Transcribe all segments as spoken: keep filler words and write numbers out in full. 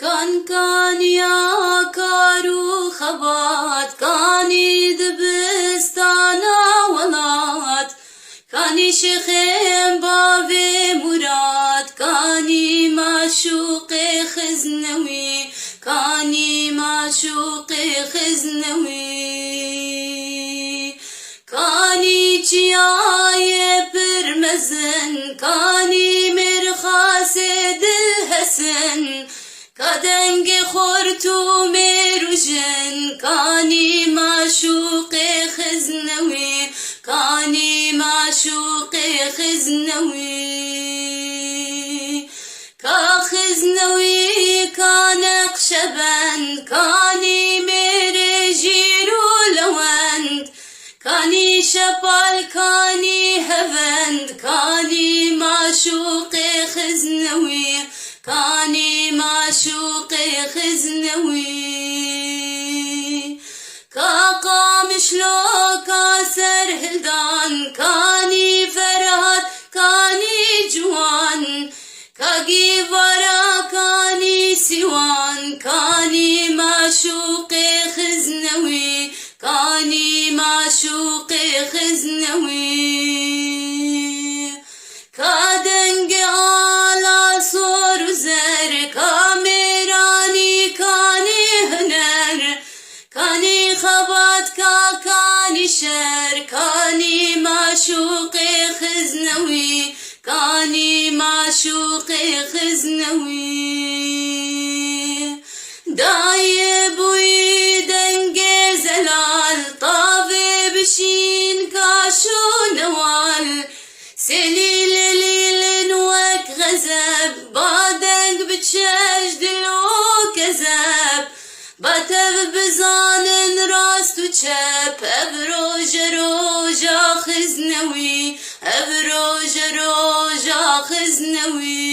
Kan kaniya kar û xebat, kanî dibistana welat, kanî şêxên bavê Murad, kanî maşûqê Xiznewî, kanî maşûqê Xiznewî. Kanî çiyayê pir mezin, kanî mêrxasê dil hesin, ka dengê xort û mêr û jin, kanî maşûqê Xiznewî, kanî maşûqê Xiznewî. Ka Xiznewî, ka Neqşebend, kanî mêrê Jîr û Lewend, kanî Şepal, kanî Hevend, kanî maşûqê Xiznewî, kanî maşûqê Xiznewî. Ka Qamişlo, ka Serhildan, kanî Ferhat, kanî Ciwan, ka Gîvara, kanî Sîwan, kanî maşûqê Xiznewî, kanî maşûqê Xiznewî. Ka dengê ala sor û zer, ka mêranî, kanî huner, kanî xebat, ka kanî şer, kanî maşûqê Xiznewî, kanî maşûqê Xiznewî. Dayê bûyî dengê zelal, tavê bişîn kaş û newal, sê lîle lîlin wek xezeb, ba deng biçe ji dil û kezeb, ba tev bizanin rast û çep, ev roje roja Xiznewî, ev roje roja Xiznewî.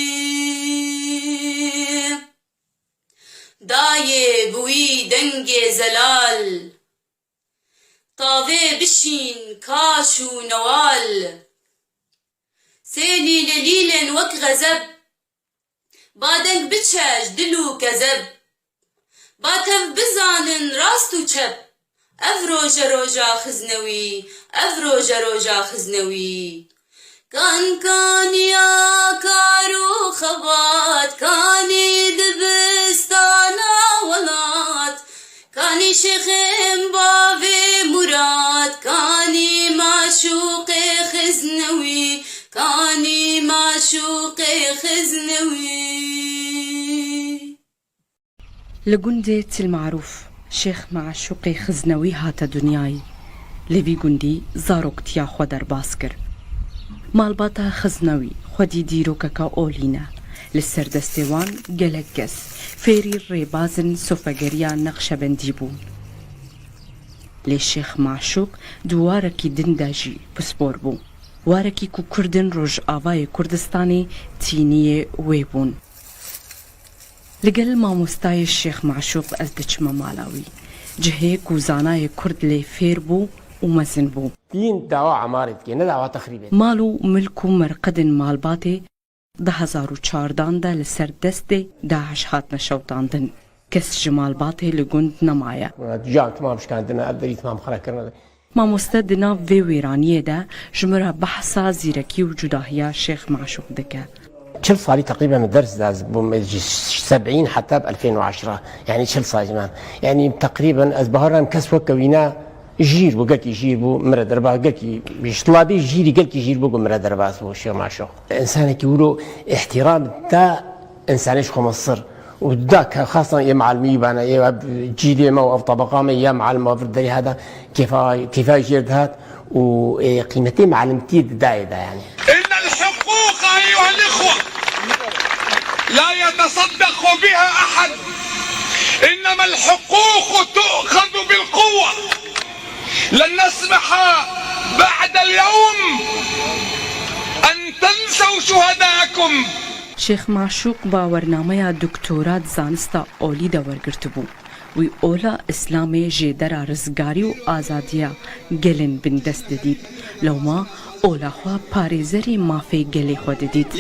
Dayê bi wî dengê zelal, tavê bişîn kaş û newal. Sê lîle lîlên wek xezeb, ba deng biçe ji dil û kezeb. Ba tev bizanin rast û çep, ev roje roja Xiznewî, ev roje roja Xiznewî. Kan kaniya kar û xebat, kanî dibistana welat, kanî şêxên bavê Murad, kanî maşûqê Xiznewî, kanî maşûqê Xiznewî. Li gundê Til Marûf, Şêx Meşûqê Xiznewî hate dinyayê. Li vî gundî zaroktiya xwe derbas kir. Malbata Xiznewî xwedî dîrokeka olî ne. Li ser destê wan gelek kes, fêrî rêbazên sofegeriya Neqşebendî bûn. Lê Şêx Meşûq di warekî din de jî pispor bû. Warekî ku Kurdên Rojavayê Kurdistanê tîniyê wê bûn. Li gel mamostayê Şêx Meşûq ez diçime mala wî. Cihê ku zanayê Kurd lê fêr bû û mezin bû. Din dawa emarê dike, ne dawa texrîbê. Mal û milk û merqedên malbatê di hezar û çardan de li ser destê DAIŞ hatine şewitandin. Kes ji malbatê li gund nemaye. Can timam şikandine, ev derî timam xira kirine. Mamoste di nav vê wêraniyê de ji min re behsa zîrekî û cudahiya Şêx Meşûq dike. Çil salî teqrîben min ders de ez bûm, ji sebîn heta bi elfên û eşra. Yanî çil salî ji min. Yanî teqrîben ez bawer nakim kes weke wîna jîr bû, gelkî jîr bû, min re derbas, gelkî ji tulabî jîrî gelkî jîr bû ku min re derbas bû Şêx Meşûq. Însanekî wilo îhtîram da însanê ji xwe mesir. û da ke xasan yê mealimî bane, yê cîdê me û ev tebeqa me ya mealim û vir derî hada kêfa, kêfa jêr dihat û, e, qîmetê mealimtiyê didayê da yani. إن الحقوق أيها الإخوة لا يتصدق بها أحد، إنما الحقوق تؤخذ بالقوة. لن نسمح بعد اليوم أن تنسوا شهداءكم. Şêx Meşûq bawernameya doktora di zanista olî de wergirtibû. Wî ola Îslamê jêdera rizgarî û azadiya gelên bindest didît. Lewma ola xwe parêzerê mafê gelê xwe didît.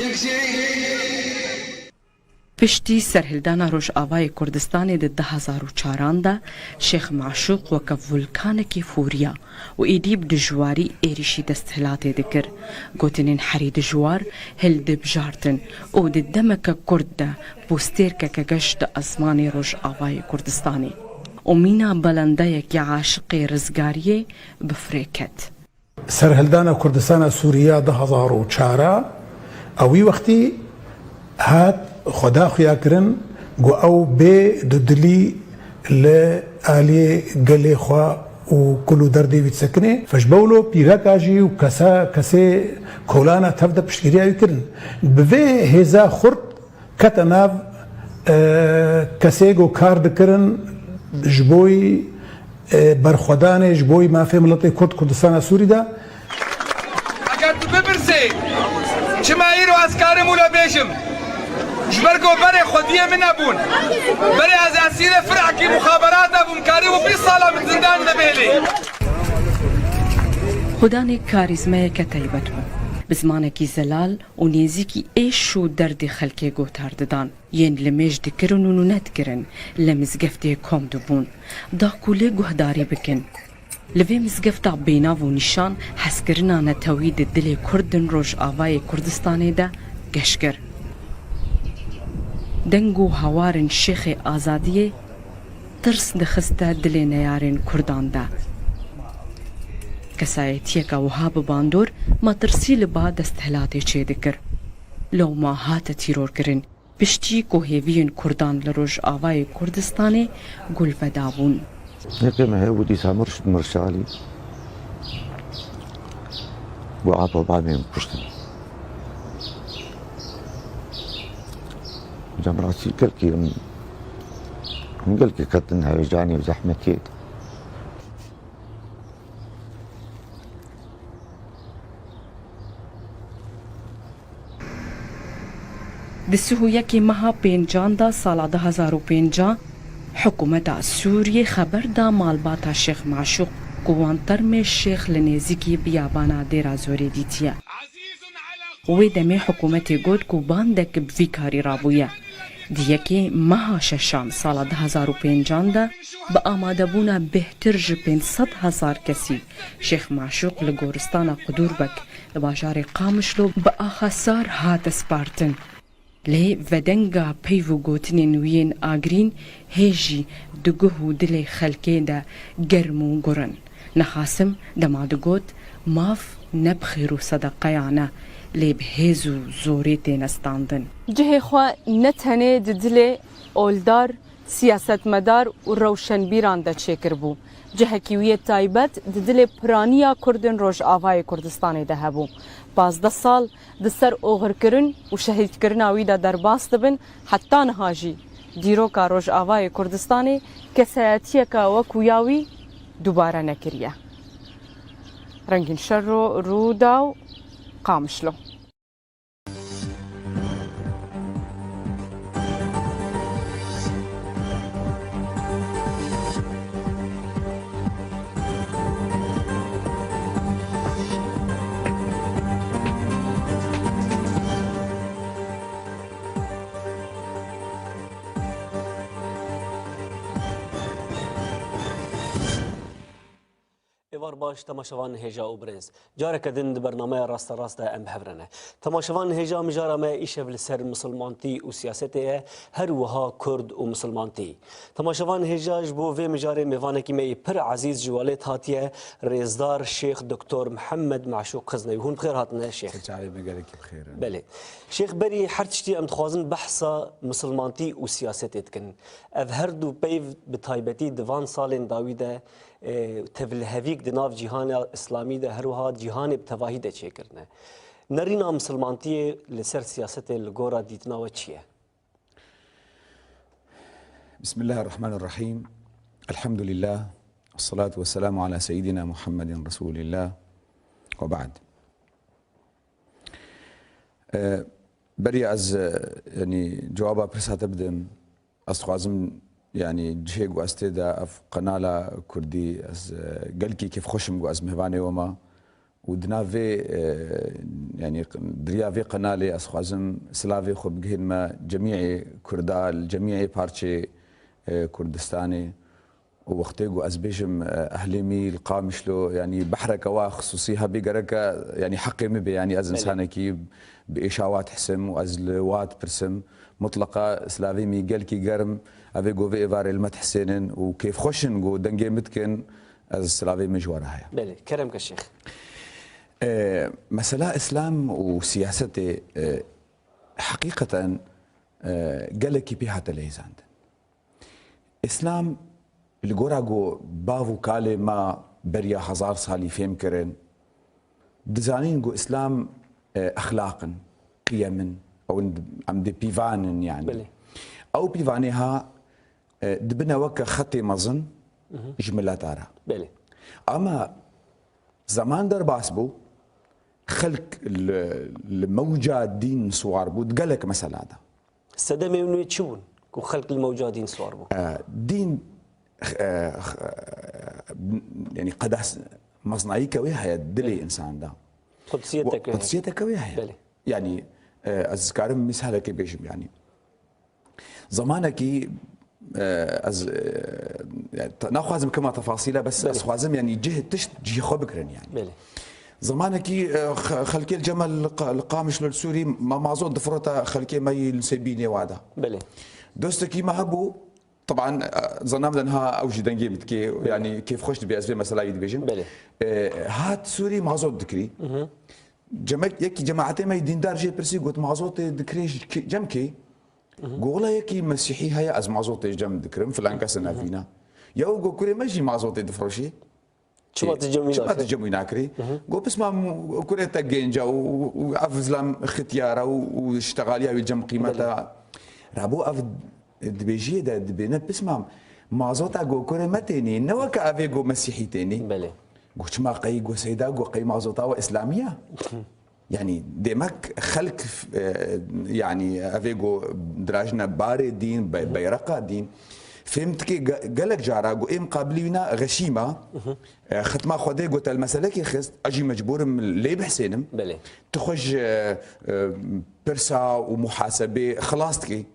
Piştî serhildana Rojavayê Kurdistanê di du hezar û çaran de Şêx Maşûq weke vulkanekî fûriya û êdî bi dijwarî êrîşî desthilatê dikir. Gotinên herî dijwar hildibjartin û di demeke kurt de bû stêrkeke geş di ezmanê Rojavayê Kurdistanê û mîna belendeyekî aşiqê rizgariyê bi firê ket. Serhildana Kurdistana Sûrî ya du hezar û çar a, ew wî wextî hat xweda xuya kirin ku ew bê dudilî li aliyê gelê xwe û kul û derdê wî disekine. Fe ji bewlo pîreka jî û kesa, kesê kolana tev de piştgiriya wî kirin. Bi vê hêza xurt kete nav, e, kesê ku kar dikirin ji bo, e, berxwedanê, ji bo mafê miletê Kurd Kurdistana Sûrî de. Eger tu bipirsê, çima îro ez karim wilo bêjim? Ji ber ku berê xwediyê min nebûn. Berê ez esîrê firekî muxaberata bûm, karî û bîst sala min zindan de bêlê. Xudanê karîzmayeke taybet bû. Bi zimanekî zelal û nêzîkî êş û derdê xelkê gotar didan. Yên limêj dikirin û nûnet kirin, li mizgeftê kom dibûn. Da ku lê guhdarî bikin. Li vê mizgefta bênav û nîşan hezkirina netewî di dilê Kurdên Rojavayê Kurdistanê de geş kir. Deng û hawarên Şêxê Azadiyê tirs dixiste dilê neyarên Kurdan de. Kesayetiyeke wiha bi bandor metirsî li ba desthilatê çêdikir. Lewma hate tîrorkirin. Piştî ku hêviyên Kurdan li Rojavayê Kurdistanê gul vedabûn. Yekê me hebû dîsa mirşt mirşalî. Bû apa babê min kuştin. Cem rastî gelkî em, em gelkî ketin heyecanê û zehmetê. Di sih û yekê meha pêncan de sala du hezar û pêncan, hikûmeta Sûriyê xeber da malbata Şêx Maşûq ku wan termê Şêx li nêzîkî biyabana Dêra Zorê dîtiye. Wê demê hikûmetê got ku bandek bi vî karî rabûye. Di yekê meha şeşan sala du hezar û pêncan de bi amadebûna bêhtir ji pênc sed hezar kesî Şêx Maşûq li goristana Qudûrbek li bajarê Qamişlo bi axa sar hate spartin. Lê vedenga peyv û gotinên wî yên agirîn hê jî di guh û dilê xelkê de germ û gur in. Nexasim dema digot, maf ne bi xêr û sedeqeyan e, lê bi hêz û zorê têne standin. Cihê xwe ne tenê di dilê oldar, siyasetmedar û rewşenbîran de çêkiribû. Cihekî wî yê taybet di dilê piraniya Kurdên Rojavayê Kurdistanê de hebû. Pazdeh sal di ser oxirkirin û şehîdkirina wî de derbas dibin, heta niha jî dîroka Rojavayê Kurdistanê kesayetiyeke wekû ya wî dubare nekiriye. Rengîn Şerro, Rûdaw, Qamişlo. Êvar baş, temaşevan hêja û birêz. Careke din di bernameya Rasterast de em bi hev re ne. Temaşevan hêja, mijara me îşev li ser misilmantî û siyasetê ye, her wiha Kurd û misilmantî. Temaşevan hêja, ji bo vê mijarê mêvanekî me yê pir ezîz ji welêt hatiye, rêzdar Şêx Doktor Mihemed Maşûq Xiznewî. Hûn bi xêr hatine Şêx. Ser çavê me gelekî bi xêr in. Belê. Şêx, berî her tiştî em dixwazin behsa misilmantî û siyasetê dikin. Ev her du peyv bi taybetî di van salên dawî de e, tevlihevîk di nav cîhana îslamî de, her wiha cîhanê bi tevahî de çêkirine. Nerîna misilmantiyê li ser siyasetê li gora dîtina we çi ye? Bismillahirrahmanirrahîm. Elhamdülillah. Esselatu vesselamu ala seyyidina Muhammedin Resulillah. Ve ba'd. E, beriya ez, e, yanî cewaba pirsa te bidim, ez dixwazim, yanî cihê ku ez tê de ev qenala kurdî, ez, e, gelkî kêfxweş im ku ez mêvanê we me. û di nav vê, e, yanî di riya vê qenalê ez xwazim silavê xwe bigihînime cemîê Kurda, li cemîê parçê, e, Kurdistanê. Û wextê ku ez bêjim, e, ehlê mî li Qamişlo, yanî behreke wa xisûsî hebî gereke, yanî heqê min bê, yanî ez Belê. insanekî bi êşa wa dihisim û ez li wa dipirsim. Mutleqa silavê mî gelkî germ, ev ê ku vê êvarê li me dihisênin û kêfxweş in ku dengê min dikin, ez silavê min ji we re heye. Belê, kerem ke şêx. E, mesela Îslam û siyasetê, e, heqîqeten, e, gelekî pê hate leyzandin. Îslam li gora ku bav û kalê me beriya hezar salî fêm kirin, dizanîn ku Îslam, e, exlaq in, qiyem in, ew in, em dê pîvan in yanî. Belê. Ew pîvanê ha, e, dibine weke xetê mezin Mhm. ji mileta re. Belê. Ama zaman derbas bû, xelk li, li mewca dîn siwar bû, di gelek mesela de. Sedemê wê çi bûn ku xelk li mewca dîn siwar bû? E, dîn, e, e, yanî qedas, mezinayîke wê heye dilê Belê. însan de. Qudsiyeteke Wa-, wê heye. Qudsiyeteke wê heye. Belê. Yanî, e, ez karim mîsalekê bêjim, yanî. Zamanekî, e, ez, e, yani, te-, naxwazim kema tefasîle, bes Belê. ez xwazim, yanî, cih tişt cihê xwe bikirin, yanî. Belê. Zamanekî, e, xe-, xelkê li Cemel, li Qa-, li Qamişlo, li Sûrî, ma-, mazot difirota xelkê me yî li Sêbînê wa de. Belê. Dostekî me hebû, teban, e, zanam de niha ew jî dengê min dikê, Belê. yanî, kêfxweş dibe, ez vê meseleyê dibêjim. Belê. E, hat Sûrî mazot dikirî. Mhm. Cemek, yekî cemaetê me yî dîndar jê pirsî, got, mazotê dikirê ji kê-, cem kê? Mhm. Got, wela yekî mesîhî heye, ez mazotê cem dikirim, filan kes Mhm. navîna. Ya û got, kurê me jî mazotê difiroşî. Çima Ê, tu cem wî çima nakirî? tu cem wî nakirî? Mhm. Got, pisma m-, kurê te genc e û, û, û ev zilam xitiyar e û, û ştexaliya wî cem qîmet e. Belê. Rabû ev dibêjiyê de dibêne pisma mazota got kurê me tênî, ne weke evê got mesîhî tênî. Belê. Got, çima qey got seyda got qey mazota we îslamî ye? Yanî demek xelk, e, yanî evê got dirajine barê dîn, be-, beyreqa dîn. Fêm dike ge-, gelek cara got ê miqabilî wîna xeşîma, e, xitma Xwedê got el meselekê xist, ez jî mecbûr im lê bihsênim. Belê. Tu xwe ji, e, e, pirsa û muhasebê xilas dikî.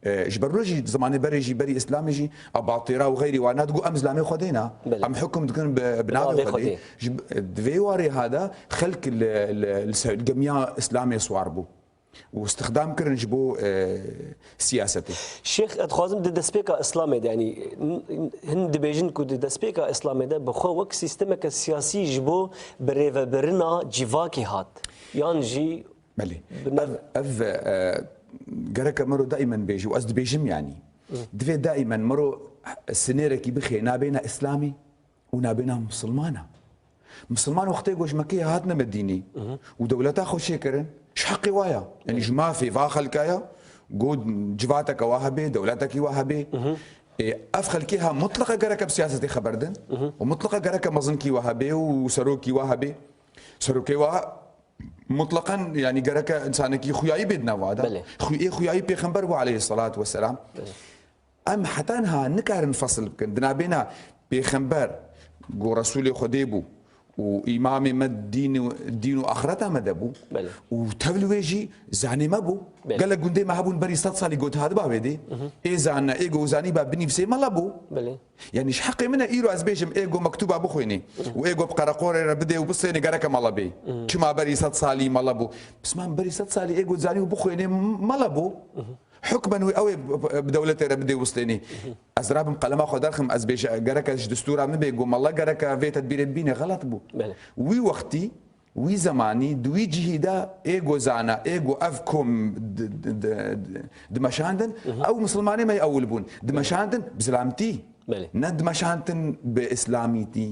E, ji ber wilo jî zimanê berê jî, berî Îslamê jî, abatêra û xeyrî wana digot, em zilamê Xwedê ne. Belê. Em hukm dikin bi, bi navê Xwedê. Xwedê. Ji, di vê warê ha de xelk li, li, li ser gemiya Îslamê siwar bû. Û îstixdam kirin ji bo, e, siyasetê. Şêx, ez dixwazim di destpêka Îslamê de, yanî, n-, n-, hin dibêjin ku di destpêka Îslamê de bi xwe wek sîstemeke siyasî ji bo birêvebirina civakê hat. Yan jî Belê. Bi nav- Ev, ev, e, gereke mero daîmen bêjî û ez dibêjim, yanî. Hı. Divê daîmen mero sinêrekî bixê nabêna Îslamî û nabêna Misilmana. Misilman wextê ku ji Mekeyê hatine Medînê Hı hı. û dewleta xwe çêkirin, ji heqê wa ya. Yanî Evet. ji mafê va xelka ya, ku civateke wa hebe, dewletekî wa hebe. Hı hı. Ê, ev xelkê ha mutleqa gereke bi siyasetê xeber din Hı hı. û mutleqa gereke mezinkî wa hebe û serokî wa hebe. Serokê wa Mutleqen, yanî gereke însanekî xuyayî bê di nava de. Belê. Xu-, ê xuyayî pêxember bû aleyhisselatu vesselam. Belê. Em heta niha nikarin fesil bikin. Di nabêna pêxember ku Resûlê Xwedê bû û îmamê me dîn û, dîn û axireta me de bû Belê. û tevli wê jî zanê me bû. Belê. Gelek gundê me hebûn berî sed salî got hadiba wê dê. Hı hı. Ê zane, ê ku zanîba binîvsê mele bû. Belê. Yanî ji heqê min e îro ez bêjim ê go mektuba bixwînî û ê go bi qereqorê re bidê û bistênê gereke mele bê. Çima berî sed salî mele bû? Pisman berî sed salî ê go zanî û bixwînê mele bû. Hukmen wê ew ê bi dewletê re bidê û bistênî. Ez rabim qelema xwe derxim, ez bêje gereke ji distûra min bê go mele gereke vê tedbîrê bibîne, xelet bû. Belê. Wî wextî Wî zemanî, di wî cihî de ê go zana, ê go ev kom di, di, di, di, dimeşandin, Mhm. ew misilmanê me yê ewil bûn. Dimeşandin bi zilamtî, Belê. ne dimeşandin bi îslamîtî.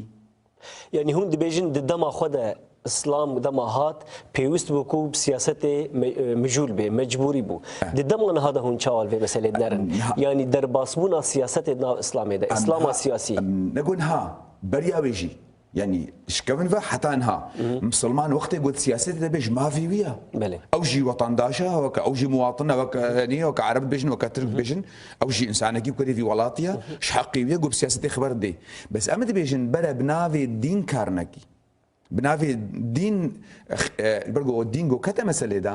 Yanî hûn dibêjin di dema xwe de Îslam dema hat, pêwist bû ku bi siyasetê me-, e, mijûl bê, mecbûrî bû. Eh. Di dema niha de hûn çawa li vê meselê dinerin? Niha- Yanî derbasbûna siyasetê di nav Îslamê de, Em Îslama niha- siyasî. em nego niha, beriya wê jî. Yanî, şikevin ve heta niha. Mhm. Misilman wextê got siyasetê de bê ji mafê wî ye. Belê. Ew jî wetandaş e, weke ew jî muwatin e, weke, yanî, weke Ereb dibêjin, weke Tirk Mhm. dibêjin. Ew jî însanekî weke vî welatî ye. Mhm. Ji heqê wî ye, got bi siyasetê xeber dê. Bes em dibêjin bere bi navê dîn kar nekî. Bi navê dîn, e, li ber ku dîn ku kete meselê de,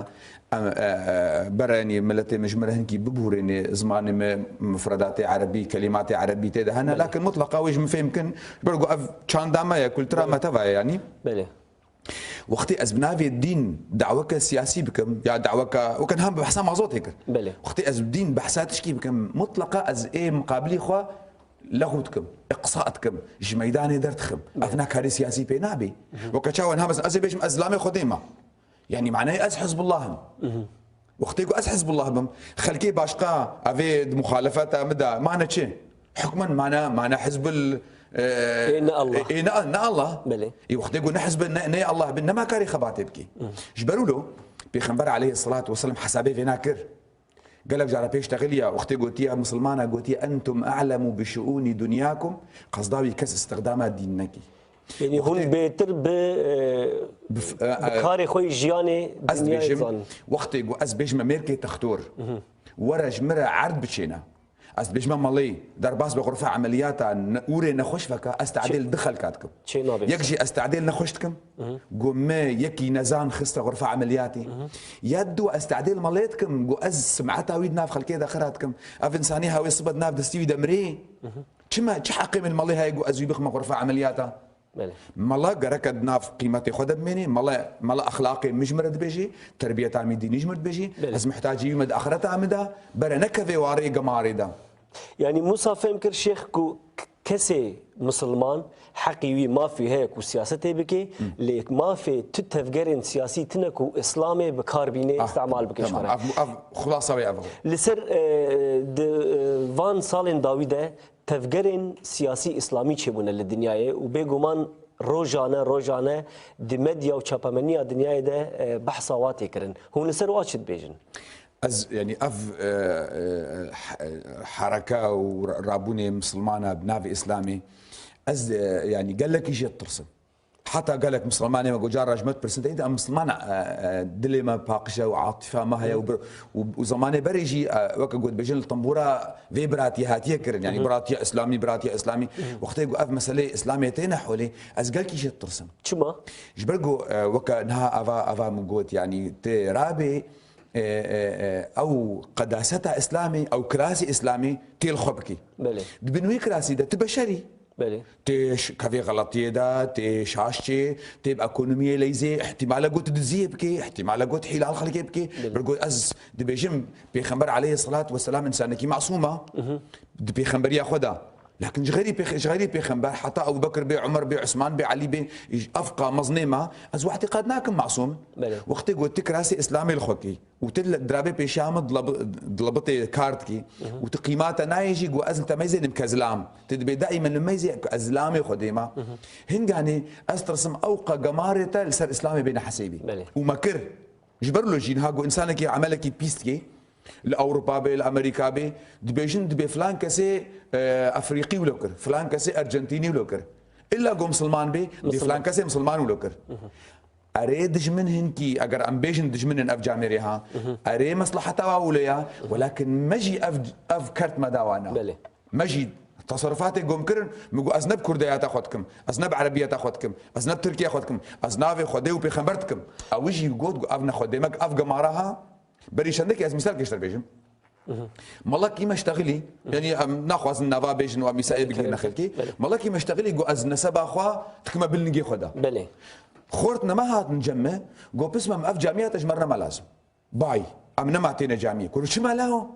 em, e, e, berenî miletê min ji min re hinkî bibûrênê, zimanê me mufredatê erebî, kelîmatê erebî tê de hene, Belê. lakin mutleqa wê ji min fêm kin, ji ber ku ev çanda me ye, kultura me teva ye, yanî. Belê. Wextê ez bi navê dîn daweke siyasî bikim, ya daweke, weke niha bi behsa mazotê kir. Belê. Wextê ez bi dîn behsa tişkî bikim, mutleqa ez ê muqabilî xwe lexû dikim, iqsa dikim, ji meydanê derdixim. Belê. Ev ne karê siyasî pê nabê. Weke çawa niha mesela ez ê bêjim ez zilamê Xwedê me. Yanî manayê ez Hizbullah im. Wextê ku ez Hizbullah bim, xelkê başqa evê di muxalefeta min de mane çi? Hukmen mane, mane Hizbul, e, Ê ne Allah. ê ne, ne Allah. Belê. Ê wextê ku ne Hizb, ne, ne Allah bin, nema karê xebatê bikî. Ji ber wilo, Pêxember aleyhissalatu vesselam hesabê vêna kir. Gelek cara pêş texiliya, wextê gotiye Musulmana, gotiye, "Entum a'lemu bi şuuni dunyakum", qesda wî kes istixdama dîn nekî. Yanî hûn Wextê bêtir bi, e, Bi f-, e, bi e, karê xwe yê jiyanê ez dinyayê dibêjim, zanin. Wextê ku ez bêjime mêrkê textor, were ji min re erd biçêne. Ez dibêjime malê, derbas bi xurfa emeliyata ne-, ûrê nexweş veke, ez tadêl du xelka dikim. Çê nabe. Yek jî ez tadêl nexweş dikim, ku me yekî nezan xiste xurfa emeliyatê. Ya du ez tadêl malê dikim, ku ez simeta wî di nav xelkê de xira dikim. Ev insanî hawê sibe di nav destî wî de mirê. Çima, çi heqê min malê heye ku ez wî bixime xurfa emeliyata? Belê. Mala gereke di nav qîmetê xwe de bimênê, mala, mala exlaqê min ji min re dibêjê, terbiyeta min dînî ji min re dibêjê, Belê. ez muhtacî wî me di axireta min de, bere nekevê warê gemarê de. Yanî Musa fêm kir şêx ku k-, kesê misilman heqî wî mafî heye ku siyasetê bike, lê mafê tu tevgerên siyasî tine ku Îslamê bi kar bîne, Ah, îstemal bike ji tamam. xwe re. Ev, ev xulasa wê ev e. Li ser, e, di, e, van salên dawî de tevgerên siyasî îslamî çêbûne li dinyayê û bêguman rojane, rojane di medya û çapemeniya dinyayê de, e, behsa wa tê kirin. Hûn li ser wa çi dibêjin? Ez, yanî ev, e, e, he-, hereke û ra-, rabûnê misilmana bi navê Îslamê, ez, e, yanî gelekî jê ditirsim. Heta gelek misilmanê me ku cara ji me dipirsin, te dît em misilman, e, e, dilê me paqij e û atifa me heye û bir-, û, û zemanê berê jî, e, weke ku dibêjin li tembûra vê biratiyê hatiye kirin. Yanî biratiya Îslamî, biratiya Îslamî. Wextê ku ev meseleyê Îslamê têne holê, ez gelkî jê ditirsim. Çima? Ji ber ku, e, weke niha eva, eva min got, yanî tê rabê, e, e, e, ew qedaseta Îslamê, ew kirasê Îslamê tê li xwe bikî. Belê. Di bin wî kirasî de tu beşerî. Belê. Tê ş-, kevê xeletiyê de, tê şaş çê, tê bi ekonomiyê leyzê, ihtimale got diziyê bikê, ihtimale got hîlal xelkê bikê. Belê. Bir got ez dibêjim, Pêxember aleyhissalatu vesselam insanekî masûm e. Di pêxemberiya xwe de. Lakin ji xeyrî pêx-, ji xeyrî pêxember, heta Ebu Bekir bê, Umer bê, Usman bê, Elî bê, ev qa mezinê me, ez wê îtîqad nakim masûm. Belê. Wextê got tu kirasê Îslamê li xwe kî. Û tu li dirabê pêşiya min dilab-, dilabitê kar dikî. Û tu qîmata nayê jî, got ez li te meyzê nim ke zilam. Tu dibê daîmen li meyzê ku ez zilamê xwe dêma. Hinganê ez tirsim ew qe gemarê te li ser Îslamê bêne hesêbî. Belê. Û me kir. Ji ber lo jî niha got insanekî emelekî pîs dikê. Li Ewropa bê, li Amerîka bê, dibêjin dibê filan kesê, e, Efrîqî wilo kir, filan kesê Ercentînî wilo kir. Îlla got misilman bê, dibê Misilman. filan kesê misilman wilo kir. Erê dijmin hinkî, eger em bêjin dijmin in ev camêrê ha, erê mesleheta wa wilo ya, welakin me jî ev, ev kert me da wana. Belê. Me jî teserrufatê gom kirin, min got ez ne bi kurdeyata xwe dikim, ez ne bi erebiyeta xwe dikim, ez ne bi tirkiya xwe dikim, ez navê Xwedê û pêxember dikim. Ew jî got, got ev ne xwe, demek ev gemara ha, berî çendekî ez mîsal kêştir bêjim. Mala kî me ştexilî, yanî em naxwazin nava bêjin û em mîsalê bigihîne xelkê. Belê. Mala kî me ştexilî got ez neseba xwe dikime bil ningê xwe de. Belê. Xort nema hatin cem me, got pismam ev camiyata ji me re nema lazim. Bay, em nema têne camiyê. Kuro çima lawo?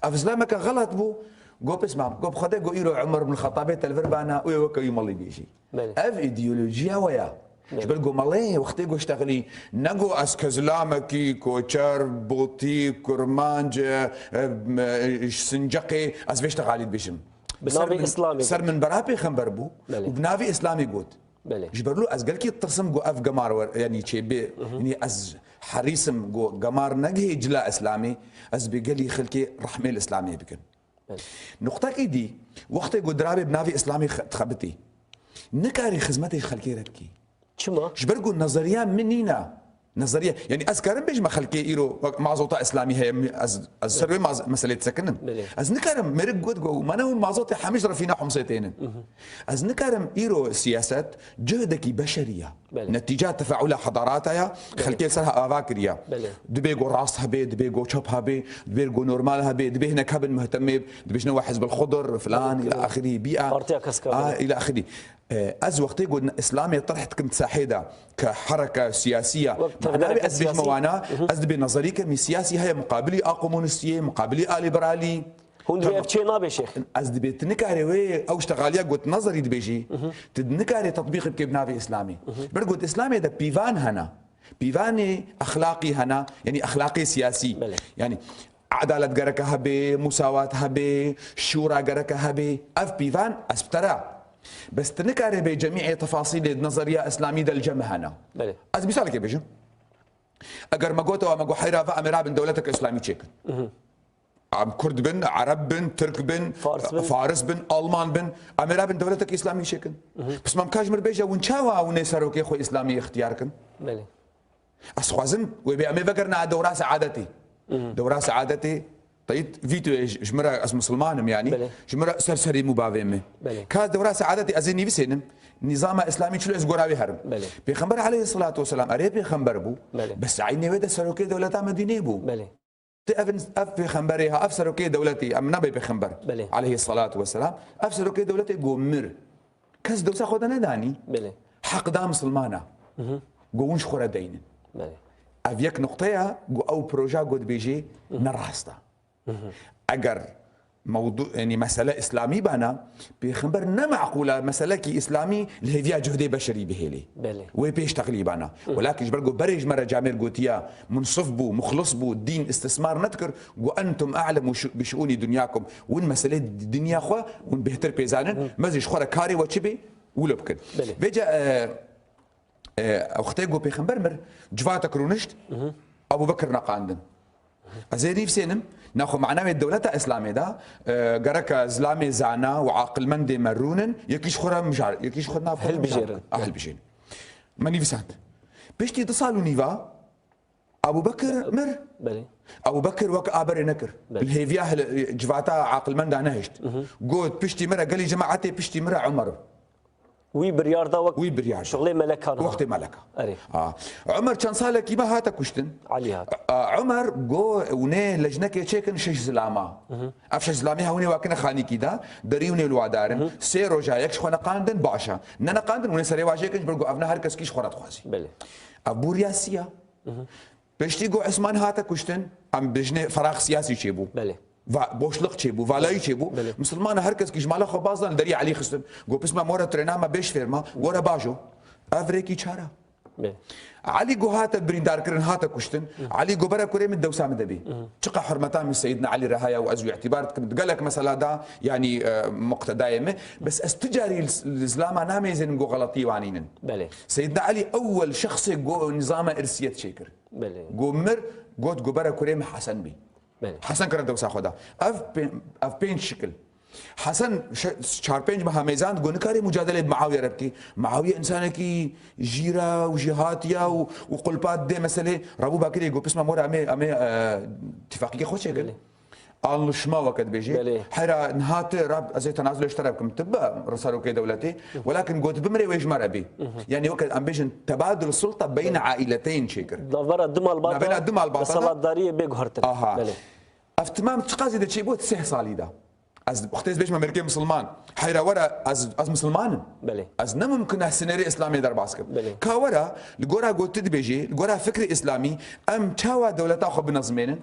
Ev zilameke xelat bû. Got pismam, got bi Xwedê got îro Umer bin Xetabê te li vir bana û wê weke wî malî bêjî. Belê. Ev îdeolojiya we ya. Belê. Ji ber ku malê wextê ku ştexilî, ne ku ez ke zilamekî, koçer, botî, kurmanc, e, e, e, sinceqê, ez vê ştexalî dibêjim. Bi Ser navê min, Îslamê ser got. min bera pêxember bû Belê. û bi navê Îslamê got. Belê. Ji ber lo ez gelkî ditirsim ku ev gemar wer, yanî çêbê, yanî ez herîs im ku gemar negihê cila Îslamê, ez bi gelî xelkê rehmê li Îslamê bikin. Belê. Nuqtekî dî, wextê ku dirabê bi navê Îslamê xe-, dixebitî, nikarî xizmetê xelkê re bikî. Çima? Ji ber ku nezeriya min nîne. Nezeriye, yanî ez karim bêjime xelkê îro wek mazota îslamî heye, ez, ez ser wê maz-, meselê disekinim. Belê. Ez nikarim, mêrik got, got, mane hûn mazotê hemî ji refîna Homsê tênin. Ez nikarim îro siyaset cühdekî beşerî ya. Belê. Netîca tefaula hedarata ya, Belê. xelkê li ser ava kiriya. Belê. Dibê ku rast hebe, dibê ku çep hebe, dibê ku normal hebe, dibê hinek hebin muhtemê, dibêjine we Hizbul Xudur, filan, Belê. ila axirî, bîa. Partiya keska, Ah, belê. ila axirî. E, ez wextê ku Îslamê terh dikim di sahê de, ke hereke siyasî ya, Wek mana tevgereke wê ez bêjime siyasî. wana, Mhm. ez dibê nezerî kemî siyasî heye muqabilî a komunistiyê, muqabilî a liberalî. Hûn dibê Tamam. ev çê nabê şêx. Ez dibê tu nikarê wê ew ştexaliya got nezerî dibêjî. Mhm. Tu nikarê tetbîq bikê bi navê Îslamê. Mhm. Ber got Îslamê de pîvan hene. Pîvanê exlaqî hene, yanî exlaqê siyasî. Belê. Yanî edalet gereke hebe, musawat hebe, şûra gereke hebe. Ev pîvan ez bi te re. Bes tu nikarê bê cemîê tefasîlê di nezeriya îslamî de li cem hene. Belê. Ez mîsalekê bêjim. Eger me gotewa me got heyra ve em ê rabin dewleteke îslamî çêkin. Mhm. Em Kurd bin, Ereb bin, Tirk bin, Fars bin. Faris bin, Alman bin, em ê rabin dewleteke îslamî çêkin. Mhm. Pismam ka ji mir bêje, hûn çawa hûn ê serokê xwe îslamî îxtiyar kin? Belê. Ez xwazim wê bê em ê vegerina dewra seadetê. Mhm. Dewra seadetê, teyit vîtoyê ji, ji min re, ez misilman im yanî. Belê. Ji min re ser serî mû bavê min. Belê. Ka dewra seadetê ez ê nivîsênim. Nîzama îslamî çilo ez gora wê herim. Belê. Pêxember aleyhisselatu vesselam erê pêxember bû. Belê. Bes eynê wê de serokê dewleta Medînê bû. Belê. Ti ev, ev pêxemberê ha, ev serokê dewletê, em nabê pêxember. Belê. Aleyhisselatu vesselam. Ev serokê dewletê go mir. Kes dewsa xwe de nedanî. Belê. Heq da misilmana. Mhm. Go hûn ji xwe re deynin. Belê. Ev yek nuqteya, go ew proja go dibêjê Mhm. ne rast e. Mhm. Eger mewdu, yanî mesele îslamî bana, pêxember ne meqûl e meselekî îslamî li hêviya cuhdê beşerî bihêlê. Belê. Wê pêş teqlî bana. Mhm. Welakin ji ber ku berê ji me re camêr gotiya, munsif bû, muxlis bû, dîn îstismar nedikir, got, "Entum a'lemu şu-, bi şuûnî dunyakum." Hûn meselê dinya xwe, hûn bêhtir pê zanin, Mhm. me zî ji xwe re karê we çi bê, wilo bikin. Belê. Vêca, e, E, wextê ku pêxember mir, civatek rûnişt, Mhm. Ebû Bekir neqandin. Ez ê nivîsênim, naxwe mana wê dewleta Îslamê de, e, gereke zilamê zana û aqilmendê me rûnin, yekî ji xwe re mijar, yekî ji xwe nav xwe re Hilbijêrin. mijar. Ah, hilbijêrin. Me nivîsand. Piştî du sal û nîva, Ebû Bekir mir. Belê. Ebû Bekir wek aberê nekir. Belê. Li hêviya hil-, civata aqilmenda nehişt. Mhm. Got, piştî min re gelî cemaetê, piştî min re Umer. Wî biryar da wek Wî biryar da. şixulê melekan ha. Wextê meleka. Erê. Ha. Umer çend salekî me hate kuştin. Elî hat. A, Umer go, hûn ê lejnekê çêkin şeş zilama. Mhm. Ev şeş zilamê hewînê wakine xanîkî de, derî hûn ê li wa darin. Mhm. Sê roja yek ji xwe neqandin, baş e. Ne neqandin, hûn ê serê wa jêkin, ji ber ku ev ne her kes kî ji xwe re dixwazî. Belê. Ev bû riyasiya. Mhm. Piştî ku Esman hate kuştin, em bijnê ferax siyasî çêbû. Belê. Va-, boşluk çêbû, valayî çêbû. Belê. Misilmana her kes kî ji mala xwe baz dan, derî Elî xistin. Got, "Pisma mora trêna me bêş fêrma, gora bajo." Ev rêkî çara. Belê. Elî ku hate birîndarkirin, hate kuştin. Hı. Elî ku bera kurê min dewsa min de bî. Hı. Çiqa hurmeta min Seyyidina Elî re heye û ez wî îtîbar dikim. Gelek mesela da, yanî, e, muqtedayê min. Bes ez tu carî li, li zilama namêzênim ku xeletî wanînin. Belê. Seyyidina Elî ewwel şexsê ku nizama irsiyet çêkir. Belê. Ku mir, got, ku bera kurê min Hesen bî. Belê. Hesen kire dewsa xwe da. Ev pê-, ev pênc şikil. Hesen şe-, çar pênc meha mêzand, got, nikarê mucadelê bi Muawiye re bikî. Muawiye însanekî jîra û jîhatiya û, û qulpa dê meselê. Rebû Bakirê got, "Pisma mora em ê, em ê, e, tifaqîkê xwe çêkin." Belê. Anlaşma weke dibêjê. Belê. Hera niha tu rab, ez ê tenazulê ji te re bikim. Tu be serokê dewletê. Welakin got bimrê wê ji me re bî. Mhm. Yanî weke em bêjin tebadul sulta beyne Belê. aileteyn çêkir. Navbera du malbata Navbera du malbata da. desalatdariyê bê guhertin. Aha. Belê. Ev timam çiqas zêde çêbû di sih salî de. Ez wextê ez bêjime mêrikê misilman. Heyra were ez, ez misilman im. Belê. Ez ne mumkin e sinêrê Îslamê derbas kim. Belê. Ka were li gora got tu dibêjî, li gora fikrê Îslamî em çawa dewleta xwe binezimênin?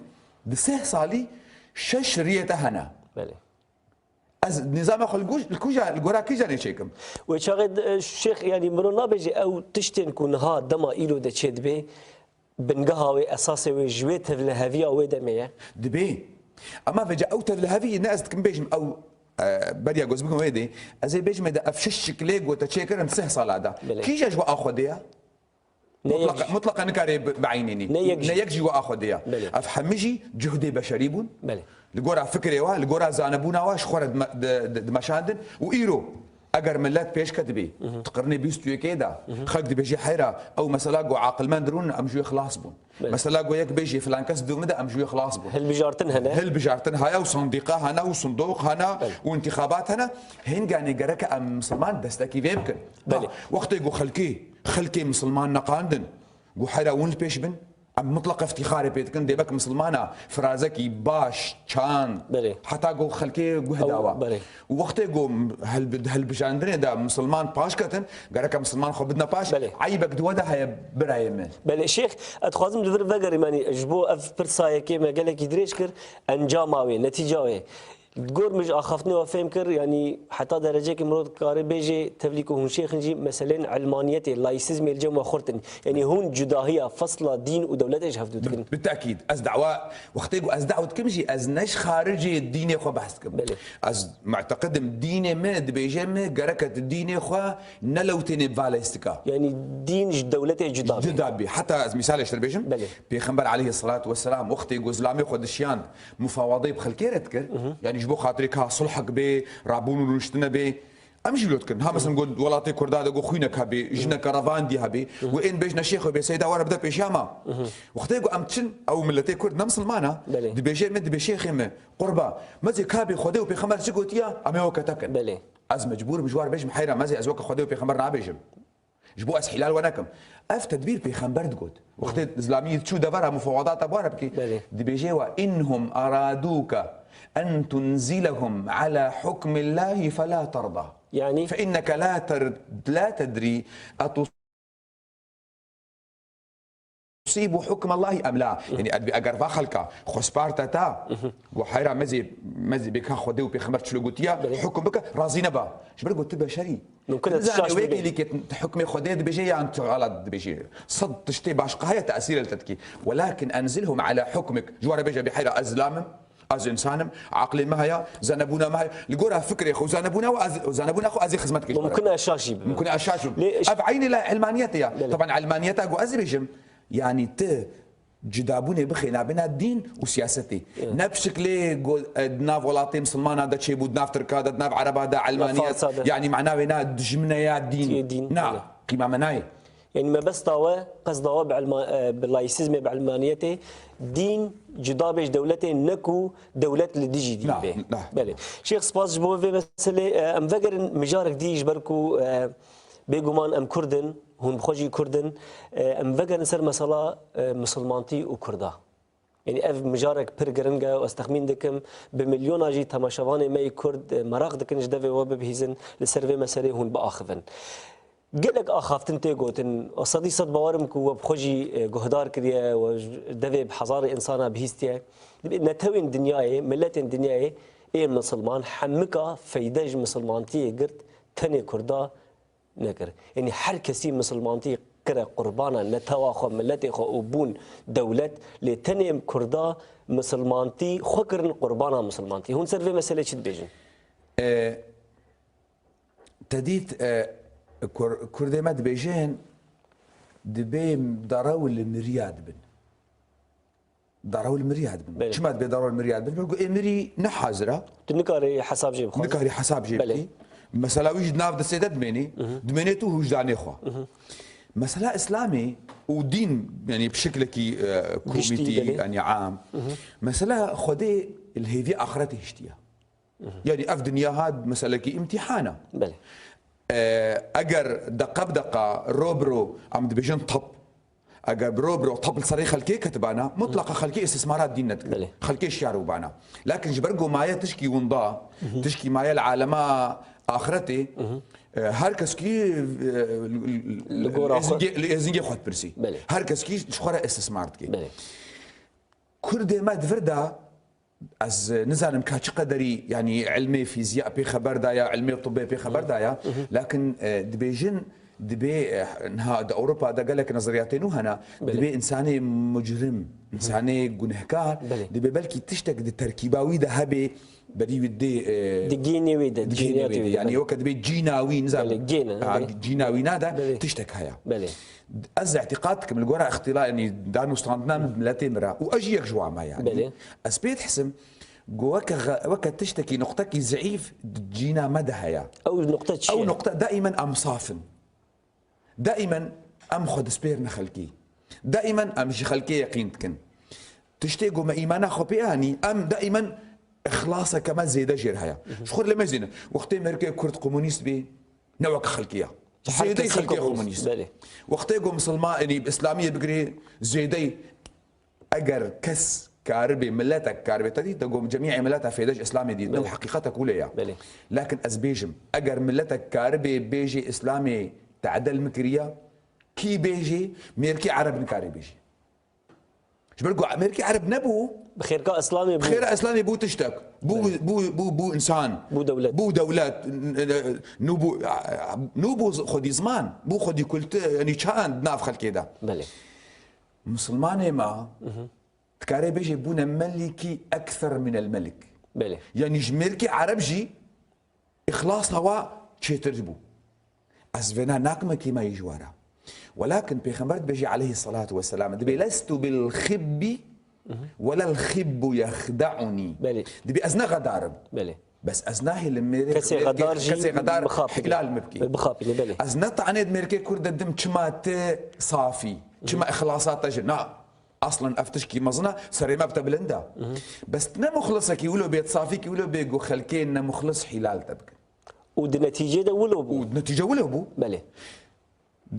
Di sih salî şeş riyê te hene. Belê. Ez nîzama xwe li guj-, li kuja, li gora kîjanê çêkim? Wê çaxê, e, Şêx, yanî mirov nabêje ew tiştên ku niha dema îro de çêdibe, bingeha wê, esasê wê ji wê tevliheviya wê demê ye? Dibê. Ema vêca ew tevlihevî ne ez dikim bêjim ew, e, beriya goz bikim wê dê. Ez ê bêjim ê de ev şeş şiklê gote çêkirin sih sala da. Belê. Kîja ji we a Xwedê ye? Ne yek Mutlaqa, jî. mutlaqa nikare bi-, bieynînî. Ne yek jî. Ne yek jî we a Xwedê ye. Belê. Ev hemî jî cuhdê beşerî bûn. Belê. Li gora fikrê we, li gora zanebûna we ji xwe re dime-, di-, di-, dimeşandin û îro Eger millet pêş ketibî, di qirnê bîst û yekê de, xelk dibêjî heyra, ew mesela ku aqilmend rûn, em ji wê xilas bûn. Belê. Mesela ku yek bêjî filan kes dû min de, em ji wê xilas bûn. Hilbijartin hene. Hilbijartin haya û sandîqa hene û sindoq hene Belê. Û intixabat hene. Hênganê gereke em misilman destekî vê bikin. Belê. Ha, wextê ku xelkê, xelkê misilman neqandin, ku heyra hûn li pêş bin, em mutlaq iftîxarê pê dikin, dê wek misilmana firazekî baş, çand, Belê. Heta ku xelkê guh Ew, dawa. Belê. Û wextê ku hel-, helbijandinê de misilman paş ketin, gereke misilman xwe bidine paş, Belê. Eyîbek di we de heye birayê min. Belê, Şêx, ez dixwazim li vir vegerim, yanî ji bo ev pirsa yekê me gelekî dirêj kir, encama wê, netîca wê. Gor min ji axaftinê we fêm kir, yanî heta dereceyekê mirov dikare bêjê, tevlî ku hûn şêx in jî meselên ilmaniyetê, laîsîzmê li cem we xurt in. Yanî hûn cudahiya, fesla dîn û dewletê ji hev dû dikin. Bi, bi tekîd. Ez dawa, wextê ku ez dawa dikim jî, ez ne ji xaricê dînê xwe behs dikim. Belê. Ez muteqid im, dînê me dibêje me, gereke tu dînê xwe nelewtênê bi va lîstika. Yanî dîn ji dewletê cuda be. Cuda bî. Heta ez mîsalê ji te dibêjim. Belê. Pêxember aleyhisselatu vesselam wextê ku zilamê xwe dişiyand, mufawadeyê bi xelkê re dikir. Yanî ji bo xatirê ka sulhek bê, rabûn û rûniştine bê. Em jî wilo dikin. Ha, mesela, got, welatê Kurda de got xwînek hebê, jineke revandî hebê. Got, ên bêjne şêx û bê seyda were bide pêşiya me. Wextê got em çin, ew miletê Kurd ne misilman e. Belê. Dibêje me, dibê şêxê me, qurba, mezê kabê Xwedê û Pêxember çi gotiya, em ê weke te kin. Belê. Ez mecbûr im ji war bêjim, heyra mezê ez weke Xwedê û Pêxember nabêjim. Ji bo ez hîlal we nekim. Ev tedbîr pêxember digot. Wextê zilamî çû devera mufawadata bi we re bikî, Belê. Dibêje we, "Innhum araduke en tunzilehum ala hukmillahi fela terda." Yanî? "Fe inneke la ter-, la tedrî etusibu hukmallahi em la." Yanî, eger va xelka xwe sparte te, got, "Heyra mezê, mezê bê ka Xwedê û Pêxember çilo gotiya, Belê. Hukum bike, razî neba." Ji ber got, tu beşerî. Mumkin e tu Nizane şaş wê bibî. Kêlîkê tu hukmê Xwedê dibêje yan tu xelat dibêje. Sed tiştê başqa heye tesîr li te dikî. Welakin enzilhum ala hukmik. Ji were bêje bê heyra ez zilam im, ez însan im, aqilê me heye, zanebûna me heye. Li gora fikrê xwe, zanebûna we ez, zanebûna xwe ez ê xizmet kê ji were. Mumkin e şaş jî bibim. Mumkin e şaş bibim. Lê Ev eynî la ilmaniyetê ya. Belê. Taban ilmaniyeta ku ez dibêjim, yanî tu cudabûnê bixê nabêna dîn û siyasetê. Evet. Ne bi şiklê go-, e, di nav welatê misilmana de çêbû, di nav Tirka de, di nav Ereba de, Elmaniya, Farsa de. Yanî mana wê na dijmine ya dîn. Tiyê dîn, Na, evet. Qîma me nayê. Yanî mebesta we, qesda we bi elma-, e, bi laîsîzmê, bi elmaniyetê, dîn cuda bê ji dewletê, ne ku dewlet li dijî dîn Na, bê. na. Belê. Şêx, spas ji bo vê meselê. E, em vegerin mijarek dî ji ber ku, e, bêguman em Kurd in, hûn bi xwe jî Kurd in. E, em vegerin ser mesela, e, misilmantî û Kurda. Yanî ev mijarek pir giring e û ez texmîn dikim bi milyona jî temaşevanê me yê Kurd, e, meraq dikin ji devê we bibihîzin, li ser vê meselê hûn biaxivin. Gelek axaftin tê gotin, ez sedî sed bawer im ku we bi xwe jî, e, guhdar kiriye, we ji devê bi hezarê insana bihîstiye. Dibê netewên dinyayê, miletên dinyayê ê misilman hemika feyde ji misilmantiyê girt, tenê Kurda nekir. Yanî her kesî misilmantî kire qurbana netewa xwe, miletê xwe û bûn dewlet, lê tenê Kurda misilmantî xwe kirin qurbana misilmantî. Hûn ser vê meselê çi dibêjin? E, te dît, e, Kur-, Kurdê me dibêjin, dibê derew li miriya dibin. Derew li miriya dibin. Belê. Çima dibê derew li miriya dibin? Ku ê mirî ne hazir e. Tu nikarî hesab jê bixwazî. Nikarî hesab jê Belê. Bikî. Mesela wî ji nav destê de dimênî. Dimênê tu hûjdanê xwe. Mesela Îslamê û dîn, yanî bi şiklekî, e, Giştî, komîtî, belê. Yanî am. Mesela Xwedê li hêvî axretê hiştiye. Yanî ev dinya ha meselekî îmtîhan e. Belê. E, eger deqe bi deqa, ro bi ro, em dibêjin tep. Eger bi ro bi ro tep li serê xelkê ketibana, mutlaqa xelkê îstismara dîn nedikin. Belê. Xelkê şiyar bûbana. Lakin ji ber ku maye tişkî winda, tişkî maye li alema axretê, e, her kes kî, e, li, li, Li gora li xwe. Êzingê, li êzingê xwe dipirsî. Belê. Her kes kî ji xwe re îstismar dike. Belê. Kurdê me di vir de Ez nizanim ka çi qederî, yanî ilmê fîziya pê xeber daya, ilmê tibê pê xeber daya. Lakin, e, dibêjin, dibê, e, niha di Ewropa de gelek nezeriyatê nû hene, Belê. Dibê insanê mucrim, insanê gunehkar, Belê. Dibê belkî tiştek di terkîba wî de hebê, berî wî dê, e, Di gênê wî de, di di gênê gêniyatê wî wî de, de, yanî belê. Weke dibê cîna wî, nizam, Belê, gêne, ha, belê. Cîna wî nade, Belê. Tiştek heye. Belê. Ez îtîqat dikim li gora îxtîla, yanî danûstandina min miletê min re û ez jî yek ji wan me, yanî. Belê. Ez pê dihisim, Go weke xe-, weke tiştekî, nuqtekî zeîf di cîna me de heye. Ew nuqte çi Ew ye? Nuqte daîmen em saf in. Daîmen em xwe dispêrine xelkî. Daîmen em ji xelkê yeqîn dikin. Tiştê ku me îmana xwe pê anî, em daîmen ixlaseke me zêde jêr heye. Ji xwe lê mezîne. Wextê mêrkê Kurd komunîst bî, ne weke xelkê ya. Zêdey xelkê komunîst. Belê. Wextê ku misilman, yanî bi îslamiyê bigirê, zêdey eger kes karibê, miletek karibê, te dî, te got cemîê mileta fêde ji îslamê dî. Ne, heqîqetek wile ya. Belê. Lakin ez bêjim, eger miletek karibê bêjê îslamê tedel min kiriya, kî bêjê mêrkê ereb nikarê bêjê. Ji ber ku mêrkê ereb nebû. Bi xêrka îslamê bû. Bi xêra îslamê bû tiştek. Bû, belê, bû, bû, bû însan. Bû dewlet. Bû dewlet. N-, n-, nû bû, nû bû xwedî ziman. Bû xwedî kultur, yanî çand nav xelkê de. Belê. Misilmanê me, dikare bêje bûne melikî ekser minel melik. Belê. Yanî ji mêrkê ereb jî îxlasa wa çêtir bû. Ez vêna nakime kîmayî ji wara. Welakin Pêxember dibêje aleyhissalatu vesselam, dibê, "Lestu bil xibbi, welel xibbu yexde'uni." Belê. Dibê ez ne xedar im. Belê. Bes ez nahêlim mêrê, kesê xedar jî kesê xedar bixapîne. Hilal min bikî. Bixapîne, belê. Ez ne tanê di mêrkê Kurd de dim çima te safî, çima îxlasa te ji. Na, aslan ev tişkî mezin e, serê me bi te bilind e. Bes ne muxlisekî wilo bê, safîkî wilo bê, ku xelkê ne muxlis hilal te bikin. Û di netîcê de wilo bû. Û di netîce wilo bû. Belê.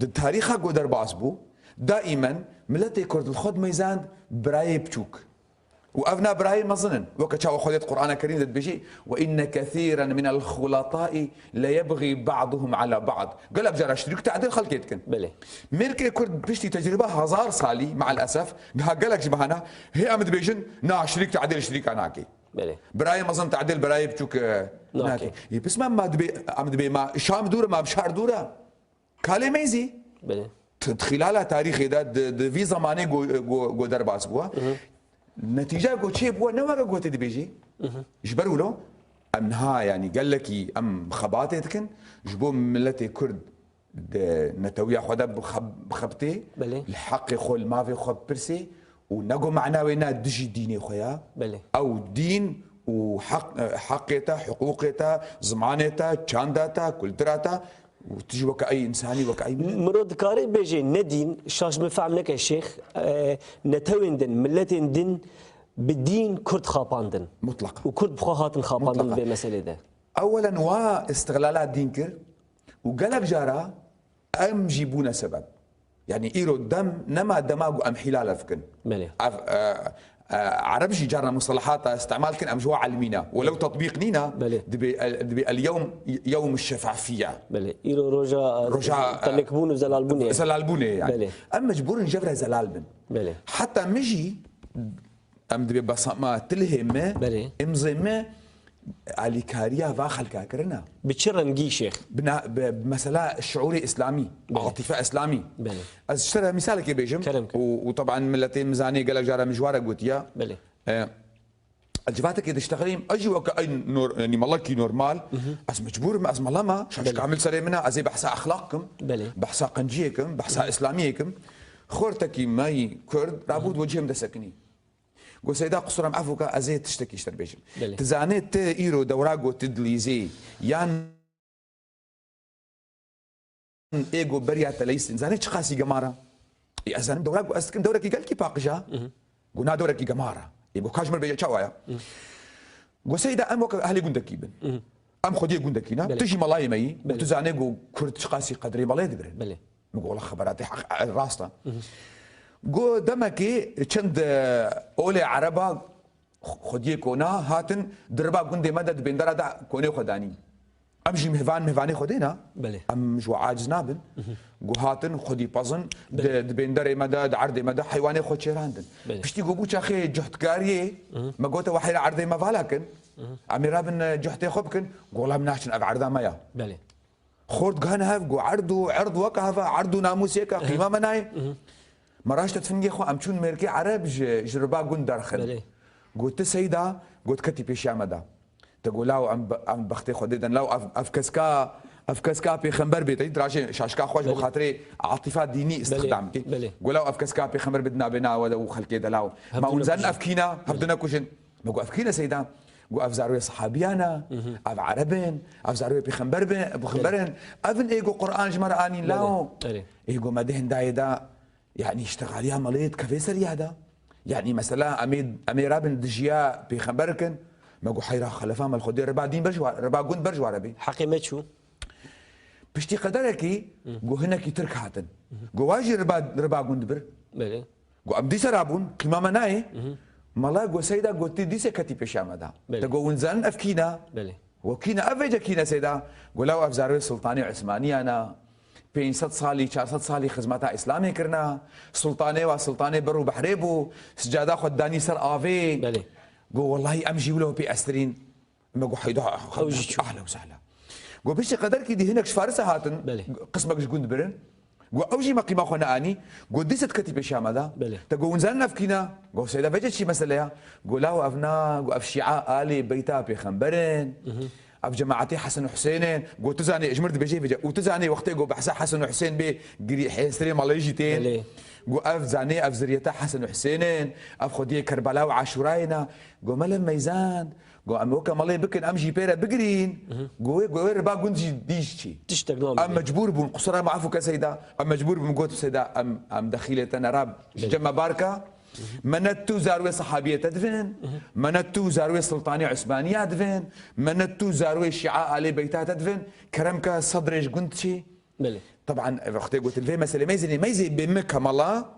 Di tarîxa ku derbas bû, daîmen miletê Kurd li xwe dimeyzand birayê biçûk. Û ev na birayê mezin in. Weke çawa Xwedê di Qur'ana Kerîm de dibêjî, "Ve inne kethîren minel xuletâi leyebxî ba'duhum ala ba'd." Gelek cara şirîk tedil xelkê dikin. Belê. Mêrkê Kurd piştî tecrûba hezar salî, me'el esef, niha gelek ji me hene, hê em dibêjin, "Na, şirîk tedil şirîka nake." Belê. Birayê mezin tedil birayê biçûk, e, nake. Nake. Yê pisma ma dibê, em dibê ma Şam dûr e, ma bi şar dûr e. Kalê meyzî. Belê. T-, di xilala tarîxê de, di, di vî zemanê go-, go-, go derbas bû. Netîca go çê bû, ne weke gotê dibêjî. Ji ber wilo, em niha, yanî gelekî em xebatê dikin, ji bo miletê Kurd di netewiya xwe de bixeb-, bixebitê, belê, li heqê xwe, li mavê xwe bipirsê û ne go mana wê ne dijî dînê xwe ya. Belê. Ew dîn û heq-, heqê te, hiqûqê te, zimanê te, çanda te, kultura te, û tu jî weke ey însanî, weke ey milet. Mirov dikare bêje ne dîn, şaş min fehm neke şêx, e, netewên din, miletên din bi dîn Kurd xapandin. Mutleqa. Û Kurd bi xwe hatin xapandin. Mutleqa. Vê meselê de. Ewelen wa îstixlala dîn kir û gelek cara em jî bûne sebeb. Yanî îro dem nema dema ku em hîlal ev bikin. Belê. Ev, e, e, Ereb jî carna mustalahata îstimal dikin, em ji wa elmî ne. Welew tetbîq nîne, belê, dibê el, dibê el yewm, yewm şefafiye. Belê. Îro roja, e, roja, e, tenêkbûn û zelalbûnê ye. Zelalbûnê ye yani. Belê. Em mecbûr in ji vir re zelal bin. Belê. Heta min jî em dibê besama tilhê me, belê, imzê me, alîkariya va xelka kirine. Bi çi rengî şêx? Bi na-, bi, bi mesela şiûrê îslamî, belê, atîfe îslamî. Belê. Ez ji te re mîsalekê bêjim. Kerem kir. Û, û teban miletê min zanê gelek cara min ji wa re gotiye. Belê. E, ez civatekê diştexilîm, ez jî weke ey nor-, yanî melekî normal, ez mecbûr im, ez mele me, şaş, belê, kamil serê min e, ez ê behsa exlaq kim, belê, behsa qenciyê kim, behsa îslamiyê kim. Xortekî me yî Kurd, rabû di wecihê min de sekinî. Go, Seyda, qusûra min efû ke, ez ê tiştekî ji te bêjim. Belê. Tu zanê tu îro dewra got tu dilîzê, yan ê got beriya te leyîstin. Zanê çiqasî gemar e? Ê, ez zanim dewra got ez dikim dewrekî gelkî paqij e. Got na dewrekî gemar e. Ê, got ka ji min bêje çawa ye? Got Seyda, em weke ehlê gundekî bin. Em xwediyê gundekî ne. Belê. Tu jî melayê me yî. Belê. Tu zanê got Kurd çiqasî qedrê melê digirin. Belê. Min got, "Wela xebera te heq, e, rast e." Got, demekê çend, e, olê ereba xwediyê kona hatin di riba gundê me de di bêndera de konê xwe danîn. Em jî mêvan mêvanê xwe dê ne? Belê. Em ji we aciz nabin. Got, hatin xwedî pezin, belê, di, di bênderê me de, di erdê me de heywanê xwe çêrandin. Belê. Piştî got, bû çaxê cuhtkariyê, me gote, "We heyra erdê me vala kin. Em ê rabin, e, cuhtê xwe bikin." Got, "Wela em naçin, ev erda me ya." Belê. Xort gihane hev, got, "Erd û, erd weke hev e, erd û namûs yek e, qîma me nayê." Me raşte tifingê xwe, em çûn mêrkê ereb ji, ji riba gund derxin. Belê. Got, "Tu Seyda?" Got, "Ketî pêşiya me de." Te got, "Law em be-, em bextê xwe dê den, law ev, ev keska, ev keska pêxember bê." Te dî dirajê şaşka xwe ji bo, belê, xatirê atîfa dînî, belê, îstixdam kê. Belê. Got, "Law ev keska pêxember bê di navbêna we de û xelkê de law. Ma hûn zanin ev kîna, hev dinekujin." Me got, ev kî ne seyda? Got, ev zarwê sahabiyan e, ev ereb in, ev zarwê pêxember bin, pêxember in. Ev in ê got Quran ji me re anîn lawo. Ê got, me dê hindayê da, yanî îştixaliya melê dikeve ser ya da. Yanî mesela em ê, em ê rabin dijiya pêxember kin. Me got, heyra xelefa me li Xwedê riba dîn ber ji wa, riba gund ber ji wa re bê. Heqê me çû. Piştî qederekî, got, hinekî Tirk hatin. Got, wa jî riba, riba gund bir. Belê. Got, em dîsa rabûn, qîma me nayê. Mala got, seyda got, tê dîsa ketî pêşiya me da. Belê. Te got, hûn zanin ev kî ne? Belê. Got, kî ne, ev vêce kî ne seyda? Got, law ev zarwê Sultanê Usmaniyan e. Pênc sed salî, çar sed salî xizmeta Îslamê kirina. Sultanê wa, Sultanê bir û behrê bû. Sicada xwe danî ser avê. Belê. Got, wellahî em jî wilo pê estirîn. Me got, heyda, Ew jî çû. Ahla û sehla. Got, piştî qederkî dî hinek ji Farisa hatin, Belê. qismek ji gund birin. Got, ew jî me qîma xwe neanî. Got, dîsa diketî pêşiya me da. Belê. Te got, hûn zanin ev kî ne? Got, seyda vêce çi mesele ya? Got, law ev na, got, ev şîa alê beyta pêxember in. Ev cemaetê Hesen û Husên in. Got, tu zanî, ji mir dibêjê vêce. Û tu zanî wextê got behsa Hesen û Husên bê girî hêstirê malê jî tên. Belê. Got, ev zanê, ev ziriyeta Hesen û Husên in. Ev xwediyê Kerbela û Aşûrayê ne. Got, mele meyzand. Got, em weke malê bikin, em jî pê re bigirîn. Got, wê, got, wê riba gund jî dî jî çi? Tiştek nam Em bidê. mecbûr bûn, qusura me efû ke seyda. Em mecbûr bûn, got seyda, em, em dexîlê te nerab. Ji Belê. cem me barka. Me ne tu zarwê sahabiyê te divin. Me ne tu zarwê Sultanê Usmaniya divin. Me ne tu zarwê şîa alê beyta te divin. Kerem ke sedrê ji gund çi? Belê. Teban, wextê gotin vê meselê meyzê, meyzê bê me kemala,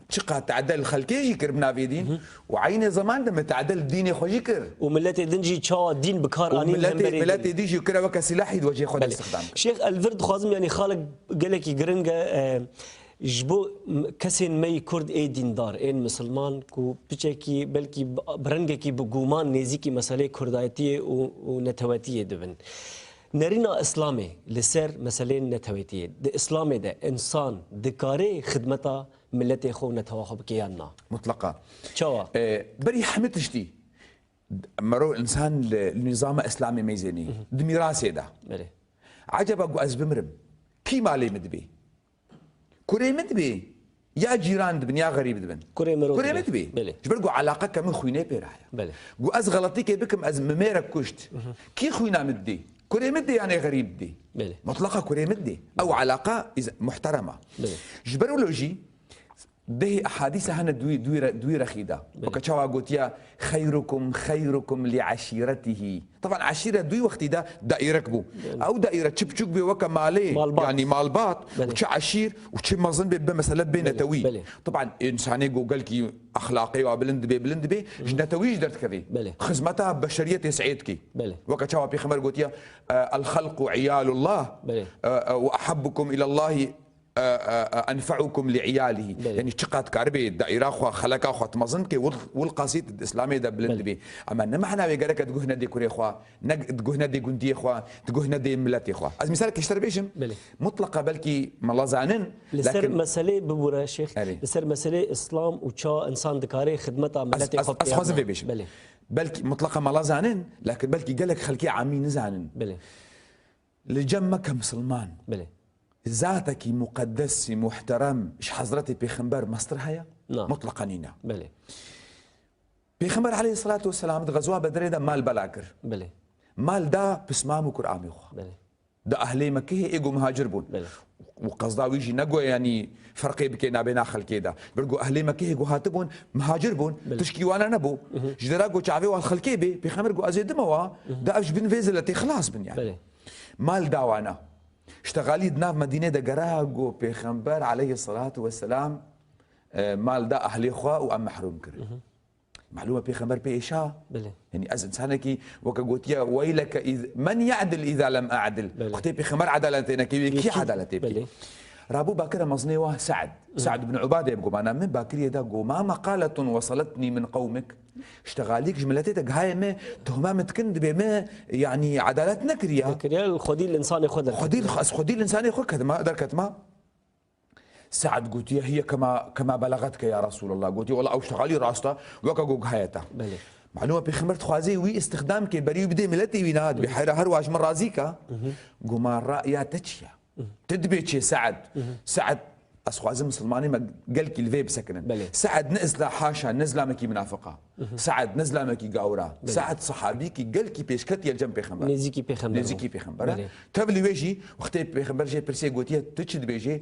çiqa te'de li xelkê jî kir bi navê dîn, û eynê zeman de me te'de li dînê xwe jî kir. Û miletê din jî çawa dîn bi kar Û anîn miletê, hemberê miletê din. dî jî kire weke sîlahî di wecihê xwe de Belê. istixdam kir. Şêx, el vir dixwazim, yanî xalek gelekî giring e, e, ji bo m-, kesên me yî Kurd ê dîndar, ên misilman ku piçekî belkî bi, bi rengekî bi guman nêzîkî meselê Kurdayetiyê û, û netewetiyê dibin. Nerîna Îslamê li ser meseleyên netewetiyê. Di Îslamê de însan dikare xidmeta miletê xwe û netewa xwe bike yan na? Mutleqa. Çawa? E, berî hemî tiştî, mero însan li, li nîzama Îslamê meyzênî, di mîrasê de. Belê. Eceba ku ez bimirim, kî malê min dibê? Kurê min dibê? Ya cîran dibin, ya xerîb dibin? Kurê mirov Kurê dibê. min dibê? Belê. Ji ber ku alaqa ke min xwînê pê re heye. Belê. Ku ez xeletîkê bikim, ez min mêrek kuşt. Kî xwîna min didê? Kurê min didê yanê xerîb didê? Belê. Mutleqa kurê min didê. Ew alaqa îz-, muhterema. Belê. Ji ber wilo jî dehê ehadîsa hene duî, duî re-, duî rexî de. Belê. Weke çawa gotiya, "Xeyrukum xeyrukum li eşîretihî." Teban eşîre duî wextî de daîrek bû. Belê. Ew daîre çi biçûk bê weke malê, Malbat. yanî malbat, Belê. û çi eşîr, û çi mezin bê, bibe mesele bê Belê, netewî. belê. Teban însanê ku gelkî exlaqê wa bilind dibê, bilind dibê, ji netewî jî derdikevê. Belê. Xizmeta beşeriyetê seyê dikê. Belê. Weke çawa Pêxember gotiye, e, "El xelqu iyalullah, Belê. e, e, ve ehebbukum ilallahi, e, e, e, enfeukum li iyalihi." Belê. Yanî çiqat karibê daîra xwe, xeleka xwe tu mezin dikê, wil, wil qasî di Îslamê de bilind Belê. dibê. Ama ne mehna wê gerek e diguh nedê kurê xwe, ne diguh nedê gundiyê xwe, diguh nedê miletê xwe. Ez mîsalekê ji te re bêjim. Belê. Mutleqa belkî mala zanin, Li ser lakin meselê bibûre Şêx, Erê. li ser meselê Îslam û ça însan dikare xidmeta Ez, miletê ez, xwe ez bike xwazim yan vê na? bêjim. Belê. Belkî mutleqa mala zanin, lakin belkî gelek xelkê amî nizanin. Belê. Li cem me ke misilman, Belê. zatekî muqeddesî, muhterem ji Hezretê Pêxember mestir heye? Na. Mutleqa nîne. Belê. Pêxember aleyhisselatu vesselam di xezwa Bedrê de mal bela kir. Belê. Mal da pismam û kuramê xwe. Belê. Da ehlê Mekkehê ê ku muhacir bûn. Belê. Û qezda wî jî negoye, yanî ferqê bike nabêna xelkê de. Ber ku ehlê Mekkehê ku hatibûn, muhacir bûn, Belê. tişkî wana nebû. Ji dera ku çavê wan xelkê bê, Pêxember ku ez ê dime wa, da ev ji bin vê ziletê xilas bin yani. Belê. Mal da wana. Ştexalî di nav Medînê de gera ku Pêxember aleyhisselatu vesselam, e, mal da ehlê xwe û em mehrûm kirin. Malûm e Pêxember pê êşa. Belê. Yanî ez însanekî weke gotiye, "Weyleke iz-, men ya'dil iza lem a'dil." Belê. Wextê Pêxember edaletê neke, wê kî Yekî. edaletê bike? Belê. Rabû bakire mezinê wa Se'd. Se'd bin Ubadê bi gumana min bakiriye da got, "Ma meqaletun wesaletnî min qewmik." Ştexalîk ji miletê te gihaye me, tuhma min dikin dibê me, yanî edalet nekiriye. Nekiriye, xwedî li însanê xwe derketiye. Xwedî, ez xwedî li însanê xwe ketma, derketma. Se'd gotiye, "Hiye kema, kema belegetke ya Resulallah." Gotiye, "Wela ew ştexalî rast e, weke ku gihaye te." Belê. Malûm e Pêxember dixwaze wî îstixdam ke, berî wî bidê miletê wî, na, dibê, Belê. "Heyra her wa ji min razî ke." Goma ra'ya te çi ye? Tu dibê çê Se'd? Se'd, Ez xwazim misilmanê me gelkî li vê bisekinin. Belê. Se'd ne isla haşa, ne zilamekî minafiq a. Se'd ne zilamekî gawir a. Belê. Se'd sehabîkî gelkî pêşketî ye li cem pêxember. Nêzîkî pêxember bû. Nêzîkî pêxember e. Belê. Tevlî wê jî, wextê pêxember jê pirsiye, gotiye, tu çi dibêjê?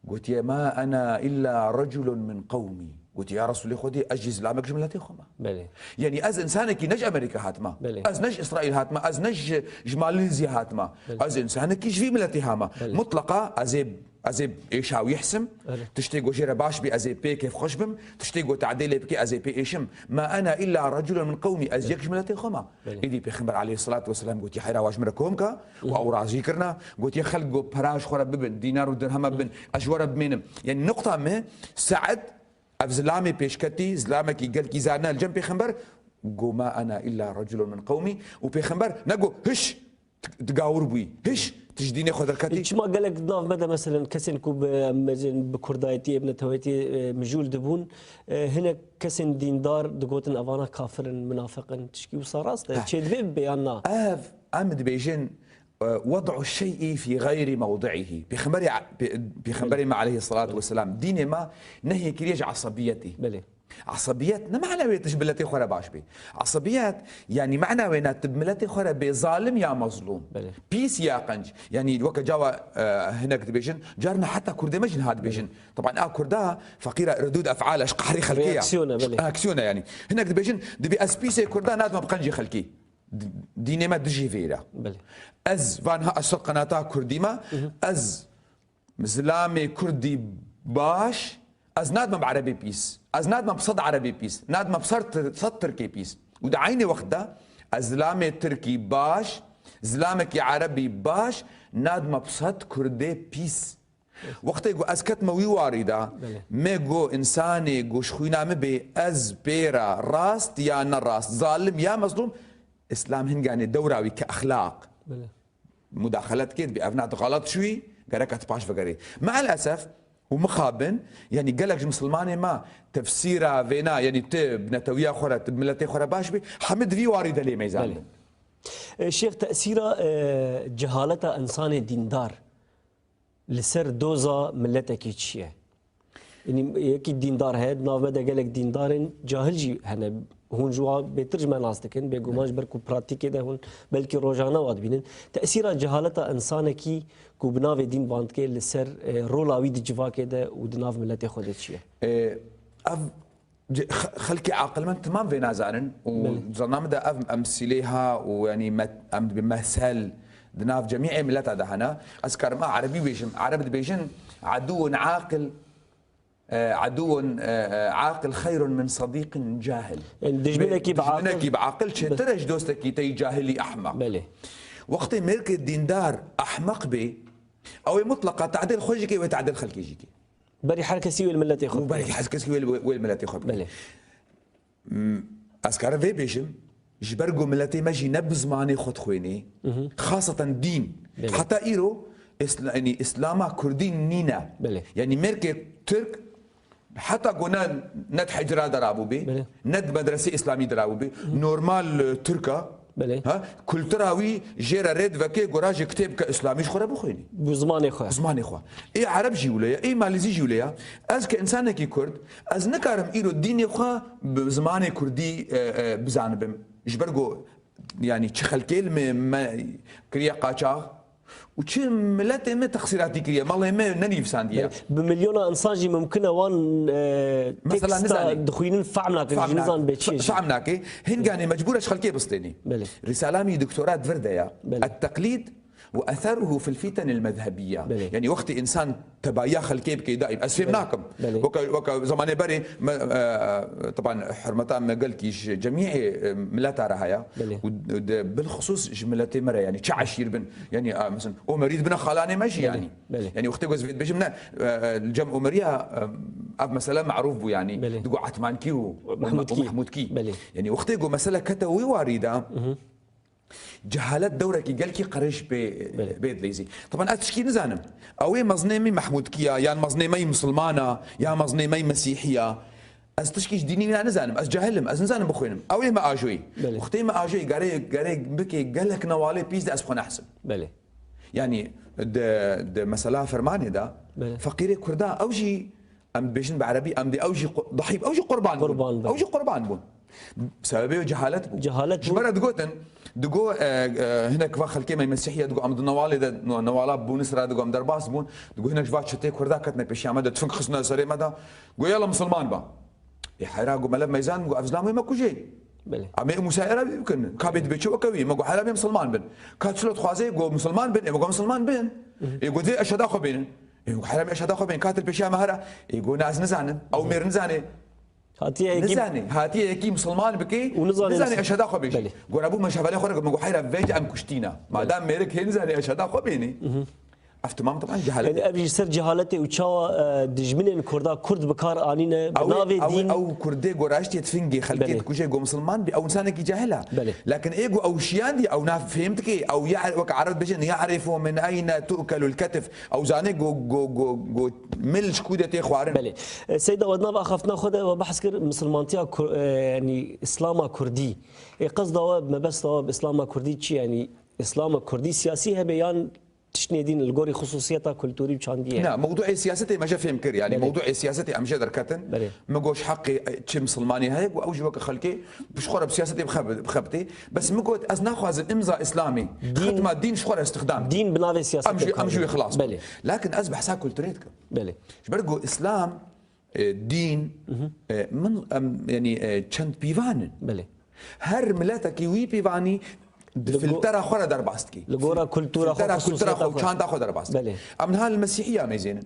Gotiye, "Ma ena illa reculun min qewmî." Gotiye, "Ya Resûlê Xwedê, ez jî zilamek ji miletê xwe me." Belê. Yanî ez însanekî ne ji Amerîka hatime. Belê. Ez ne ji Îsraîl hatime, ez ne ji, ji Malezya hatime. Belê. Ez însanekî ji vî miletê hame. Belê. Mutleqa ez ê, ez ê êşa wî hisim. Belê. Tiştê ku jê re baş bî, ez ê pê kêfxweş bim. Tiştê ku tadê lê bike, ez ê pê êşim. "Ma ena illa reculun min qewmî." Ez yek ji miletê xwe me. Belê. Îdî Pêxember aleyhisselatu vesselam gotiye, "Heyra, wan ji min re kom ke." Û ew razî kirina. Gotiye, "Xelk ku pera ji xwe re bibin, dînar û dirhema bibin, ez ji we re bimênim." Yanî nuqta me, Se'd, ev zilamê pêşketî, zilamekî gelkî zarine li cem pêxember, got, "Ma ena illa reculun min qewmî." Û pêxember negot, "Hiş, tu, tu gawir bûyî. Hiş, tu ji dînê xwe derketî." Çima gelek di nav me de, meselen, kesên ku bi, em bêjin, bi kurdayetiyê, bi neteweyetiyê, e, mijûl dibûn, e, hinek kesên dîndar digotin, "Evana kafir in, minafiq in." Tişkî wisa rast e. Heh. Çêdibe bibe yan na? Ev, em dibêjin, e, "Wed'u şey'î fî gayri mewdi'ihî." Pêxemberê, pê-, Pêxemberê me aleyhisselatu vesselam, dînê me nehyê kiriye ji esebiyetê. Belê. Esebiyet ne mana wê tu ji miletê xwe re baş bî. Esebiyet, yanî mana wê ne tu bi miletê xwe re bê zalim ya mezlûm. Belê. Pîs ya qenc. Yanî weke cawa, e, hinek dibêjin, carna heta kurdê me jî niha dibêjin. Belê. Teban a kurda feqîra redûd ef'al e, ji qehrê xelkê ya. Reaksiyon e, belê. Aksiyon e yanî. Hinek dibêjin, dibê ez pîsê kurda nadime bi qencê xelkê. D-, dînê me dijî vê re. Belê. Ez van ha ez ser qenata kurdî me, ez zilamê kurdî baş, ez nadime bi erebê pîs. Ez nadime bi sed erebê pîs. Nadime bi ser tir-, sed tirkê pîs. Û di eynê wext de ez zilamê tirkî baş, zilamekî erebî baş, nadime bi sed kurdê pîs. Wextê ku ez ketime wî warî de, Belê. me got, însanê ku ji xwîna min bê, ez pê re rast ya ne rast, zalim ya mezlûm, Îslam hinganê dewra wî ke exlaq. Belê. Mudaxele dike, dibê ev na tu xelet çûyî, gerek e tu paş vegerî. Me'el esef û mixabin, yanî gelek ji misilmanê me tefsîra vêna, yanî tu bi netewiya xwe re, tu bi miletê xwe re baş bî, hemî di vî warî de lê meyzan Belê. bin. E, Şêx, tesîra, e, cehaleta însanê dîndar li ser doza miletekî çi ye? Yanî yekî dîndar heye, di nav me de gelek dîndarên cahil jî hene. Hûn ji wan bêtir ji me nas dikin. Bêguman ji ber ku pratîkê de hûn belkî rojane wa dibînin. Tesîra cehaleta însanekî ku bi navê dîn van dike li ser, e, rola wî di civakê de û di nav miletê xwe de çi ye? E, ev Ci-, xe-, xelkê aqilmend timam vê nazanin û Belê. zana min de ev emsîlê ha û yanî met-, em dibê mesel di nav cemîê mileta de hene. Ez karim a erebî bêjim. Ereb dibêjin, "Edûn aqil, e, edûn, e, e, aqil xeyrun min sedîqin cahil." Yani dijminekî Be-, bi aqil. dijminekî bi aqil çêtir e ji dostekî te yî cahilî ehmeq. Belê. Wextê mêrkê dîndar ehmeq bê, ew ê mutleqa tadil xwe jî ke wê tadil xelkê jî ke. Berî her kesî wê li miletê xwe û berî bikeve. Her kesî wê li, wê li miletê xwe bikeve. Belê. M-, ez karim vê bêjim, ji ber ku miletê me jî ne bi zimanê xwe dixwênê, Mhm. xaseten dîn. Belê. Heta îro, Îsla-, yanî Îslama Kurdî nîne. Belê. Yanî mêrkê Tirk heta ku ne, ne di hicra de rabûbê, Belê. ne di medresê Îslamî de rabûbê, Mhm. normal, e, Tirk a, Belê. Ha? Kultura wî jê re rê diveke gora ji kitêbke îslamî ji xwe re bixwînî. Bi zimanê xwe. Zimanê xwe. Ê ereb jî wile ye, ê malîzî jî wile ye. Ez ke însanekî kurd, ez nikarim îro dînê xwe bi zimanê kurdî, e, e, bizanibim. Ji ber ku, yanî çi xelkê li me, me kiriye qaçax û çi miletê me texsîratî kiriye, malê me nenivîsandiye. Bi milyona însan jî mimkin e wan, e, Mesela teksta nizanî. dixwînin, fehm nakin, Fehm jî nak-, nizan bê çi ye fe-, jî. fehm nake. Hinganê mecbûr e ji xelkê bistênî. Belê. Rîsala min doktora di vir de ye. Belê. Et-teqlîd ve eseruhu fil fitenil mezhebiyye. Belê. Yani wextê însan tebayiya xelkê bike daîm. Ez fêm Belê. nakim. Belê. Weke, weke zamanê berê me, e, e, teban hurmeta me gelkî ji cemîê, e, mileta re heye. Belê. Û de, bilxusûs ji miletê me re, yani çi eşîr bin. Yani, a, mesela, Omerî dibine xalanê me jî, Belê. yani. Belê. Yani wextê ku ez vê dibêjim ne, e, e, li cem Omeriya, e, ev mesele merûf bû, yani. Belê. Digo Etmankî û, û Mehmûdkî. û Mehmûdkî. Belê. Yani wextê ku mesele kete wî warî de, Mhm. cehalet dewrekî gelkî qirêj bê, Belê. bê dileyzî. Teban ez tişkî nizanim. Ew ê mezinê me Mehmûdkî ya, yan mezinê me Misilman a, ya mezinê me Mesîhî ya. Ez tişkî ji dînî wîna nizanim. Ez cahil im. Ez nizanim bixwînim. Ew ê me ajoyî. Belê. Wextê me ajoyî, gerê, gerê bike gelek newalê pîs de ez xwe nehsim. Belê. Yani di, di mesela fermanê de, Belê. Feqîrê Kurda, ew jî, em dibêjin bi erebî, em dê ew jî qu-, dahî, ew jî qurban bûn. Qurban bûn. Ew jî qurban bûn. Sebebê wê cehalet bû. Cehalet bû. Ji me re digotin, digo, e, e, hinek va xelkê me Mesîhiye, digo, em di newalê de, no-, newala Bûnis re, digo, em derbas bûn. Digo, hinek ji va çetê Kurda ketine pêşiya me de, tufing xistine serê me de. Go, yala misilman ba. Ê heyra, go, melev meyzan, go, ev zilam wê me kujê. Belê. Em ê musayera bikin. Ka bê dibê çi weke wî. Me go, heyra bê misilman bin. Ka çilo dixwaze, go, misilman bin. Ê me go, misilman bin. Ê go, dê eşheda xwe bênin. Ê go, heyra bê eşheda xwe bênin. Ka til pêşiya me here. Ê go, ne ez nizanim. Ew mêr nizane. Hatiye yekî Nizane. Hatiye yekî misilman bikê. Û nizane Nizane misil- eşheda xwe bêjî. Belê. Go, re bû me şevelê xwe re, me go, heyra vêc em kuştîna. Madem mêrik hê nizane eşheda xwe bênî. Ev temam, temam cehalet. Yani ev ji ser cehaletê û çawa, e, dijminên Kurda Kurd bi kar anîne, bi Ew ê, navê ew ê, dîn. Ew Kurdê go raştê tifingê xelkê Belê. dikuje, go misilman bî, ew insanekî cahil e. Belê. Lakin ê go ew şiyandî, ew na fêm dike, ew ya, wek Ereb dibêjin, "Ya'rifu min eyne tu'kelul ketif." Ew zane go, go, go, go mil ji ku de tê xwarin. Belê. E, Seyda, we di nav axaftina xwe de we behs kir, misilmantiya Kur-, e, yani Îslama Kurdî. Ê qesda we, mebesta we bi Îslama Kurdî çi ye? Yani Îslama Kurdî siyasî hebe yan tiştê din li gorî xisûsiyeta kulturî û çandî ye. Na, mewdûê siyasetê me jê fêm kir, yani Belê. mewdûê siyasetê em jê derketin. Belê. Me got, ji heqê çi misilmanî heye, ku ew jî weke xelkê bi ji xwe re bi siyasetê bixeb-, bixebitê. Bes me got, ez naxwazim imza îslamî, Dîn xitma dîn ji xwe re îstixdam. Dîn bi navê siyasetê Em jî, em jî wê xilas bin. Belê. Lakin ez behsa kulturê dikim. Belê. Ji ber ku îslam, e, dîn, e, min, em, yani, e, çend pîvan in. Belê. Her miletekî wî pîvanî di Li go- filtera xwe re derbas dikî. Li gora kultura xwe, Filtera kultura xwe û xisûsiyeta xwe. çanda xwe derbas dikî. Belê. Em niha li Mesîhiya mêzênin.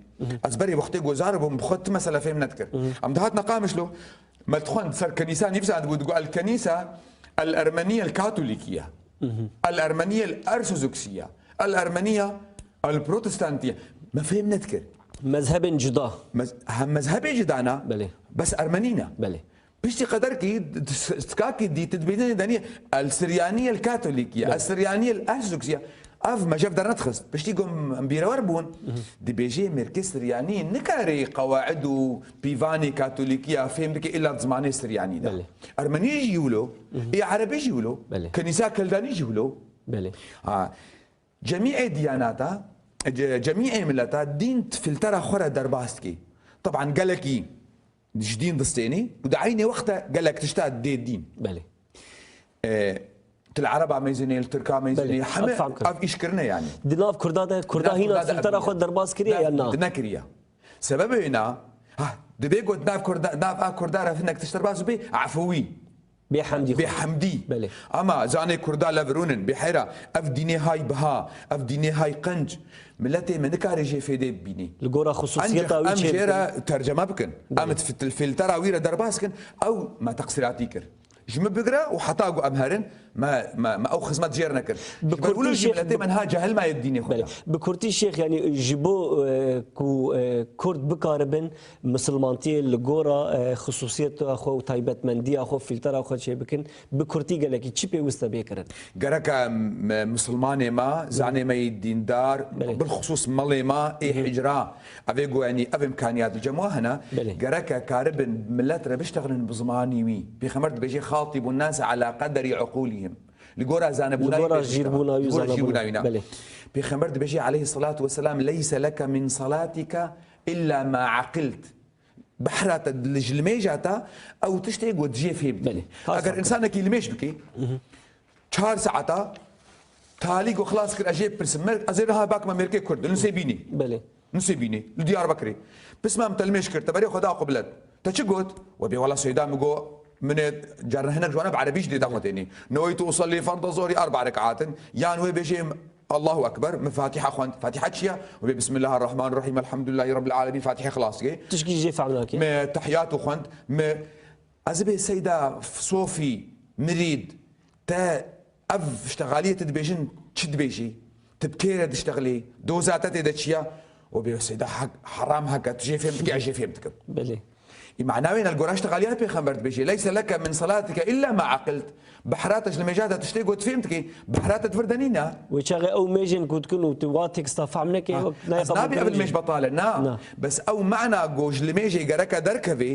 Ez berê wextê gozar bûm, bi xwe ti mesele fêm nedikirin. Em dihatina Qamişlo, me dixwend ser kenîsa nivîsandibû, digot, El Kenîsa El Ermeniye El Katolikiye. El Ermeniye El Ersozoksiye. El Ermeniye El Protestantiye. Me fêm nedikir. Mezhebên cuda. Mez-, hem mezhebê cuda ne, Belê. bes Ermenî ne. Belê. Piştî qederkî, t-, t-, tikakî dî, tu dibînî denî El Siryanî El Katolîkî ye, Belê. El Siryanî El Ersozoksî ye. Ev me jev dernedixist. Piştî ku em bîrewer bûn, dibêjê mêrkê Siryanî nikarê qewaid û pîvanê Katolîkî ya fêm bike îlla di zimanê Siryanî de. Belê. Ermenî jî wilo, ê Erebî jî wilo, Belê. Kenîsa Keldanî jî wilo. Belê. Ha, cemîê diyanata, ce-, cemîê mileta dîn di filtera xwe re derbas dike. Teban gelekî ji dîn distênî û di eynê wexta gelek tişta dê dîn. Belê. E, tu li Ereba meyzînê, li Tirka meyzînê, Belê. heme Ev fam kir. ev îş kirine yani. Di nav Kurda de, Kurda Di nav hîna Kurda de filtera ev xwe derbas kiriye Nav, ya na? di nekiriye. Sebebê wê na, ha, dibê got nav Kurda, nav a Kurda re hinek tişt derbas bê, efûwî. Bê hemdî Bê xwe. hemdî. Belê. Ama zanê Kurda levirûnin, bê heyra, ev dînê hay biha, ev dînê hay qenc. Miletê me nikarê jê fêdê bibînî. Li gora xisûsiyeta Ancak wî em çê jê bikin. re terceme bikin. Belê. Em fil-, filtera wî re derbas kin, ew me teqsîratî kir. Ji min bigire û heta ku em herin, me, me, me ew xizmet jê re nekir. Bi Ji ber kurtî wilo jî Şêx, miletê bi me niha cahil maye dînê xwe Belê. de. Bi kurtî Şêx, yani ji bo, e, ku, e, Kurd bikaribin misilmantiyê li gora, e, xisûsiyeta xwe û taybetmendiya xwe, filtera xwe çêbikin, bi kurtî gelekî çi pêwist e bê kirin? Gereke, m-, misilmanê me, zanê me yê dîndar, Belê. bilxisûs melê me ê hicra, evê ku, yanî, ev îmkaniyat li cem we hene, Belê. gereke karibin millet re biştexilin bi zimanî wî. Pêxember dibêje, "Xatibûn nase ala qederi uqûlihim." Li gora zanebûna Li gora wî jîrbûna wî, Li gora zanebûna. jîrbûna wî ne. Belê. Pêxember dibêje, aleyhissalatu vesselam, "Leyse leke min salatika illa ma aqilt." Behra te, li, ji limêja te, ew tiştê ku tu jê fêm dikî. Belê. Has Eger hakir. insanekî limêj bikî, çar saeta, talî ku xilas kir, ez jê bipirsim, mer-, ez ê niha bak me mêrkê Kurd, li Nisêbînî. Belê. Nisêbînî, li Diyarbekirê. Pisma min te limêj kir, te berê xwe da qiblet. Te çi got? We bê wela Seyda min got, min ê carna hinek ji wana bi erebî jî dê daxwe tênî. Neweytu usalli farda zorî erba rekatin. Yan wê bêjê Allahu Ekber, min Fatiha xwend. Fatiha çi ye? Wê bê Bismillahirrahmanirrahim, Elhamdülillahi Rabbil Alemin, Fatiha xilas dike. Tişkî jê fehm nake. Me tehiyatu xwend, me ez bê Seyda Sofî, mirîd, te ev ştexaliyê tu dibêjin, çi dibêjî? Tu bi kê re diştexilî? Doza te tê de çi ye? O bê Seyda hek, heram heke, tu jê fêm dikî, ez jê fêm dikim. Belê. Î mana wê ne li gora ştexaliya pêxember dibêje, "Leyse leke min salatike illa ma aqilt." Behra te ji limêja de tiştê got fêm dikê, behra te di vir de nîne. Wê çaxê ew mêjên ku dikin û tu wa teksta fehm nekê, Ha, wek nayê ez qebûl nabî ev kirin jî. Limêj betal e, na. Na. Bes ew mana ku ji limêjê gereke derkevê,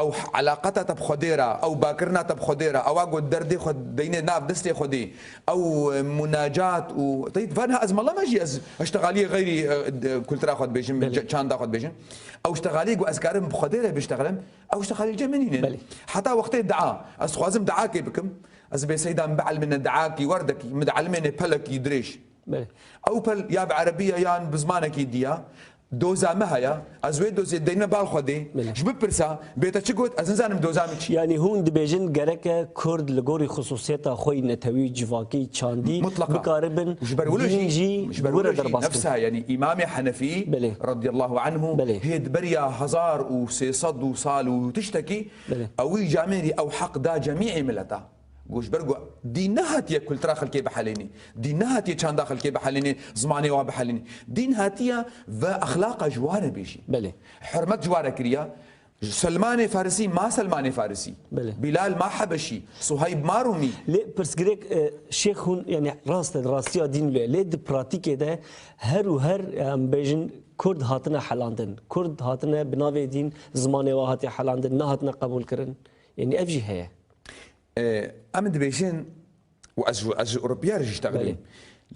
ew elaqeta te bi Xwedê re, ew bakirina te bi Xwedê re, ewa ku derdê xwe deynê nav destê Xwedê, ew, e, munacat û, teyt, van ha ez melama jî ez, ez ştexaliyê xeyrî, e, de, kultura xwe dibêjim, Belê. Çanda xwe dibêjim. Ew ştexaliyê ku ez karim bi Xwedê re biştexelim, ew ştexalî cem min nînin. Belê. Heta wextê dua, ez dixwazim duakê bikim, ez bê seyda min bielmine duakî werdekî, min dielmêne pelekî dirêj. Belê. Ew pel ya bi erebî ye yan bi zimanekî diya, doza me heye, ez wê dozê deyme bal Xwedê, Belê. Ji bipirsa, bê te çi got, ez nizanim doza min çi. Yanî hûn dibêjin gereke Kurd li gorî xisûsiyeta xwe yî netewî, civakî, çandî Mutlaka. Bikaribin Ji ber wilo dîn jî, jî ji ber wilo were jî derbas nefsa, kin. Yanî Îmamê Henefî Belê. Radiyallahu anhu Belê. Hê di beriya hezar û sê sed û sal û tiştekî Belê. Ewî camêrî ew heq da cemîê mileta. Got ji ber ku dîn nehatiye kultura xelkê bihelênî, dîn nehatiye çanda xelkê bihelênî, zimanê wa bihelênî. Dîn hatiye ve exlaqa ji wa re bêjî. Belê. Hurmet ji wa re kiriya. Selmanê Farisî ma Selmanê Farisî. Belê. Bilal ma Hebeşî. Suheyb ma Rûmî. Lê pirsgirêk, e, şêx hûn, yani rast e, rastiya dîn lê. Lê di pratîkê de her û her, em bêjin, Kurd hatine helandin. Kurd hatine bi navê dîn, zimanê wa hatiye helandin, nehatine qebûl kirin. Yani ev jî heye. E, em dibêjin, û ez, ez ji Ewropiya re jî ştexilîm. Belê.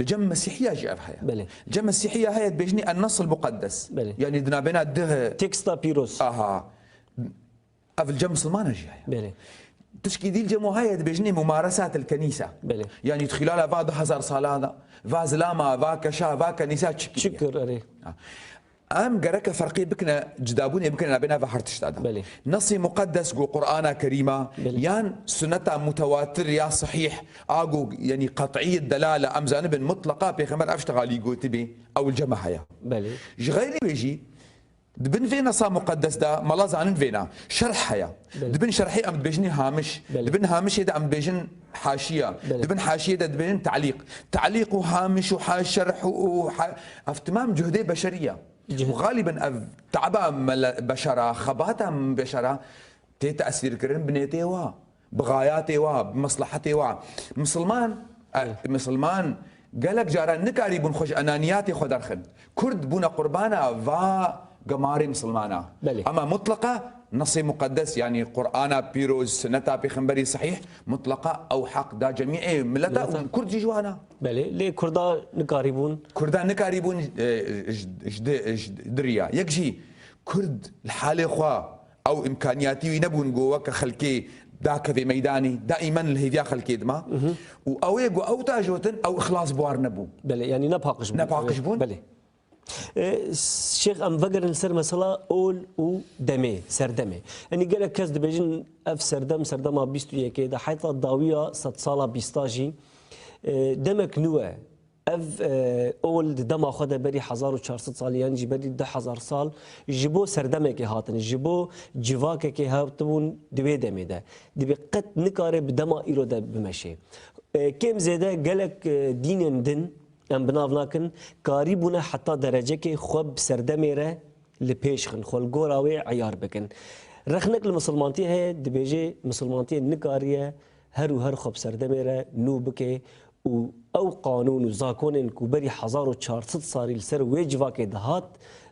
Li cem Mesîhiya jî ev heye. Belê. Li cem Mesîhiya heye dibêjinî en-Nas el-Muqeddes. Belê. Yanî di navbêna dih. Teksta pîroz. Aha. Ev li cem Misilmana jî heye. Belê. Tişkî dî li cem wan heye dibêjinî mumaresat el-Kenîsa. Belê. Yanî di xilala va du hezar sala de, va zilama, va keşa, va kenîsa çi kiriye? Çi kir, erê. Ha. Em gereke ferqê bikine, cidabûnê bikine nabêna ve her tişta de. Belê. Nesê muqeddes go Qur'ana Kerîma, Belê. Yan suneta mutewatir ya sahîh, a go, yanî qet'î delale, em zanibin mutleqa Pêxember ev ştexalî gotibê, ew li cem me heye. Belê. Ji xeyrî wê jî, di bin vê nesa muqeddes de, mala zanin vêna, şerh heye. Belê. Di bin şerhê em dibêjinê hamiş. Belê. Di bin hamişê de em dibêjin haşiya. Belê. Di bin haşiyê de dibêjin te'lîq. Te'lîq û hamiş û ha-, şerh û, û ha-, ev timam cuhdê beşerî ye. Cih- Û xaliben ev taba mele-, beşera, xebata beşera tê tesîrkirin bi nêtê wa, bi xayatê wa, bi meslehetê wa. Misilman, e, Belê. Misilman gelek caran nikarîbûn xwe ji enaniyatê xwe derxin. Kurd bûne qurbana va gemarê misilmana. Belê. Ema mutleqa nesê muqeddes, yanî Qur'ana pîroz, sunneta pêxemberî sahîh, mutleqa ew heq da cemîê mileta Mileta. Û Kurd jî ji wana. Belê, lê Kurda nikarîbûn. Kurda nikarîbûn, e, ji, ji, ji, ji diriya. Yek jî Kurd li halê xwe ew îmkaniyatî wî nebûn ku weke xelkê dakeve meydanê, daîmen li hêviya xelkê dima. Mhm. Û ew ê ku ew ta jotin, ew îxlas bi war nebû. Belê, yanî ne paqij bûn. Ne paqij bûn. Belê. E, Şêx, em vegerin ser mesela ol û demê, serdemê. Yanî gelek kes dibêjin ev serdem, serdema bîst û yekê de, heta dawiya sedsala bîsta jî, e, demek nû e. Ev, e, ol di dema xwe de berî hezar û çar sed salî, yan jî berî du hezar sal ji bo serdemekê hatin, ji bo civakekê hatibûn di wê demê de. Dibê qet nikare bi dema îro de bimeşe. E, kêm zêde gelek, e, dînên din, em bi nav nakin, karîbûne heta derecekê xwe bi serdemê re li pêş xin, xwe li gora wê eyar bikin. Rexnek li misilmantiyê heye, dibêje misilmantiyê nikariye her û her xwe bi serdemê re nû bike û ew qanûn û zakonên ku berî hezar û çar sed salî li ser wê civakê dihat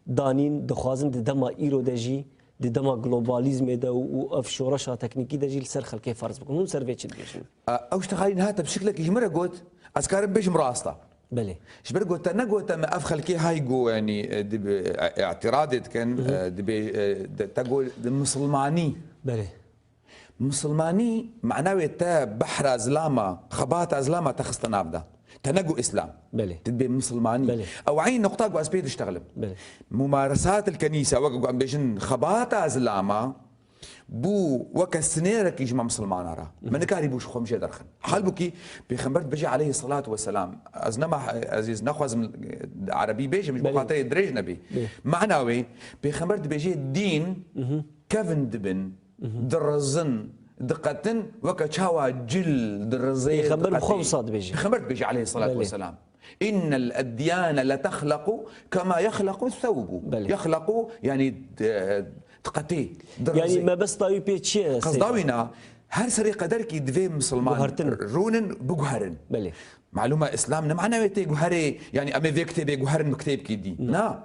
danîn, dixwazin di dema îro de jî, di dema globalîzmê de û, û ev şoreşa teknîkî de jî li ser xelkê ferz bikin. Hûn ser vê çi dibêjin? A, ew ştexalî niha te bi şiklekî ji min re got, ez karim bêjim rast e. Belê. Ji ber ku te negote me ev xelkê hay go, yanî, e, dib-, e, îtiradê dikin, Mhm. e, dibê, e, de, te got di misilmanî. Belê. Misilmanî, mana wê te behra zilama, xebata zilama te xiste nav de. Te nego Îslam. Belê. Tu dibê misilmanî. Belê. Ew eyn nuqta ku ez pê diştexlim. Belê. Mumaresat el kenîsa, wek ku em bêjin xebata zilama, bû weke sinêrekî ji me misilmana re. Me nikarîbû ji xwe mijê derxin. Halbûkî Pêxember dibêje aleyhî selatu weselam, ez nema, ez ê nexwazim erebî bêjim, ji bo Belê. Xatirê dirêj nebê. Belê. Mana wê, Pêxember dibêje dîn Mhm. kevin dibin, Mhm. dirizin, diqetin, weke çawa cil dirizê, Pêxember bi diqetê. Xwe wisa dibêje. Pêxember dibêje aleyhî selatu Belê. weselam. Innel edyane letexlequ kema yexlequ thewbu. Belê. Yexlequ, yanî, e, Diqetê, dirazê. Yanî mebesta wî pê çi ye? Qesda wî na, her serê qederkî divê misilman Guhertin. Rûnin, biguherin. Belê. Malûm e, Îslam ne mana wê tê guherê, yanî em ê vê kitêbê guherin bi kitêbkî dî. Na.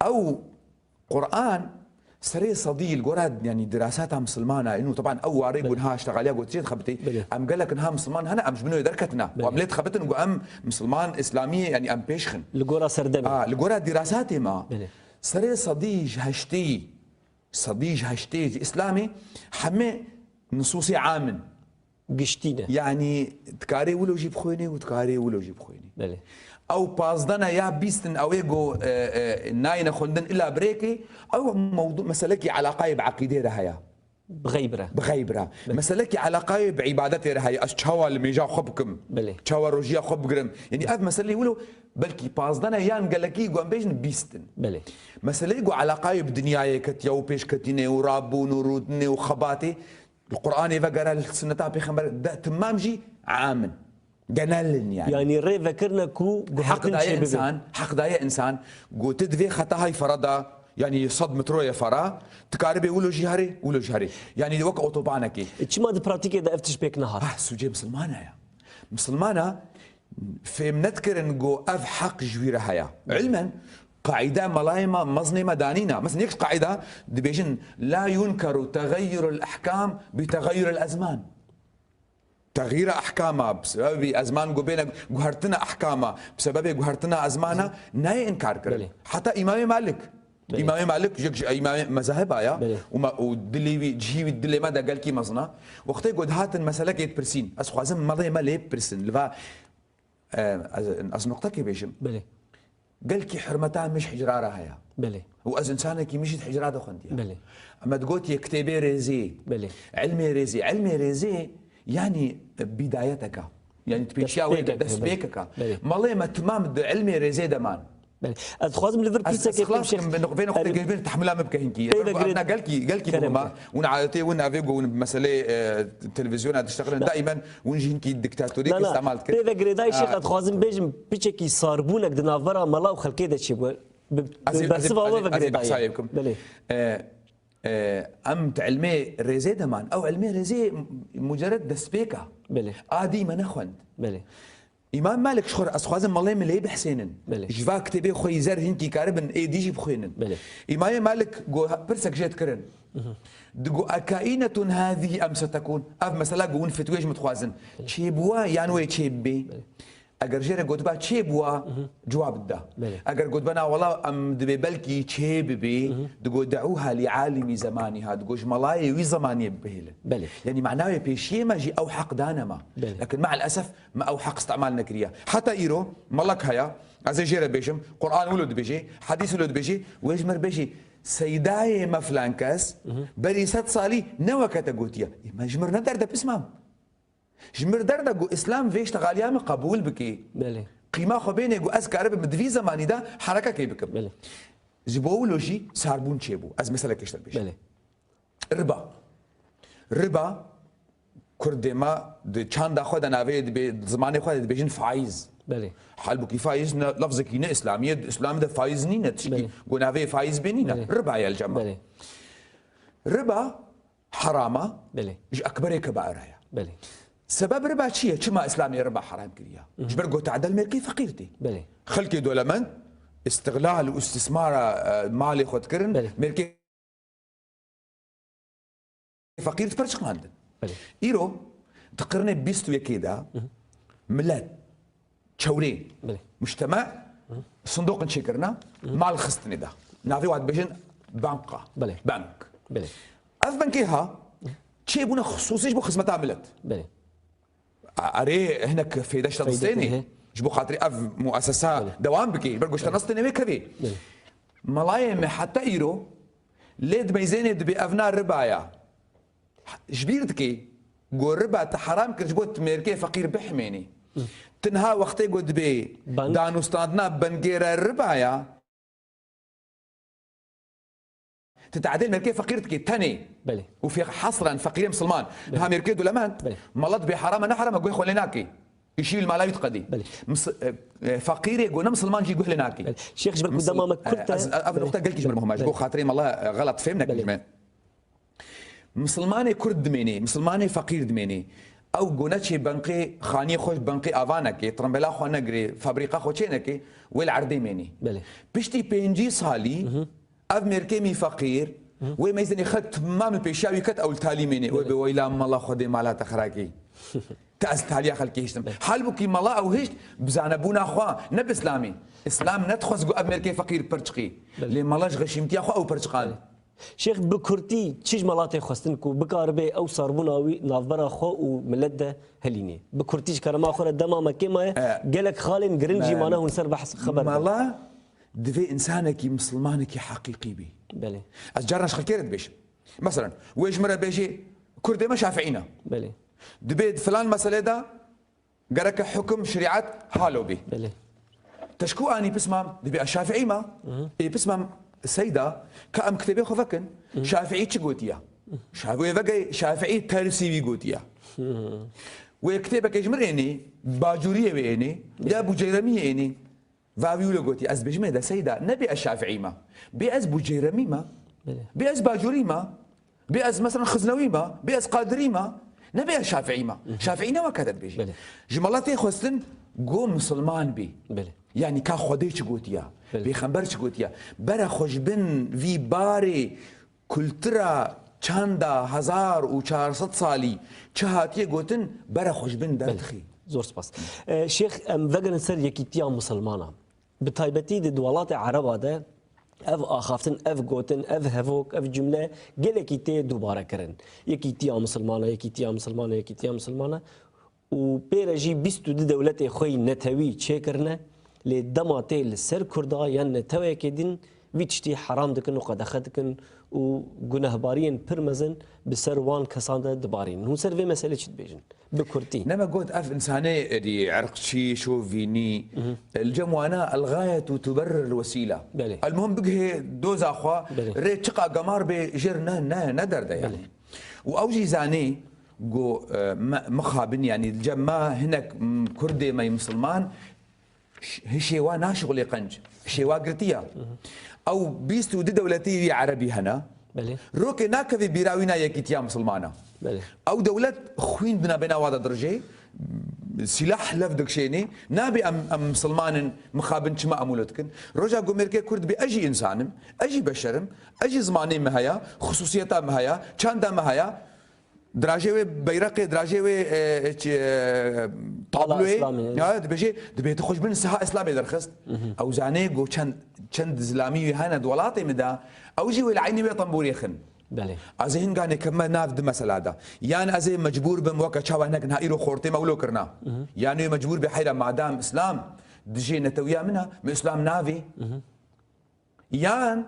Ew Quran serê sedî li gora, yanî dirasata misilmana, inu teban ew warê Belê. Bûn ha ştexaliya gotirê dixebitê. Belê. Em gelek niha misilman hene, em ji bin wê derketina. Belê. Û em lê dixebitin ku em misilman, Îslamiyê, yanî em pêş xin. Li gora serdemê. A, li gora dirasatê me, Belê. Serê sedî ji heştê, sedî ji heştê ji Îslamê hemê nisûsê am in. Giştî ne. Yanî dikarê wilo jî bixwênê û dikarê wilo jî bixwênê. Belê. Ew pazdeh ne ya bîst in, ew ê go, e, e, nayêne xwendin ila birêkê, ew mewdu-, meselekî eleqayê bi eqîdê re heye. Bi xeyb re. Bi xeyb re. Belê. Meselekî eleqayê bi îbadetê re heye. Ez çawa li mêja xwe bikim? Belê. Çawa rojiya xwe bigirim? Yanî ev meseleyê wilo belkî pazdeh ne yan gelekî ku em bêjin bîst in. Belê. Meseleyê ku eleqayê bi dinyayê ketiye û pêşketînê û rabûn û rûdinê û xebatê, li Quranê vegere, li Sunneta Pêxember de, timam jî am in. Genel in yanî. Yanî rê vekirine ku Heq guhertin daye çêbibe. Însan, heq daye însan, ku tu di vê xeta hay fera de, yanî sed metroyê fera, tu karibê wilo jî herê, wilo jî herê. Yanî wek otobanekê. E, çima di pratîkê de ev tişt pêk nehat? Ah, sûcê misilmana ye. Misilmana fêm nedikirin ku ev heq ji wî re heye. Ilmen, qaîde melayê me, mezinê me danîna. Mesela yek ji qaîda dibêjin, "La yunkeru tegayyurul ahkam bi tegayyuril ezman." Texyîra ehkama, bi sebebê ezman ku bêne guhertina ehkama, bi sebebê guhertina ezmana nayê inkar kirin. Belê. Heta Îmamê Malik. Belê. Îmamê Malik, yek ji îmamê mezaheba ya, Belê. Û me, û dilê wî, cihî wî dilê me de gelkî mezin e. Wextê ku dihatin meselekê dipirsîn, ez xwazim melê me lê bipirsin, li va, e, ez, ez noqtekê bêjim. Belê. Gelkî hurmeta min ji hicra re heye. Belê. Û ez însanekî min jî di hicra de xwendiye. Belê. Me digotiye kitêbê rêzê, Belê. Ilmê rêzê. Ilmê rêzê, yanî bîdayeteke. Yanî tu pêşiya wê de Destpêkeke, belê. Destpêkeke. Belê. Malê me timam di ilmê rêzê de man. Belê. Ez dixwazim li vir Ez, ez pirsekê xlas bêjim. Kim, vê noqtê Erê, gel-, vê tehmila min bike hinkî. Peyve Ber-, girê-, Evna gelkî, gelkî kerem muhim e. Ke. Hûn adetê hûn navê go hûn meselê, e, televîzyona diştexilin. Daîmen hûn jî hinkî dîktatorî Na, na. Îstemal dikir. Peyve girêdayî Şêx, Ha. ez dixwazim bêjim, piçekî sarbûnek di navbera mela û xelkê de çêbû. Bi, Ez ê, bi ez ê, bersiva ez we ê, ve ez ê girêdayî. Behsa yê bikim. Belê. E, e, em di ilmê rêzê de man. Ew ilmê rêzê mucered destpêk e. Belê. A dî me nexwend. Belê. Îmam Malik ji xwe re, ez xwazim malê min lê bihsênin. Belê. Ji va kitêbê xwe yî zer hinkî karibin ê dî jî bixwînin. Belê. Îmamê Malik go pirsek jê dikirin. Digo, "Ekaînetun hâzihî em setekûn?" Ev mesela go hûn fetwê ji min dixwazin. Belê. Çêbûwa yan wê çêbibê? Belê. Eger jê re gotiba çêbûwa, cewab dida. Belê. Eger gotiba na wela em dibê belkî çêbibê, digo, "Deûha li alîmî zemanîha", digo, "Ji melayê wî zemaniyê bihêlin." Belê. Yanî mana wê pêşiyê me jî ew heq dane me. Belê. Lakin me'el esef me ew heq îstimal nekiriye. Heta îro melek heye, ez ê jê re bêjim, Quran wilo dibêje, hedîs wilo dibêje, wê ji me re bêjî, seydayê me filan kes, berî sed salî ne weke te gotiye. Ê, me ji me re ne derde pismam. Ji me re derde ku Îslam vê ştexaliya min qebûl bike. Belê. Qîma xwe bêne ku ez karibim di vî zemanî de herekekê bikim. Belê. Ji bo wilo jî sarbûn çêbû. Ez meselekê ji te dibêjim. Belê. Riba. Riba, Kurdê me di çanda xwe de navê dibê, di zimanê xwe de dibêjin faîz. Belê. Halbûkî faîz ne, lafzekî ne îslamî ye, di îslamê de faîz nîne, tişkî Belê. Ku navê faîz bê nîne. Belê. Riba ye li cem me. Belê. Riba herama Belê. Ji ekberê kebair heye. Belê. Sebeb riba çi ye? Çima îslamê riba heram kiriye? Hı hı. Ji ber ku tadel mêrkê feqîr tê. Belê. Xelkê dolemend îstiglal û îstismara, e, malê xwe dikirin, Belê. Mêrkê feqîr diperçiqandin. Belê. Îro di qirnê bîst û yekê de Hı hı. Milet, çewrê, Belê. Mujteme, Hı hı. Sindoqin çêkirine, Hı hı. Mal xistinê de. Navê wan dibêjin banka. Belê. Bank. Belê. Ev bankê ha çêbûne xisûsî ji bo xizmeta milet. Belê. A-, erê hinek fêde ji te Feyde distênê. Tê, he. Ji bo xatirê ev muesesa Belê. Dewam bike. Ber goşte Belê. Nastêne wê kevê. Belê. Melayê me heta îro lê dimeyzênê dibê ev na riba ya. Ji bîr dikê, ku riba te heram kir ji bo tu mêrkê feqîr bihimênî. Hı. Tu niha wextê ku dibê Bank. Danûstandina bengê re riba ya, tu tadêl mêrkê feqîr dikê tenê. Belê. Û fê-, hesren feqîrê misilman. Belê. Niha mêrkê dewlemend, Belê. Mala dibê heram e ne heram e, guhê xwe lê nakê. Îşî li mala wî diqedî. Belê. Mis-, e, e, feqîrê go ne misilman jî guh lê nakî. Belê. Şêx, ji ber ku Mis-, dema me e, kurt e, ez, ev belê, nuqta gelkî ji ber muhim e. Ji bo belê, xatirê me Allah, e, xelet fêm nekin ji me. Misilmanê kurd dimênê, misilmanê feqîr dimênê. Ew go neçê benqê xaniyê xwe, benqê ava neke, trimbela xwe negirê, fabrîqa xwe çê neke, wê li erdê mênê. Belê. Piştî pêncî salî, ev mêrkê mî feqîr, wê meyzênê xelk timam li pêşiya wî ket, ew li talî mênê. Wê bê weyla mala Xwedê mala te xirakî. Te ez taliya xelkê hiştim. Belê. Halbûkî mala ew hişt bi zanebûna xwe, ne bi Îslamî. Îslam nedixwest ku ev mêrkê feqîr pirçiqî. Belê. Lê mala ji xeşîmtiya xwe ew pirçiqan. Belê. Şêx, bi kurtî çi ji mala tê xwestin ku bikaribe ew sarbûna wî navbera xwe û milet de hilînê? Bi kurtî ji kerema xwe re dema me kêm maye, e, gelek xalên girin jî mane hûn ser behs xeber bidin. Mala divê însanekî misilmanekî heqîqî bî. Belê. Ez carna ji xelkê re dibêjim. Meselen, wê ji min re bêjê, Kurdê me Şafiî ne. Belê. Dibê di filan meselê de gereke hukum, şerîet halo bî. Belê. Te ji ku anî pismam, dibê ez Şafiî me. Ê pismam Seyda, ka em kitêbê xwe vekin. Şafiî çi gotiye? Şa-, wê vegey Şafiî tersî wî gotiye. Wê kitêbekê ji min ênî, bacûriyê wê ênî, ya Buceyremiyê ênî. Va wî wilo gotî, ez dibêjim ê de Seyda, nebê ez Şafiî me. Bê ez Buceyremî me. Belê. Bê ez Bacûrî me. Bê ez, meselen, Xiznewî me. Bê ez Qadirî me. Nebê ez Şafiî me. Şafiî ne weke te dibêjî. Belê. Ji mala tê xwestin go misilman bî. Belê. Yanî ka Xwedê çi gotiya? Belê. Pêxember çi gotiya? Bere xwe ji bin vî barê kultura çanda hezar û çar sed salî çi hatiye gotin, bere xwe ji bin derdixî. Belê. Zor spas. E, Şêx, em vegerin ser yekîtiya misilmana. Bi taybetî di, di welatê Ereba de ev axaftin, ev gotin, ev hevok, ev cumle gelekî tê dubare kirin. Yekîtiya misilmana, yekîtiya misilmana, yekîtiya misilmana. Û pê re jî bîst û du dewletê xwe yî netewî çêkirine, lê dema tê li ser Kurda yan neteweyekê din, vî tiştî heram dikin û qedexe dikin û gunehbariyên pir mezin bi ser wan kesan de dibarînin. Hûn ser vê meselê çi dibêjin? Bi kurtî. Ne me got ev însanê êdî irqçî, şovînî, li cem wana el-gayetu tuberrir el-wesîla. Belê. El-muhim bigihê doza xwe, belê, rê çiqa gemar bê jêr ne, ne, ne derde yani. Belê. Û ew jî zanî, Got, e, me, mixabin, yanî li cem me hinek, m, Kurdê me yê misilman, ş-, hişê wa naşixulê qenc. Hişê wa girtiye. Ew bîst û du dewletî wî erebî hene. Belê. Rokê nakevî bîra wî na yekîtiya misilmana. Belê. Ew dewlet xwîn di navbêna wa de dirijê, sîlah lev dikişênê, nabê em, em misilman in, mixabin çima em wilo dikin. Roja ku mêrkê Kurd bê, ez jî însan im, ez jî beşer im, ez jî zimanê me heye, xisûsiyeta me heye, çanda me heye, Dirajê wê beyreqê, dirajê wê, e, ç-, e, tabloyê, Îslamê, ya, dibêjê, dibê tu xwe ji bin siha Îslamê derxist. Ew zanê ku çend, çend zilamî wî hene di welatê min de, ew jî wê li eynî wê tembûrê xin. Belê. Ez ê hin ganê kevme nav di mesela de. Yan ez ê mecbûr bim weke çawa hinek niha îro xortê me wilo kirina. Yan wê mecbûr bê heyra madam Îslam dijê netewiya min e, min Îslam navê. Yan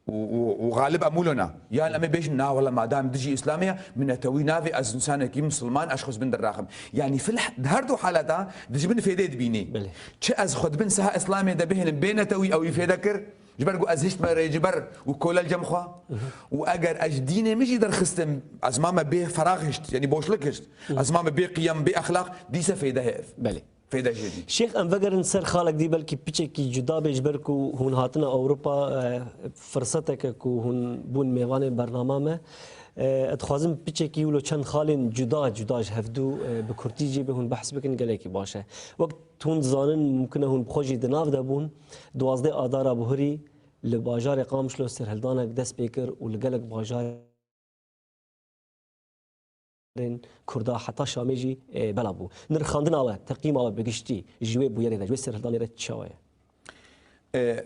û, û, û xalib em wilo ne. Yan em ê bêjin, na wele madam dijî Îslamê ye, min netewî navê, ez însanekî misilman, ez xwe ji bin diraxim. Yanî fil, di her du haleta di ji bin fêdê dibînî. Belê. Çi ez xwe di bin siha Îslamê de bihêlim bê netewî, ew wî fêde kir, ji ber ku ez hiştime rêciber û kole li cem xwe. Û eger ez ji dînê min jî derxistim, ez mame bê feraq hişt, yanî boşluk hişt. Ez mame bê qiyem, bê exlaq, dîse fêde heye. Belê. Fêde jê dî. Şêx, em vegerin ser xalek dî, belkî piçekî cuda bê, ji ber ku hûn hatine Ewropa, e, firseteke ku hûn bûn mêvanê bernama me. E, ez dixwazim piçekî wilo çend xalên cuda cuda ji hevdû, e, bi kurtî jê bê hûn behs bikin, gelekî baş e. Wek hûn dizanin, mumkin e hûn bi xwe jî di nav de bûn. Duwazdeh Adara buhirî li bajarê Qamişlo serhildanek dest pê kir û li gelek bajarê Kurda heta Şamê jî, e, bela bû. Nirxandina we, teqîma we bi giştî ji wê bûyerê re, ji wê serhildanê re çawa ye? E,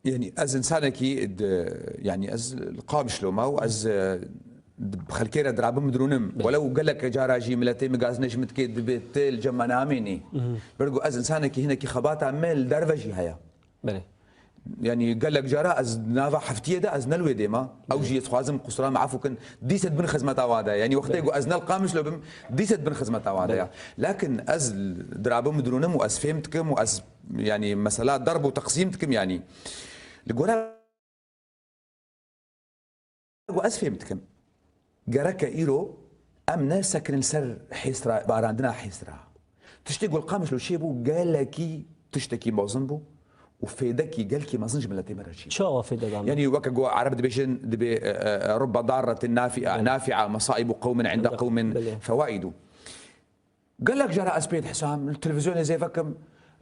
yanî ez însanekî di, yanî ez li Qamişlo me û ez, e, di xelkê re dirabim dirûnim. Belê. Welew gelek cara jî miletê min gazine ji min dikê, dibê ti li cem me namênî. Ber ku ez însanekî hinekî xebata me li derve jî heye. Belê. Yanî gelek cara ez nava heftiyê de ez ne li wê dê me. Ew jî ez dixwazim qusura me efû kin. Dîse di bin xizmeta wa de. Yanî wextê ku ez ne li Qamişlo bim, dîse di bin xizmeta wa de ya. Belê. Lakin ez dirabim dirûnim û ez fêm dikim û ez, yanî mesela derb û teqsîm dikim yanî. Li gora Ku ez fêm dikim, gereke îro em nesekirin ser hêsra, barandina hêsra. Tiştê ku li Qamişlo çêbû gelekî tiştekî mezin bû û fêdekî gelkî mezin ji miletê me re çêbû. Çawa fêde da me? Yanî weke ku Ereb dibêjin, dibê, e, e, e, "Rubbe darretin nafi'a, Belê. nafi'a, masaibu qewmin inda Belê. qewmin Belê. fewaidu." Gelek cara ez pê dihesam, li televîzyonê zêve kim,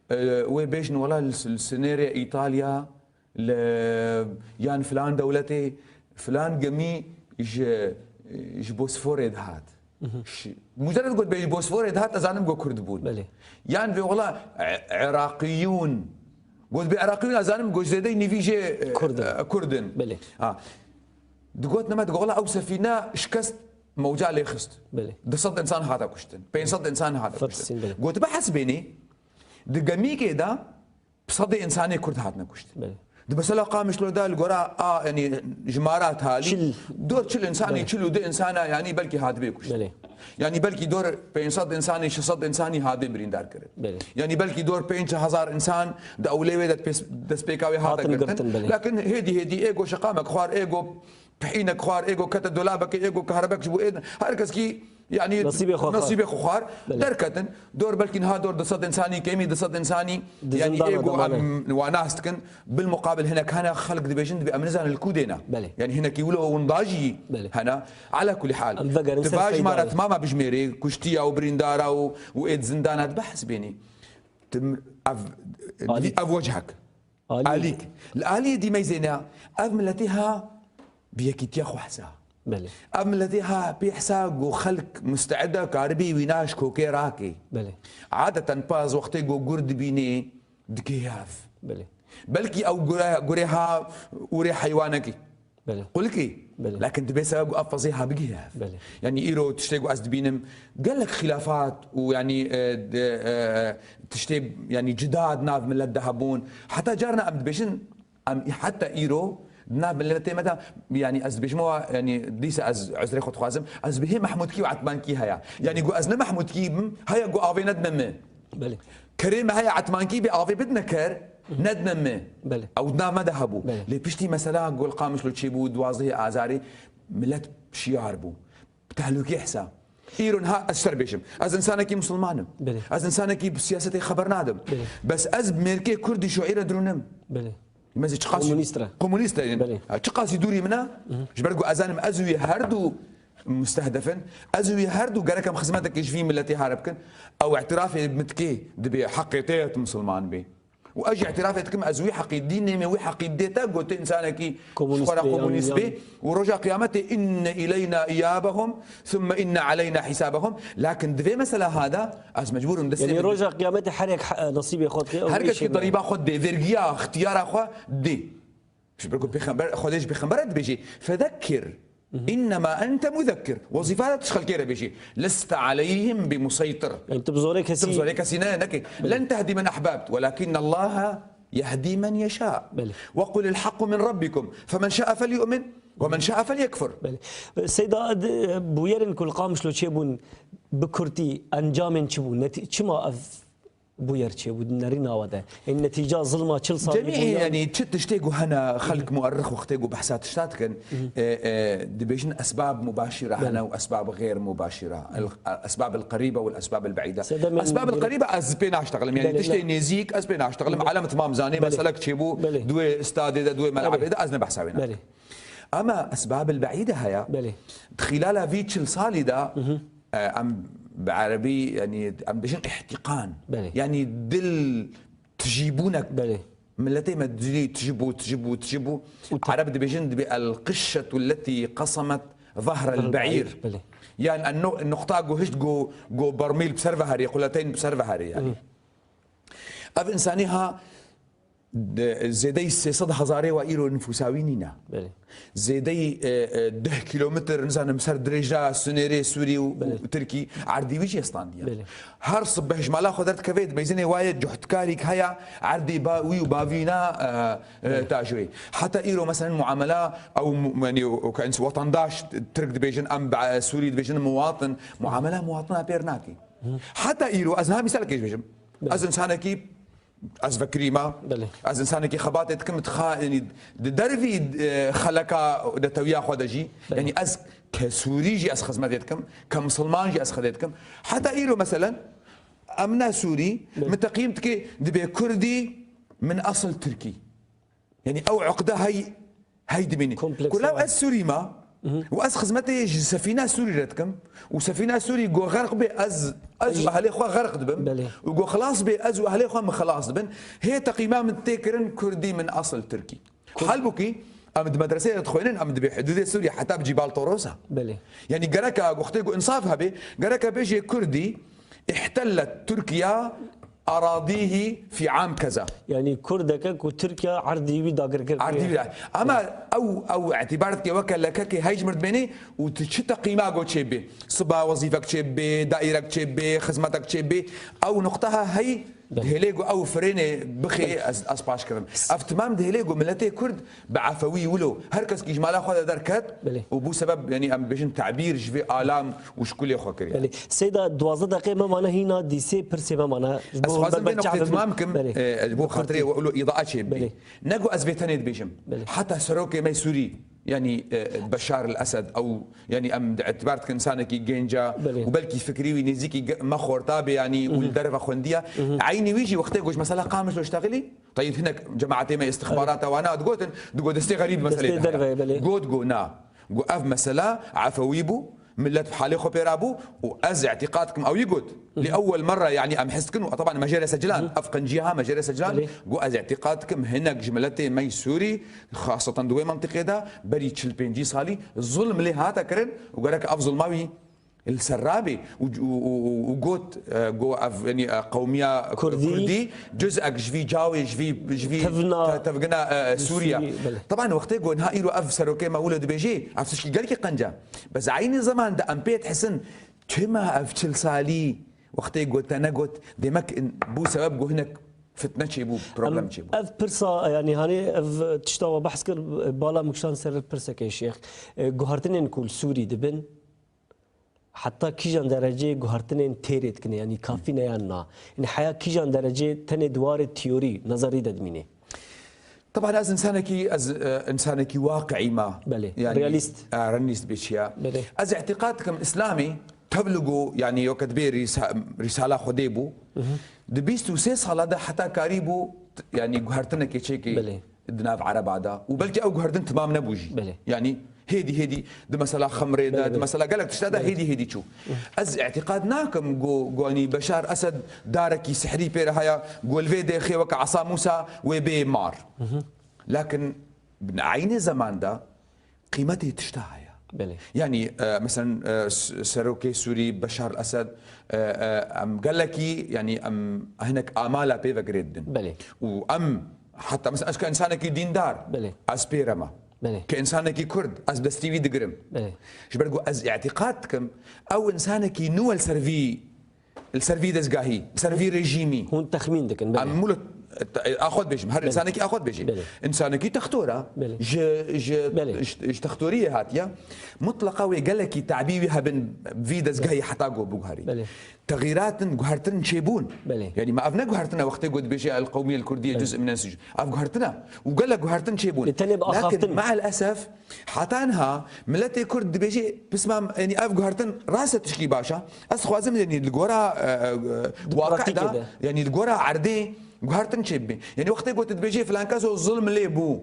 e, wê bêjin, "Wela li, li sinêrê Îtalya, li, yan filan dewletê, filan gemî ji, ji Bosforê dihat." Ş-, mucerred got bê ji Bosforê dihat, ez zanim got Kurd bûn. Belê. Yan vê wela, e, Iraqiyûn. Got bê Iraqiyûn, ez zanim got zêdeyî nîvî jê, e, Kurd in. e, Kurd in. Belê. Ha. Digot nema, digot wela ew sefîne şikest mewca lê xist. Belê. Du sed insan hate kuştin. Pênc sed insan hate Fethisîn, kuştin. belê. Got bihesibênî, di gemîkê de bi sedê insanê Kurd hatine kuştin. Belê. Di mesela Qamişlo de li gora a, yanî jimara talî, Çil. dor çil insanî, Belê. çil û du insana, yanî belkî hatibê kuştin. Belê. Yanî belkî dor pênc sed insanî, şeş sed insanî hatibê birîndar kirin. Belê. Yanî belkî dor pênc hezar insan di ewlê wê de pês-, destpêka wê hate Hatin girtin. girtin, belê. Lakin hêdî hêdî ê go şeqamek xwar, ê go pihînek xwar, ê go kete dolabekê, ê go kahrabek ji bo ê, her keskî, yanî Nasîbê xwe xwar. nasîbê xwe xwar, Belê. derketin. Dor belkî niha dor du sed insanî, kêmî du sed insanî, Di yanî zindana ê go de mane. em wa nas dikin, bil muqabil hinek hene xelk dibêjin, dibê em nizanin li ku dêne. Belê. Yanî hinekî wilo winda jî Belê. hene. Ala kulî hal. Em vegerin Ti ser va ji ma re Seydayê. Timama bijmêrê, kuştiya û birîndara û, û ê di zindana dibe hesibênî. Tim ev, Alî. ev wecihek. Alî. Alîk. Li aliyê dî meyzêne, ev miletê ha bi yekîtiya xwe hesa. Belê. Ev miletê ha pê hesa ku xelk musteid e karibî wîna ji kokê rakê. Belê. Adeten paz wextê ku gur dibînê dikê hev. Belê. Belkî ew gure, gurê ha ûrê heywanekî. Belê. Qulikî. Belê. Lakin dibê sebe ku ev fezê ha bigihê hev. Belê. Yanî îro tiştê ku ez dibînim gelek xilafat û yanî, e, de, e, tiştê yanî cida di nav milet de hebûn. Heta carna em dibêjin, em heta îro di nav miletê me de, yanî ez dibêjim wa, yanî dîsa ez uzrê xwe dixwazim, ez bihê Mehmûdkî û Etmankî heye. Yanî ku ez ne Mehmûdkî bim, heye ku avê nedime min. Belê. Kerê me heye Etmankî bê avê bidine ker, nedime min. Belê. Ew di nav me de hebû. Belê. Lê piştî mesela Gol Qamişlo çêbû, duwazdehê Azarê, milet şiyar bû. Bi tehlûkê hesa. Îro niha ez ser bêjim. Ez insanekî misilman im. Belê. Ez insanekî bi siyasetê xeber nadim. Belê. Bes ez mêrkê Kurdî şoîre dirûnim. Belê. Me zî çiqas Komûnîst re. Komûnîst re. Belê. Ha, çiqasî dûrî min e, ji ber ku ez zanim ez wî her du mustehdef in, ez wî her du gerek em xizmetekê ji vî miletê hare bikin, ew îtirafê min dike dibê heqê te ye tu misilman bê. Û ez jî îtirafê dikim ez wî heqî dînê me, wî heqî dê te, ku tu insanekî Komûnîst xwe re bê, yan, komûnîst yan. bê. Û roja qiyametê inne ileyna iyabehum, thumme inne aleyna hisabehum. Lakin di vê mesela ha de ez mecbûr im destê Yanî min roja qiyametê her yek he-, nasîbê xwe dike, ew Her ê kes ki şêwî. deriba xwe dê, vergiya, ixtiyara xwe dê. Ji ber ku pêxember, Xwedê ji pêxembere dibêjê, "Fedekir, innema ente muzekir." Wezîfa te tu ji xelkê re bêjî. "Leste aleyhim bi museytir." Yani tu bi zorê kesî Tu bi zorê kesî ne, nekê. Belê. "Len tehdi men ahbabt, welakinne Allaha yehdi men yeşâ. Belê. Ve qulil haqqu min rabbikum. Femen şa'a felyu'min, ve men şa'a felyekfur." Belê. Seyda, d-, bûyerên ku li Qamişlo çêbûn bi kurtî encamên çi bûn? Netî-, çima ev bûyer çêbû di nerîna we de? Ên netîca zilma çil salî Cemî, bûyan? yanî çi tiştê ku hene xelk muerrix wextê ku behsa tişta dikin, e, e, dibêjin esbab mubaşîra Belê. hene û esbab xêr mubaşîra. El, esbab el qerîbe û esbab el beîde. Sedemên Esbab el dire- qerîbe ez pê naştexlim. Yanî Belê, tiştê ne- nêzîk ez pê naştexlim. Belê. Elem timam zanê Belê. meselek çêbû. Belê. Duê stadê de, duê Belê. melabê de ez ne behsa wê nakim. Belê. Ama esbab el beîde heye. Belê. Di xîlala vî çil salî de, e, em bi erebî, yanî em dibêjin îhtîqan. Belê. Yanî dil tijîbûnek. Belê. Miletê me dilî tijîbû, tijîbû, tijîbû. Û te- Ereb dibêjin dibê el qişşetu letî qesemet zahr el Zahr el beîr. beîr, belê. Yan en nu-, nuqta ku hişt ku, ku bermîl bi ser ve herê, quleteyn bi ser ve herê yanî. Hı. Ev insanî ha de, zêdeyî sê sed hezarê wa îro nifûsa wî nîne. Belê. Zêdeyî, e, e, deh kilometr, nizanim, ser dirêja sinêrê Sûrî û, Belê. û Tirkî erdî wî jî standiye. Belê. Her sibeh ji mala xwe derdikeve, di meyzînê wa ye cuhtkarîk heye, erdê ba wî û bavîna, e, e, Belê. tajoyê. Heta îro, meselen, muamela ew mu-, yanî, o, o, ke ins-, wetendaş, Tirk dibêjin, em be-, Sûrî dibêjin muwatin, muamela muwatina pêr nake. Heta îro, ez niha mîsalekê ji bêjim. Belê. Ez insanekî Ez vekirî me. Belê. Ez insanekî xebatê dikim, dixa, yanî di dervî, e, xeleka netewiya xwe de jî. Belê. Yanî ez ke Sûrî jî ez xizmetê dikim, ke misilman jî ez xedê dikim. Heta îro meselen, Em ne Sûrî, min teqîm dike dibê Kurdî min esil Tirkî. Yanî ew uqde hey, hey dimînî. Kompleks. Ku law ez Sûrî ma, û ez xizmetê ji sefîna Sûrî re dikim, û sefîna Sûrî go xerq bê, ez, ez û ehlê xwe xerq dibim, û go xilas bê, ez û ehlê xwe min xilas dibin. Hê teqîma min tê kirin Kurdî min esil Tirkî. Halbûkî em di medreseyê de dixwînin, em dibê hidûdê Sûriyê heta bi Cîbal Torosa. Belê. Yanî gereka wextê ku insaf hebe, gereka bêjê Kurdî ihtellet Tirkiya aradîhî fî am keza. Yanî Kurdeke ku Tirkiya erdî wî dagir kir. Erdî wî. Ama ew, ew îtîbar dike weke lekekê hey ji mir dimênê û tu çi teqîma go çêbê. Siba wezîfek çêbê, daîrek çêbê, xizmetek çêbê. Ew nuqteha hey Belê. Dihêlê ku ew firênê bixê, Belê. ez, ez paş kevim. Ev timam dihêlê ku miletê Kurd bi efewî wilo her keskî ji mala xwe de derket Belê. û bû sebeb, yanî em bêjin tebîr ji vê alam û şkulê xwe kiriye. Belê. Seyda, duwazdeh deqê me mane hîna dîsê pirsê me mane. Ji Ez bo xwazim vê berber noqtê çav timam bibin. kim, Belê. e, ji bo Bi xatirê Kurtî. we wilo îdaa çê bibê. Belê. Ne ku ez vê tenê dibêjim. Belê. Heta serokê me Sûrî, Yanî, e, Beşar el-Esed, ew, yanî em di îtibar dikin insanekî genc e Belê. û belkî fikrî wî nêzîkî ge-, me xorta bê, yanî û li derve xwendiye. Eynî wî jî wextê ku ji mesela Qamişlo ştexilî, teyîd hinek cemaetê me îstixbarata wana digotin, digo destê xerîb meselê Destê de heye. derve, belê. Got go na. Got ev mesela efewî bû, millet bi halê xwe pê rabû û ez îtîqad dikim ew yî got. Li ewwel merre, yanî em his dikin û teban me jê re secilan, ev qenciya ha me jê re secilan, Belê. got ez îtîqad dikim hinek ji miletê me yî Sûrî, xaseten di wê mentiqê de, berî çil pêncî salî zulm lê hate kirin û gerek ev zulma wî li ser rabê û, û, û, û, û got, e, got ev, yanî, e, qewmiya Kurdî. Kurdî, cuzek ji vî cawê, ji vî, ji vî Tevna. te-, tevgina, e, Sûriye. Sûrî, belê. Teban wextê got niha îro ev serokê me wilo dibêjê, ev tişkî gelkî qenc e. Bes eynî zeman de em pê dihisin, çima ev çil salî wextê got te negot, demek in-, bû sebeb got hinek fitne çêbû, problem Em, çêbû. Ev pirsa, yanî hanê ev tişta we behs kir, bala min kişand ser pirsekê şêx. E, guhertinên ku li Sûrî dibin, heta kîjan derecê guhertinên têrê dikine, yanî kafî ne yan na? Yanî heya kîjan derecê tenê di warê teorî, nezerî de dimîne? Teban ez insanekî, ez, e, insanekî waqiî ma. Belê, Yanî, realîst. e, realîst bê çiya. Belê. Ez îtîqad dikim Îslamî tevligo, yanî weke dibê rîsa-, rîsala Xwedê bû. Di bîst û sê sala de heta karî bû, t-, yanî guhertinekê çêkê Belê. di nav Ereba de. Û belkî ew guhertin timam nebû jî. Belê. Yanî hêdî hêdî di mesela xemrê de, Belê, di belê. mesela gelek tişta de Belê. hêdî hêdî çû. Ez îtîqad nakim ku, ku yanî Beşar Esed darekî sihrî pê re haya, ku li vê dêxê weke Esa Mûsa wê bê mar. Lakin bi eynî zeman de qîmetê tişta heye. Belê. Yanî, e, meselen, e, s-, serokê Sûrî Beşar Esed, e, e, em gelekî, yanî em hinek amala pê ve girê didin. Belê. Û em heta, meselen, ez ke insanekî dîndar, Belê. ez pê re me. Belê. Ke insanekî Kurd, ez destî wî digirim. Belê. Ji ber ku ez îtîqad dikim, ew insanekî nû li ser vî, li ser vî dezgahî, li ser vî rejîmî. Hûn texmîn dikin, belê. Em mûl, a xwe dibêjim, her Belê. insanekî a xwe dibêje. Belê. İnsanekî textor e. Belê. Ji, ji, Belê. ji, ji textoriyê hatiye. Mutleqa wê gelekî tabî wî hebin vî dezgahî heta go biguherî. Belê. Texîratin, guhertin çêbûn. Belê. Yanî me ev ne guhertin e wextê go dibêje el qewmiyel kurdiyê Belê. cuz min ensuc. Ev guhertin e. Û gelek guhertin çêbûn. Lê tenê bi Lakin axaftin. me'el esef, heta niha miletê Kurd dibêje, pismam, yanî ev guhertin rast e tişkî baş e. Ez dixwazim, yanî li gora, e, e, Di waqi'da, pratîkê de. yanî li gora erdê guhertin çêbibe. Yanî wextê ku tu dibêjê filan keso zulm lê bû.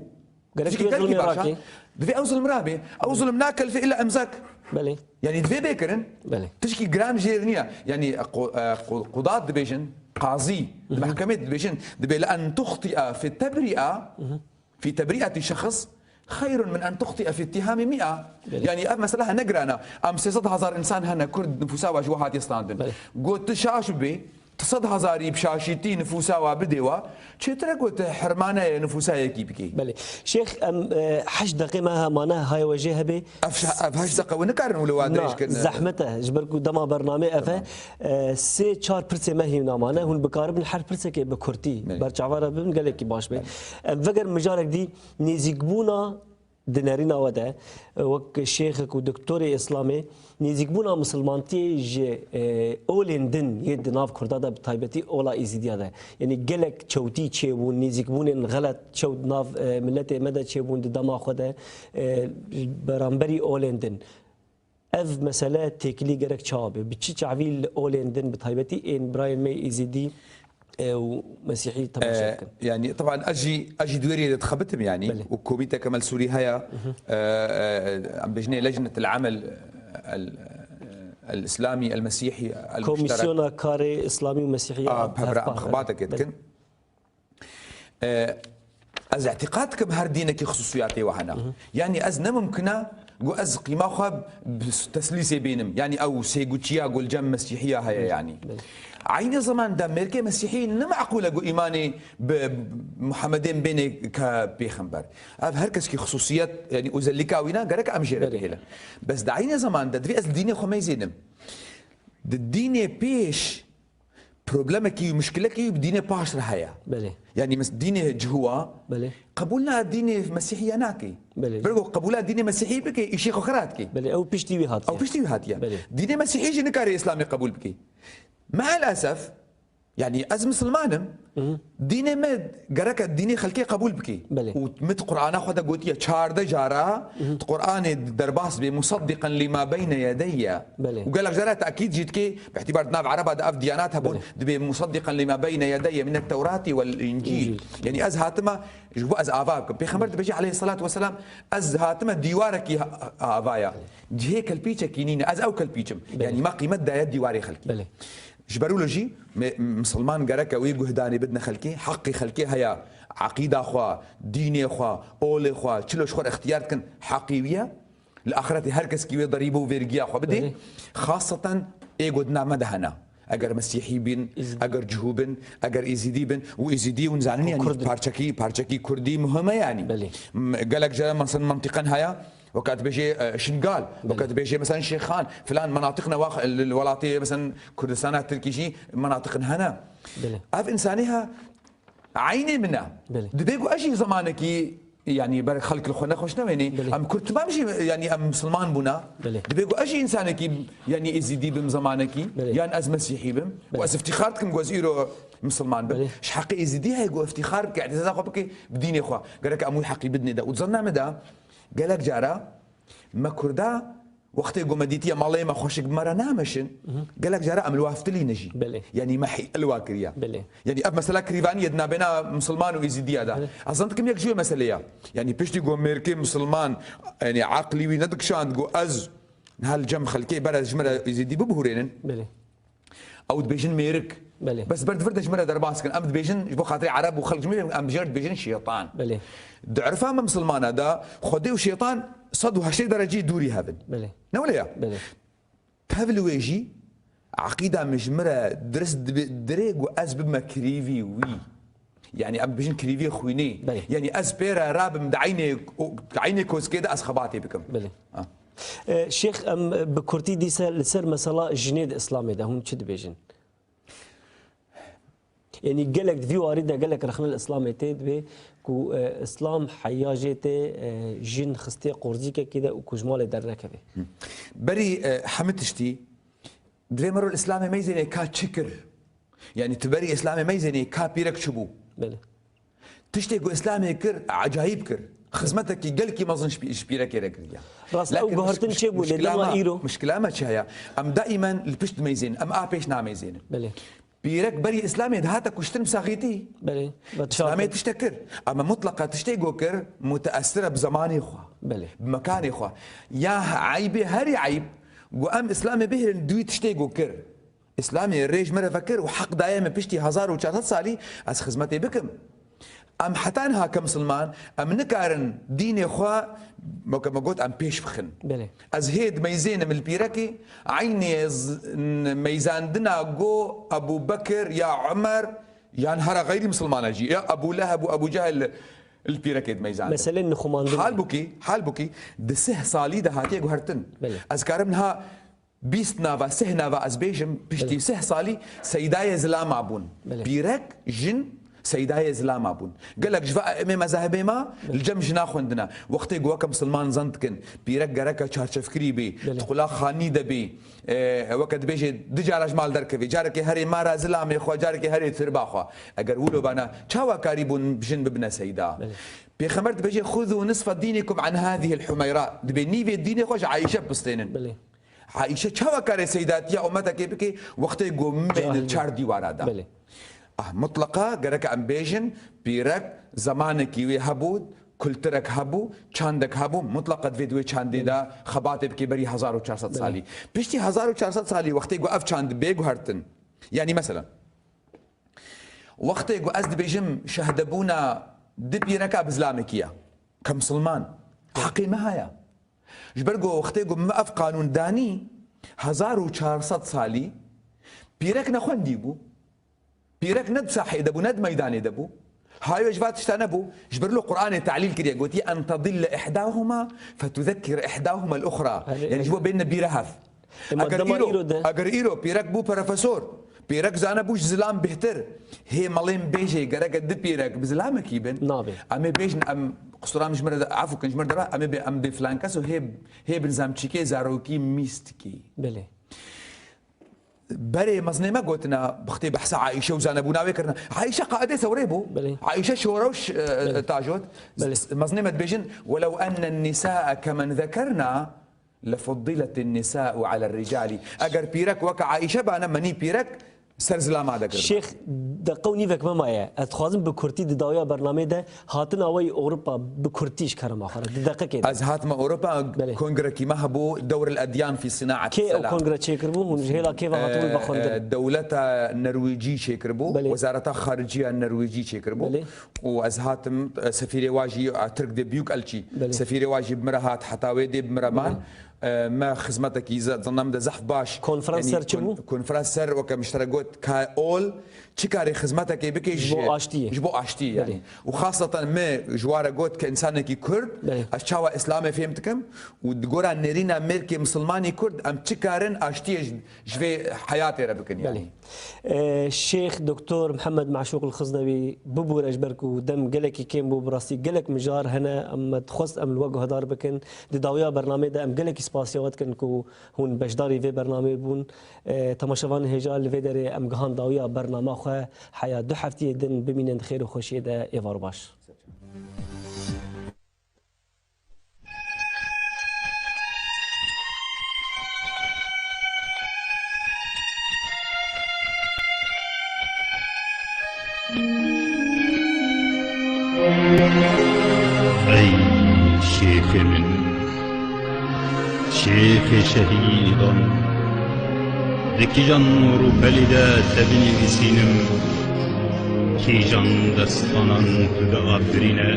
Gerek Tişkî tu gelkî zulmê baş e. rakî. Divê ew zulm rabe. Ew zulm nakelfe illa imzak. Belê. Yanî divê bê kirin. Belê. Tişkî giran jêr niye. Yanî, e, qu-, e, qu-, qudat dibêjin, qazî, di Hı hı. mehkemê dibêjin, dibê li en tuxti'a fi tebri'a, Hı hı. fi tebri'ati şexs, xeyrun min en tuxti'a fi ittihami mi'a. Belê. Yanî ev mesela hene giran e. Em sê sed hezar insan hene, Kurd nifûsa we ji we hatiye standin. Belê. Got tu şaş bibê, tu sed hezarî bi şaşîtî nifûsa we bidê we, çêtir e ku tu hirmaneyê nifûsa yekî bikî. Belê. Şêx, em, e, heşt deqê me hemane, haya we jê hebe. Ev şa-, ev heşt deqe we nikarin wilo wa Na, dirêj kirin. zehmet e, ji ber ku dema bernamê ev e. Tamam. E, sê çar pirsê me hîna mane, hûn bikaribin her pirsekê bi kurtî Belê. berçava re bibin, gelekî baş be. Belê. Em veger mijarek dî nêzîkbûna Di nerîna we de, wek şêxek û doktorê Îslamê, nêzîkbûna misilmantiyê ji, e, olên din yê di nav Kurda de, bi taybetî ola Êzîdiya de, yanî gelek çewtî çêbûn, nêzîkbûnên xelet çewt nav, e, miletê me de çêbûn di dema xwe de, e, beramberî olên din. Ev mesele têkilî gerek çawa be? Bi çi çavî li olên din, bi taybetî ên birayên me Êzidî, e, û Mesîhî temaşe E, bikin? Yani, taban, ez jî, ez jî di wê rêyê de dixebitim, yani. Belê. Û komîteke me li Sûrî heye, e, e, em bêjinê Lejnetil Emel el, el Îslamî, el Mesîhî, el Muşterek. Komîsyona Karê Îslamî û Mesîhî A, ya pevra em Hevpar, xebateke belê. dikin. E, ez îtîqad dikim her dînekî xisûsiyatê we hene. Hı hı. Yani ez ne mimkine ku ez qîma xwe bi teslîsê bînim. Yani ew sêguçiya ku li cem Mesîhiya heye yani. Belê. Aynı zamanda mêrkê Mesîhî ne meqûl e ku îmanê bi Muhammedê bêne ke pêxember. Ev her keskî xisûsiyet, yani özellikê wîna gerek em jê re Belê. bihêlin. Bes di aynı zamanda divê ez li dînê xwe meyzênim. Di dînê pêş problemekî û muşkilekî bi dînê paş re heye. Belê. Yani mes-, dînê Cihûwa Belê. qebûl na dînê Mesîhiya nake. Belê. Ber ku qebûla dînê Mesîhî bike, îşê xwe xira dike. Belê, ew piştî wî hatiye. Ew piştî wî hatiye. Belê. Dînê Mesîhî jî nikare Îslamê qebûl bike. Me'el esef, yani ez misilman im, Hı hı. dînê me gereke dînê xelkê qebûl bike. Belê. Û min di Qur'ana xwe de gotiye, çardeh cara Hı hı. di Qur'anê derbas bê, "Musaddiqan lima beyne yedeyye." Belê. Û gelek cara tekîd jî dike, bi îtîbar di nav Ereba de ev diyanat hebûn, Belê. dibê, "Musaddiqan lima beyne yedeyye min et-Tewrati wel-Încîl." Încîl. Yani ez hatime, ji bo ez ava bikim. Pêxember dibêje aleyhissalatu vesselam, "Ez hatime dîwarekî ha-, avaya." Cihê kelpîçekî nîne, ez ew kelpîç im. Belê. Yani me qîmet daye dîwarê xelkî. Belê. Ji ber wilo jî me, misilman gereke wê guhdanê bidine xelkê, heqê xelkê heye, eqîda xwe, dînê xwe, olê xwe, çilo ji xwe re ixtiyar dikin, heqê wî ye. Li axretê her keskî wê derîbe û vergiya xwe bidê. Belê. Xaseten ê ku di nav me de hene. Eger Mesîhî bin, Îzîdî. eger Cihû bin, eger Êzîdî bin, û Êzîdî hûn zanin, Û yani Kurd bin. parçekî, parçekî Kurdî muhim e yani. Belê. M-, gelek cara mesela mentiqen heye, weka dibêje, e, Şingal, Belê. weka dibêje mesela Şêxan, filan menatiq ne, wax, li, li welatê mesela Kurdistana Tirkî jî menatiqin hene. Belê. Ev insanê ha eynê min e. Belê. Dibê ku ez jî zemanekî, yani ber xelk li xwe nexweş newênê. Belê. Em Kurd timam jî, yani em misilman bûna. Belê. Dibê ku ez jî insanekî, yani Êzîdî bim zemanekî, Belê. yan ez Mesîhî bim. Belê. Û ez iftîxar dikim ku ez îro misilman bim. Belê. Ji heqê Êzîdî heye ku iftîxar bike, îtizaza xwe bike bi dînê xwe. Gerek em wî heqî bidinê de. Û di zana me de gelek cara me Kurda wextê ku me dîtiye malê me xweşik bi me re nameşin, Hı hı. gelek cara em li wa ftilîne jî. Belê. Yanî me hîl wa kiriye. Belê. Yanî ev mesela kirîvanî ye di nabêna misilman û êzîdiya de. Belê. Ez zan dikim yek ji wê meselê ye. Yanî piştî ku mêrkê misilman, yanî eqlî wî nedikişand ku ez niha li cem xelkê ber ez ji me re êzîdî bibihurênin. Belê. Ew dibêjin mêrik. Belê. Bes ber di vir de ji me re derbas kin. Em dibêjin ji bo xatirê Ereb û xelk ji me re, em ji dibêjin şêtan. Belê. Di irfa me misilmana de Xwedê û şêtan sed û heştê derecî dûrî hev in. Belê. Ne wile ye? Belê. Tev li wê jî eqîda min ji min re dirist dibe, dirê ku ez bibime kirîvî wî. Yanî em dibêjin kirîvî xwînê. Belê. Yanî ez pê re rabim di eynê, di eynê koskê de ez xebatê bikim. Belê. Ha. E, Şêx, em bi kurtî dîse li ser mesela jinê di Îslamê de hûn çi dibêjin? Yanî gelek di vî warî de gelek rexne li Îslamê tê, dibê ku, e, Îslam heya jê tê, e, jin xistê qorzîkekê de û ku ji malê dernekeve. Hı. Berî, e, hemî tiştî, divê mero li Îslamê meyzênê ka çi kir? Yanî tu berî Îslamê meyzênê ka pîrek çi bû? Belê. Tiştê ku Îslamê kir, ecayîb kir. Xizmetekî gelkî mezin ji pî-, ji pîrekê re kiriye. Rast, ew Lakin guhertin miş-, çêbû, lê muşkila dema me, îro? muşkila me çi heye? Em daimen li pişt meyzênin, em a pêş nameyzênin. Belê. Pîrek berî Îslamê dihate kuştin bi saxîtî. Belê. Îslamê tiştek kir. Ama mutleqa tiştê ku kir, muteesir e bi zemanê xwe. Belê. Bi mekanê xwe. Ya eybê herî eyb, ku em Îslamê bihêlin di wî tiştê ku kir. Îslamê rê ji me re vekir û heq daye me piştî hezar û çar sed salî ez xizmetê bikim. Em heta niha ke misilman, em nikarin dînê xwe, weke me got, em pêş bixin. Belê. Ez hê dimeyzênim li pîrekê, eynê z-, n-, meyzandina go Ebû Bekir ya Umer, yan hera xeyrî misilmana jî, ya Ebû Leheb û Ebû Cehil li pîrekê dimeyzandin. Meselê nixumandin. Halbûkî, halbûkî di sih salî de hatiye guhertin. Belê. Ez karim niha bîst nava, sih nava ez bêjim, piştî Belê. sih salî seydayê zilama bûn. Belê. Pîrek, jin, seydayê zilama bûn. Gelek ji va emê mezahibê ma Belê. li cem jina xwendina. Wextê ku weke misilman zend dikin, pîrek gereke çarçevkirî bî, Belê. di qula xanî de bî, e, weke dibêjê du cara ji mal derkevî. Carekê herê mara zilamê xwe, carekê herê tirba xwe. Eger wilo bana, çawa karî bûn jin bibine seyda? Belê. Pêxember dibêje, "Xuzû nisfe dînikum an hâzihil humeyra." Dibê nîvê dînê xwe ji Ayşe bistênin. Belê. Aîşe çawa kare seydatiya ummetekê bike, wextê ku min Cahil. çar dîwara da? Belê. Ah, mutleqa gerek em bêjin, pîrek zemanekî wê hebû, kulturek hebû, çandek hebû, mutleqa divê di wê çandê de xebatê bike berî hezar û çar sed Belê. salî. Piştî hezar û çar sed salî wextê ku ev çand bê guhertin, yanî mesela, wextê ku ez dibêjim şehdebûna di pîreka bi zilamekî ye, ke misilman, heqê me heye. Ji ber ku wextê ku min ev qanûn danî, hezar û çar sed salî pîrek nexwendî bû. Pîrek ne di sahê de bû, ne di meydanê de bû. Hayo ji va tişta nebû. Ji ber lo Qur'anê te'lîl kiriye, gotiye, "En tedille ihdahuma fetuzekkir ihdahuma el-uxra." Erê, Yanî ji bo bêne bîre hev. Ema Eger dema îro, îro de eger îro pîrek bû profesor, pîrek zane bû ji zilam bêhtir. Hê melên bêjê gereke di pîrek bi zilamekî bin. Nabe. Em ê bêjin, em qusura min ji min re de, efû kin, ji min re de, em ê bê, em bê filan kes û hê, hê bin zamçîkê zarokî mîstikî. Belê. Berê mezinê me gotina, bixtê behsa Aîşe û zanebûna wê kirine. Aîşe qaedê sewrê bû. Belê. Aîşe şoreş, e, Belê. tajot. Belê. S-, mezinê me dibêjin, "Welew ennen nisa'e kemen zekerna, lefuddiletin nisa'u alel ricali." Eger pîrek weke Aîşe bane, menî pîrek ser zilama de kiribin. Şêx, deqe û nîvek me maye. Ez dixwazim bi kurtî di dawiya bernameyê de hatina we yî Ewropa bi kurtî ji kerema xwe re, di deqekê de. Ez hatime Ewropa, Belê. kongrekî me hebû, Dewr el Edyan fi Sinaat Kê ew Selam. kongre çêkiribû? Hûn ji hêla kê ve hatibûn vexwendin? E, dewleta Nerwêcî çêkiribû, Belê. Wezareta Xariciya Nerwêcî çêkiribû. Belê. Û ez hatim, e, sefîrê wa jî, e, Tirk de Büyükelçi. Belê. Sefîrê wa jî bi min re hat, heta wê dê bi min re man. Belê. E, me xizmetekî ze-, zana min de zehf baş. Konferans Yanî ser çi kon-, bû? konferans ser weke min ji te re got, ka ol çi karê xizmetekê bike Ji bo ji, aştiyê. ji bo aştiyê Belê. yanî. Û xaseten me ji wa re got ke însanekî Kurd, Belê. ez çawa Îslamê fêm dikim û di gora nêrîna mêrkê misilmanî Kurd em çi karin aştiyê ji, ji vê heyatê re bikin yanî. Belê. Ee, Şêx Doktor Mihemed Meşûq El-Xiznewî, bibûre ji ber ku dem gelekî kêm bû, bi rastî gelek mijar hene, em me dixwest em li we guhdar bikin. Di dawiya bernameyê de em gelekî spasiya we dikin ku hûn beşdarî vê bernameyê bûn. Ee, temaşevanên hêja, li vê derê em gihan dawiya bernama xwe. Heya du heftiyê din bimînin di xêr û xweşiyê de. Êvar baş. Ey şêxê min, şêxê şehîdan, di kîjan rûpelî de te binivîsînim? Kîjan destanan tu diafirîne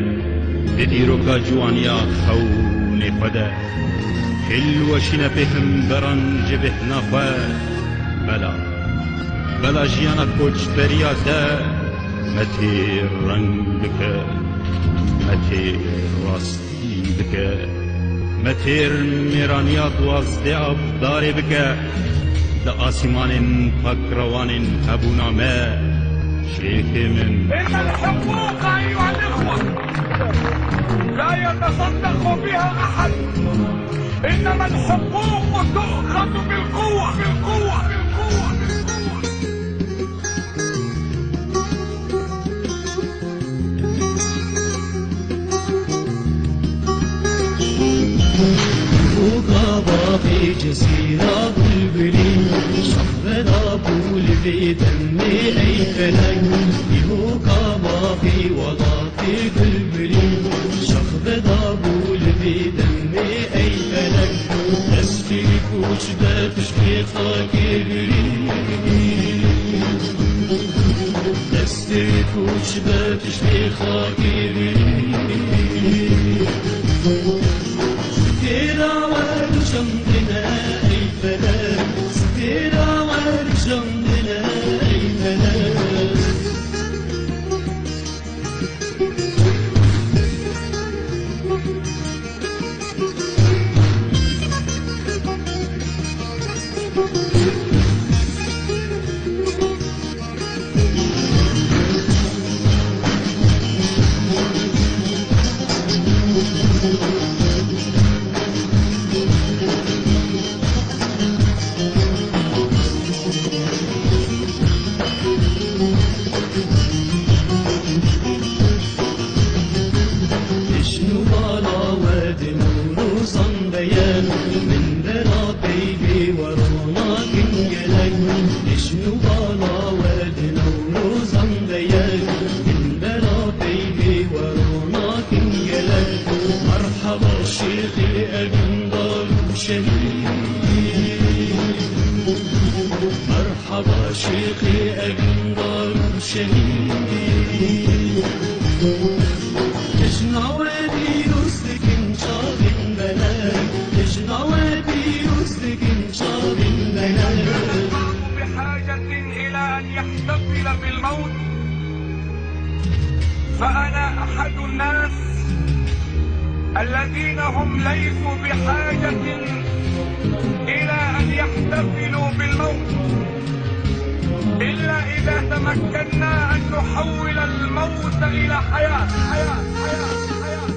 di dîroka ciwaniya xewnê xwe de? Kil weşîne pê himberan ji bêhna xwe. Bela, bela jiyana koçberiya te me tê reng bike, me tê rast bike. Me têr mêraniya duwazdeh abdarê bike, di asîmanên pakrewanên hebûna me, şêxê min. إن الحقوق أيها الإخوة لا يتصدق بها أحد، إنما الحقوق تؤخذ بالقوة، بالقوة، بالقوة، بالقوة. Boka baxê cezîra bulbilî, şax veda bû li vê demê ey felek. Boka baxê welatê bulbilî, şax veda bû li vê demê ey felek. Destê koç be piştê xakê birî. Destê koç be piştê xakê birî. Têra we şandine ey felek, têra we şandine ey felek. Evîndar û şehîd. Jina we pîroz dikin çavên belek, jina we pîroz dikin çavên belek. بحاجة إلى أن يحتفل بالموت، فأنا أحد الناس الذين هم ليسوا بحاجة إلى أن يحتفلوا بالموت، إلا إذا تمكنا أن نحول الموت إلى حياة، حياة، حياة، حياة.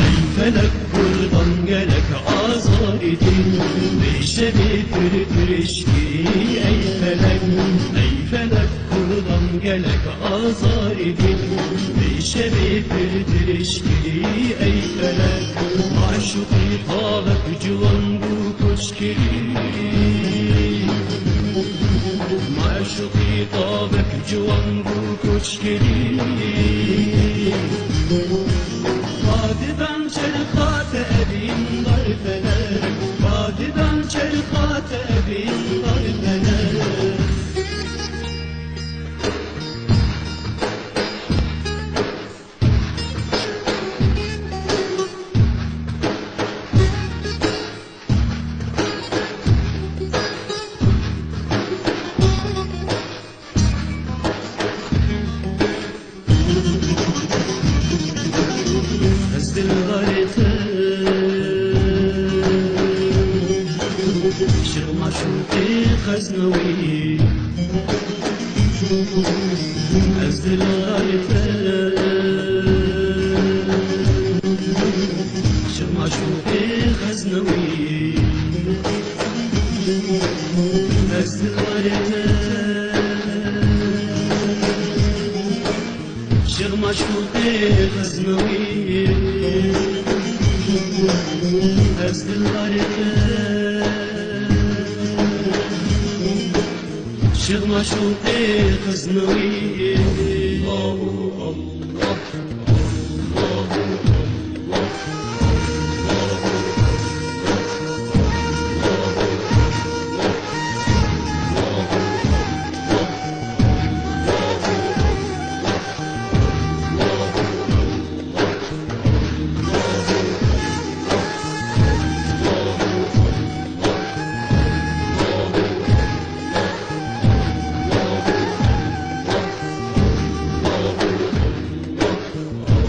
Ey felek, kurdan gelek azarî din, bê şevê pir tirişkî. Ey felek, ey felek, kurdan gelek azarî din, bê şevê pir tirişkî. Ey felek, maşuqî tavek ciwan bû koçkirî. Maşuqî tavek ciwan bû koçkirî. Badidan çerxa te evîndar felek, badidan çerxa te evîndar felek. Ez dildarê te, şir maşûqê xeznewî. Ez dildarê te, şir maşûqê xeznewî. Ez dildarê te, şir maşûqê xeznewî. Ez dildarê te, şir maşûqê xeznewî.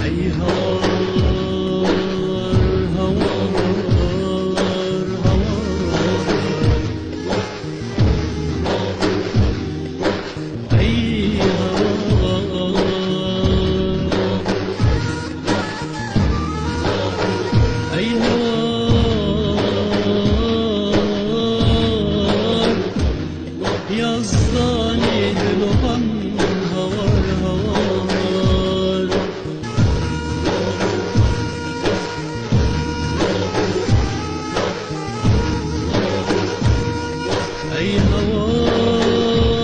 Ey hawar, hawar, hawar. Ey hawar, ey hawar. Yazdanê dilovan hawar hawar. Ey hawar,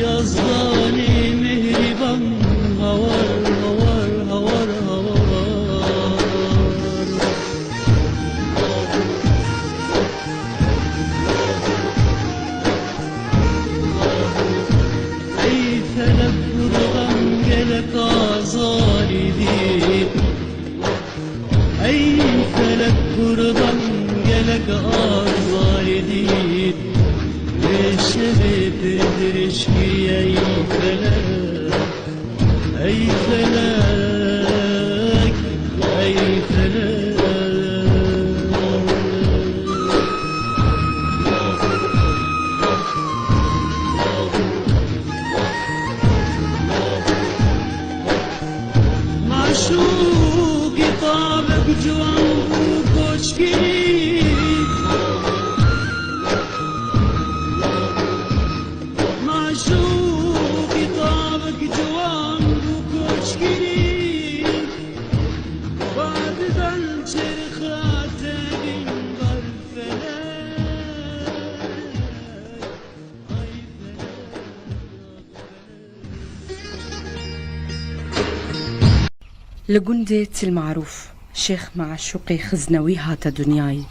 yazdanê mihriban hawar hawar hawar hawar. Ey felek, kurdan gelek azarî dît. Ey felek, kurdan gelek azarî dît. Lê şevê pir dirişkî ey felek. Ey felek, ey felek. Maşûqî tavek ciwan bû koçkirî. Maşûqî tavek ciwan bû koçkirî, badidan çerxa te vîndar felek. Ay felek, felek. Li gundê Til Marûf, Şêx Meşûqê Xiznewî hate dinyayê.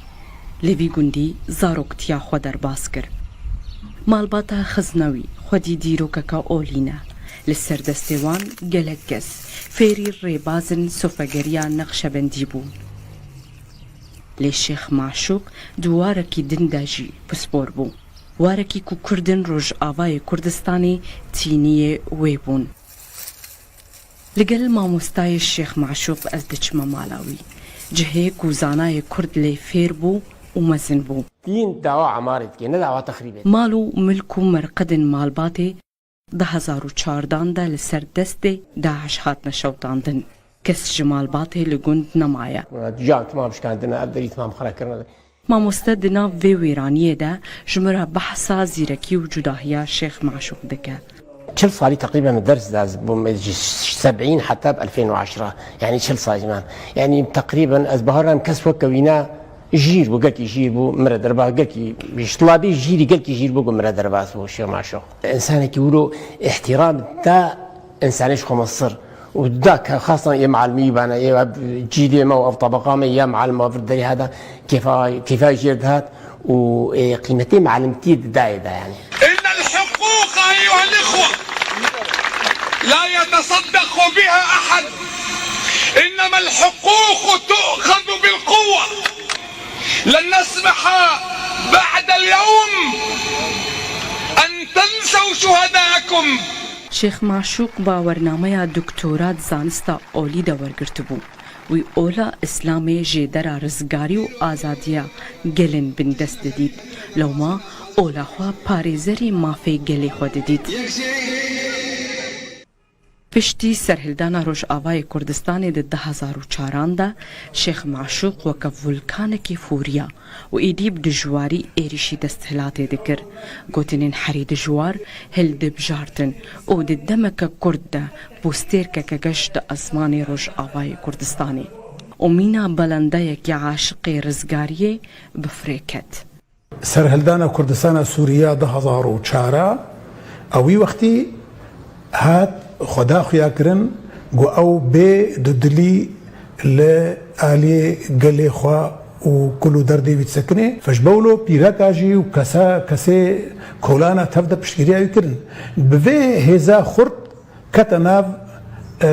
Li vî gundî zaroktiya xwe derbas kir. Malbata Xiznewî xwedî dîrokeke olî ne. Li ser destê wan gelek kes fêrî rêbazên sofegeriya Neqşebendî bûn. Lê Şêx Meşûq di warekî din de jî pispor bû. Warekî ku Kurdên Rojavayê Kurdistanê tîniyê wê bûn. Li gel mamostayê Şêx Meşûq ez diçime mala wî. Cihê ku zanayê Kurd lê fêr bû û mezin bû. Dîn dawa emarê dike, ne dawa texrîbê. Mal û milk û merqedên malbatê di hezar û çardan de li ser destê DAIŞ hatine şewitandin. Kes ji malbatê li gund nemaye. Can timam şikandine, ev derî timam xira kirine. Mamoste di nav vê wêraniyê de ji min re behsa zîrekî û cudahiya Şêx Meşûq dike. Çil salî teqrîben min ders da, ji seb'în heta bi elfên û eşra, yanî çil salî man. Yanî teqrîben ez bawer nakim kes weke wîna jîr bû, gelkî jîr bû, min re derbas, gelkî ji tulabê jîrî gelkî jîr bû ku min re derbas bû Şêx Meşûq. Însanekî wilo îhtîram da însanê ji xwe mesir. û da ke xasan ê malimî bane, ê ev cîlê me û ev tebeqa me ya malim ev derî hada kêfa, kêfa jêr dihat û, ê, qîmetê malimtî didayê de yani. إن الحقوق أيها الإخوة لا يتصدق بها أحد، إنما الحقوق تؤخذ بالقوة. لن نسمح بعد اليوم أن تنسوا شهداءكم. Şêx Meşûq bawernameya doktora di zanista olî de wergirtibû. Wî ola Îslamê jêdera rizgarî û azadiya gelên bindest didît. Lewma ola xwe parêzerê mafê gelê xwe didît. Piştî serhildana Rojavayê Kurdistanê di du hezar û çaran de Şêx Meşûq weke vulkanekî fûriya û êdî bi dijwarî êrîşî desthilatê dikir. Gotinên herî dijwar hildibjartin û di demeke kurt de pûstêrkeke geş di ezmanê Rojavayê Kurdistanê û mîna belendeyekî aşiqê rizgariyê bi firê ket. Serhildana Kurdistana Sûrî ya du hezar û çar a, ew wî wextî hat xweda xuya kirin ku ew bê dudilî li aliyê gelê xwe û kul û derdê wî disekine. Fe ji bewlo pîreka jî û kesa, kesê kolana tev de piştgiriya wî kirin. Bi vê hêza xurt kete nav, e,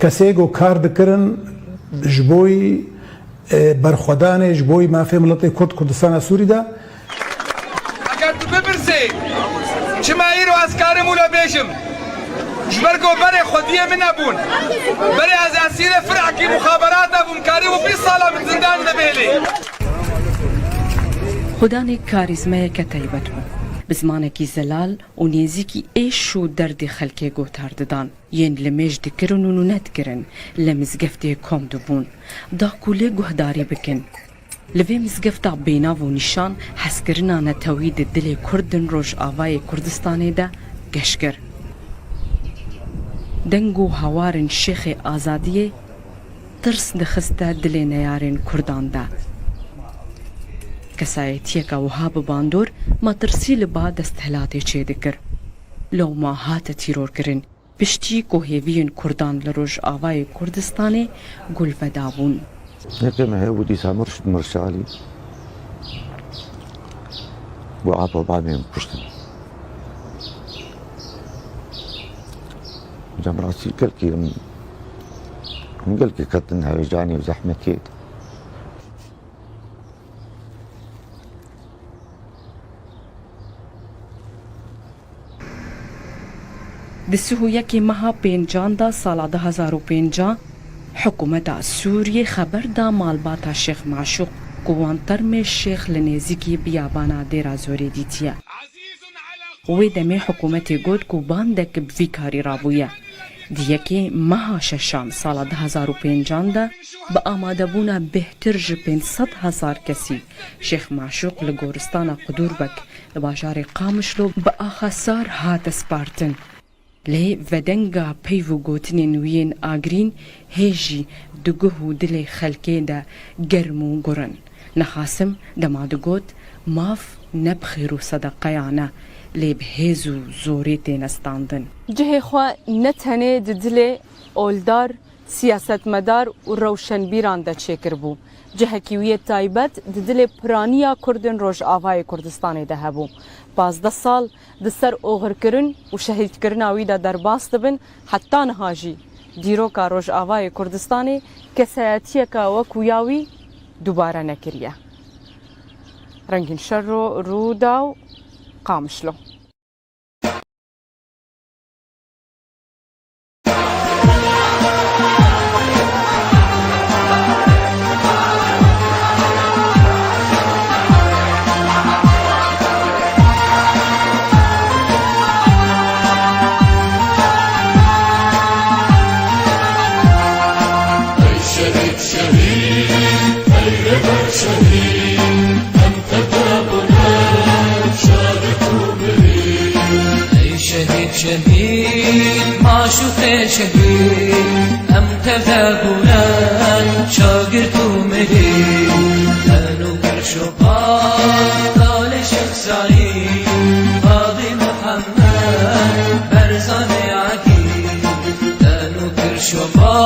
kesê ku kar dikirin ji bo yî, e, berxwedanê, ji bo yî mafê miletê Kurd Kurdistana Sûrî de. Eger tu bipirsê, çima îro ez karim wilo bêjim? Ji ber ku berê xwediyê min nebûn. Berê ez esîrê firekî muxaberata bûm, karî bû bîst sala min zindan de bêlê. Xudanê karîzmeyeke taybet bû. Bi zimanekî zelal û nêzîkî êş û derdê xelkê gotar didan. Yên limêj dikirin û nûnet kirin, li mizgeftê kom dibûn, da ku lê guhdarî bikin. Li vê mizgefta bênav û nîşan hezkirina netewî di dilê Kurdên Rojavayê Kurdistanê de geş kir. Deng û hawarên Şêxê Azadiyê tirs dixiste dilê neyarên Kurdan de. Kesayetiyeke wiha bi bandor metirsî li ba desthilatê çêdikir. Lewma hate tîrorkirin. Piştî ku hêviyên Kurdan li Rojavayê Kurdistanê gulveda bûn. Yekê me hebû dîsa Murşid Mirşalî bû apa babê min kuştin. Cem rastî gelkî em, em gelkî ketin heyecanê û zehmetê. Di sih û yekê meha pêncan de sala du hezar û pêncan, hikûmeta Sûriyê xeber da malbata Şêx Meşûq ku wan termê Şêx li nêzîkî biyabana Dêra Zorê dîtiye. Wê demê hikûmetê got ku bandek bi vî karî rabûye. Di yekê meha şeşan sala du hezar û pêncan de bi amadebûna bêhtir ji pênc sed hezar kesî Şêx Meşûq li goristana Qudûrbek li bajarê Qamişlo bi axa sar hate spartin. Lê vedenga peyv û gotinên wî yên agirîn hê jî di guh û dilê xelkê de germ û gur in. Nexasim dema digot, maf ne bi xêr û sedeqeyan e, lê bi hêz û zorê têne standin. Cihê xwe ne tenê di dilê oldar siyasetmedar û rewşenbîran de çêkiribû. Cihekî wî yê taybet di dilê piraniya Kurdên Rojavayê Kurdistanê de hebû. Pazdeh sal di ser oxirkirin û şehîdkirina wî de derbas dibin, heta niha jî dîroka Rojavayê Kurdistanê kesayetiyeke wekû ya wî dubare nekiriye. Rengîn Şerro, Rûdaw, Qamişlo. Ey şehîd, şehîd, ey rêber şehîd, em tev de bûne şagird û mirî. Ey şehîd, şehîd, maşûqê şehîd, em tev de bûne şagird û mirî. Te nû kir şopa talê Şêx Seîd, Qadî Mihemed, Berzanê Egîd. Te nû kir şopa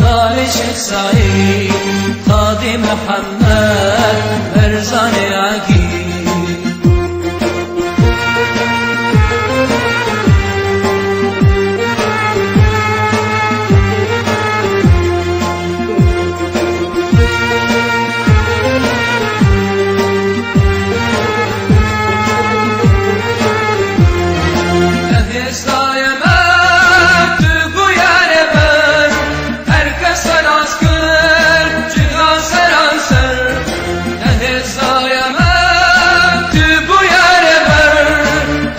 talê Şêx Seîd, Qadî Mihemed, Berzanê Egîd. Nehêzayê me tu bûye rêber, her kes te nas kir, cîhan seranser. Nehêzayê me tu bûye rêber,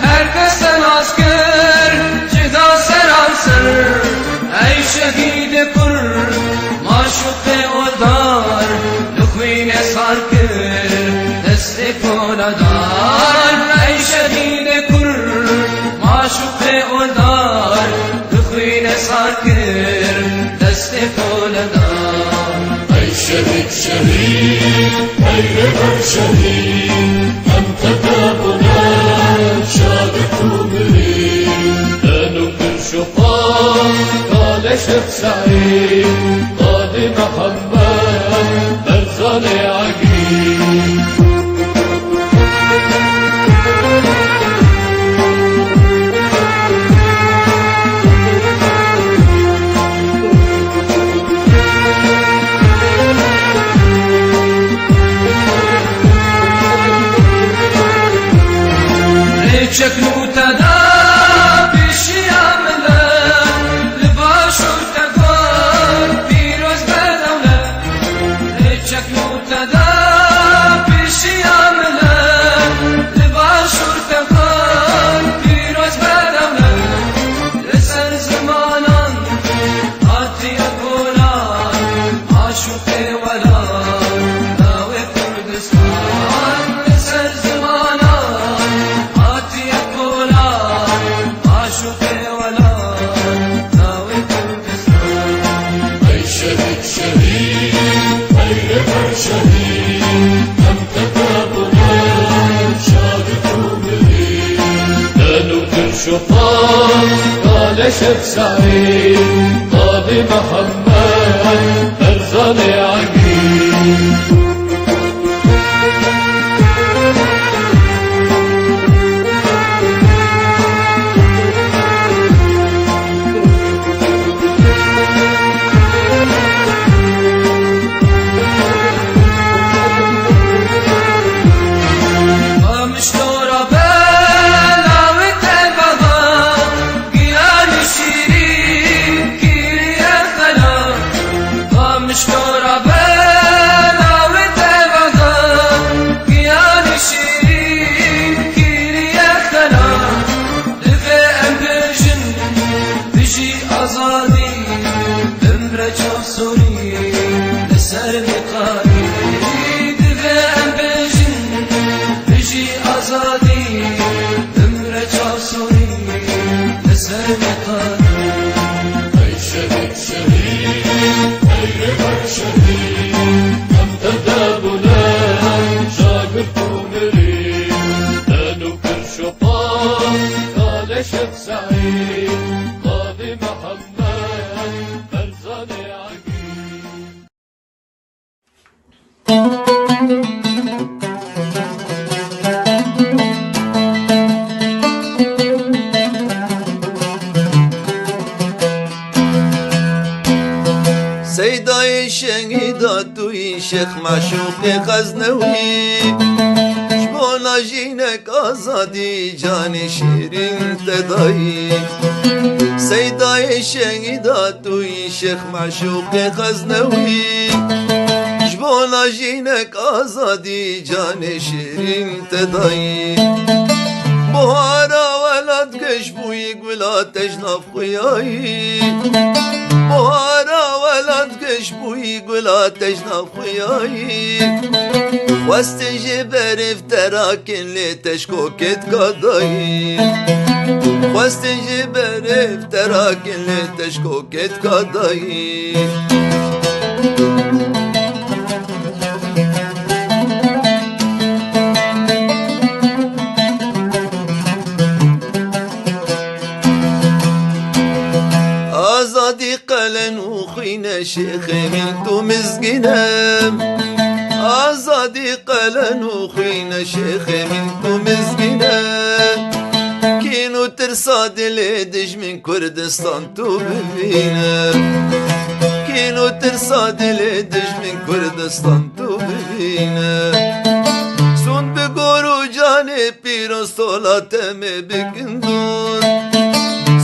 her kes te nas kir, cîhan seranser. Ey şehîdê Kurd, maşûqê oldar, li xwînê sar kir destê poladar. Ey şehîdê Kurd, maşûqê oldar, li xwînê sar kir destê poladar. Ey şehîd, şehîd, ey rêber şehîd, em tev de bûne şagird û mirî. Te nû kir şopa talê Şêx Seîd, Qadî Mihemed, Berzanê Egîd. Rêçek nû te da pêşiya milet, li başûr te got pîroz be dewlet. Rêçek nû te da pêşiya milet, li başûr te got pîroz be dewlet. Li ser zimanan hatiye kolan, aşûqê welat, navê Kurdistan. Li ser zimanan hatiye kolan, aşûqê welat, navê Kurdistan. Ey şehîd, şehîd, ey rêber şehîd, em tev de bûne şagird û mirî. Te nû kir şopa talê Şêx Seîd, Qadî Mihemed, Berzanê Egîd. Qamişlo ra be navê te baba, giyanê şîrîn, kîr Seydayê şehîda tu yî Şêx Meşûqê Xeznewî, ji bona jînek azadî canê şêrîn te dayî. Seydayê şehîda tu yî Şêx Meşûqê Xeznewî, ji bona jînek azadî canê şêrîn te dayî. Buhara welat geş bûyî, gula te ji nav xuyayî. Buhara welat geş bûyî, gula te ji nav xuyayî. Xwestin ji berê terakên lê te ji kokê dika dayî. Xwestin ji berê terakên lê te ji kokê dika dayî. Azadî qelen û xwîne şêxê min tu mizgîne. Azadî qelen û xwîne şêxê min tu mizgîne. Kîn û tirsa dilê dijmin Kurdistan tu bibîne. Kîn û tirsa dilê dijmin Kurdistan tu bibîne. Sûnd bi gor û canê pîroz, sola te me bikin doz.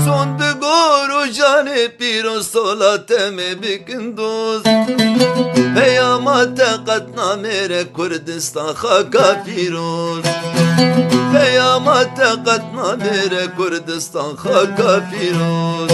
Sûnd bi gor û canê pîroz, sola te me bikin doz. Peyama te qet namêre Kurdistan xaka pîroz. Peyama te qet namêre Kurdistan xaka pîroz.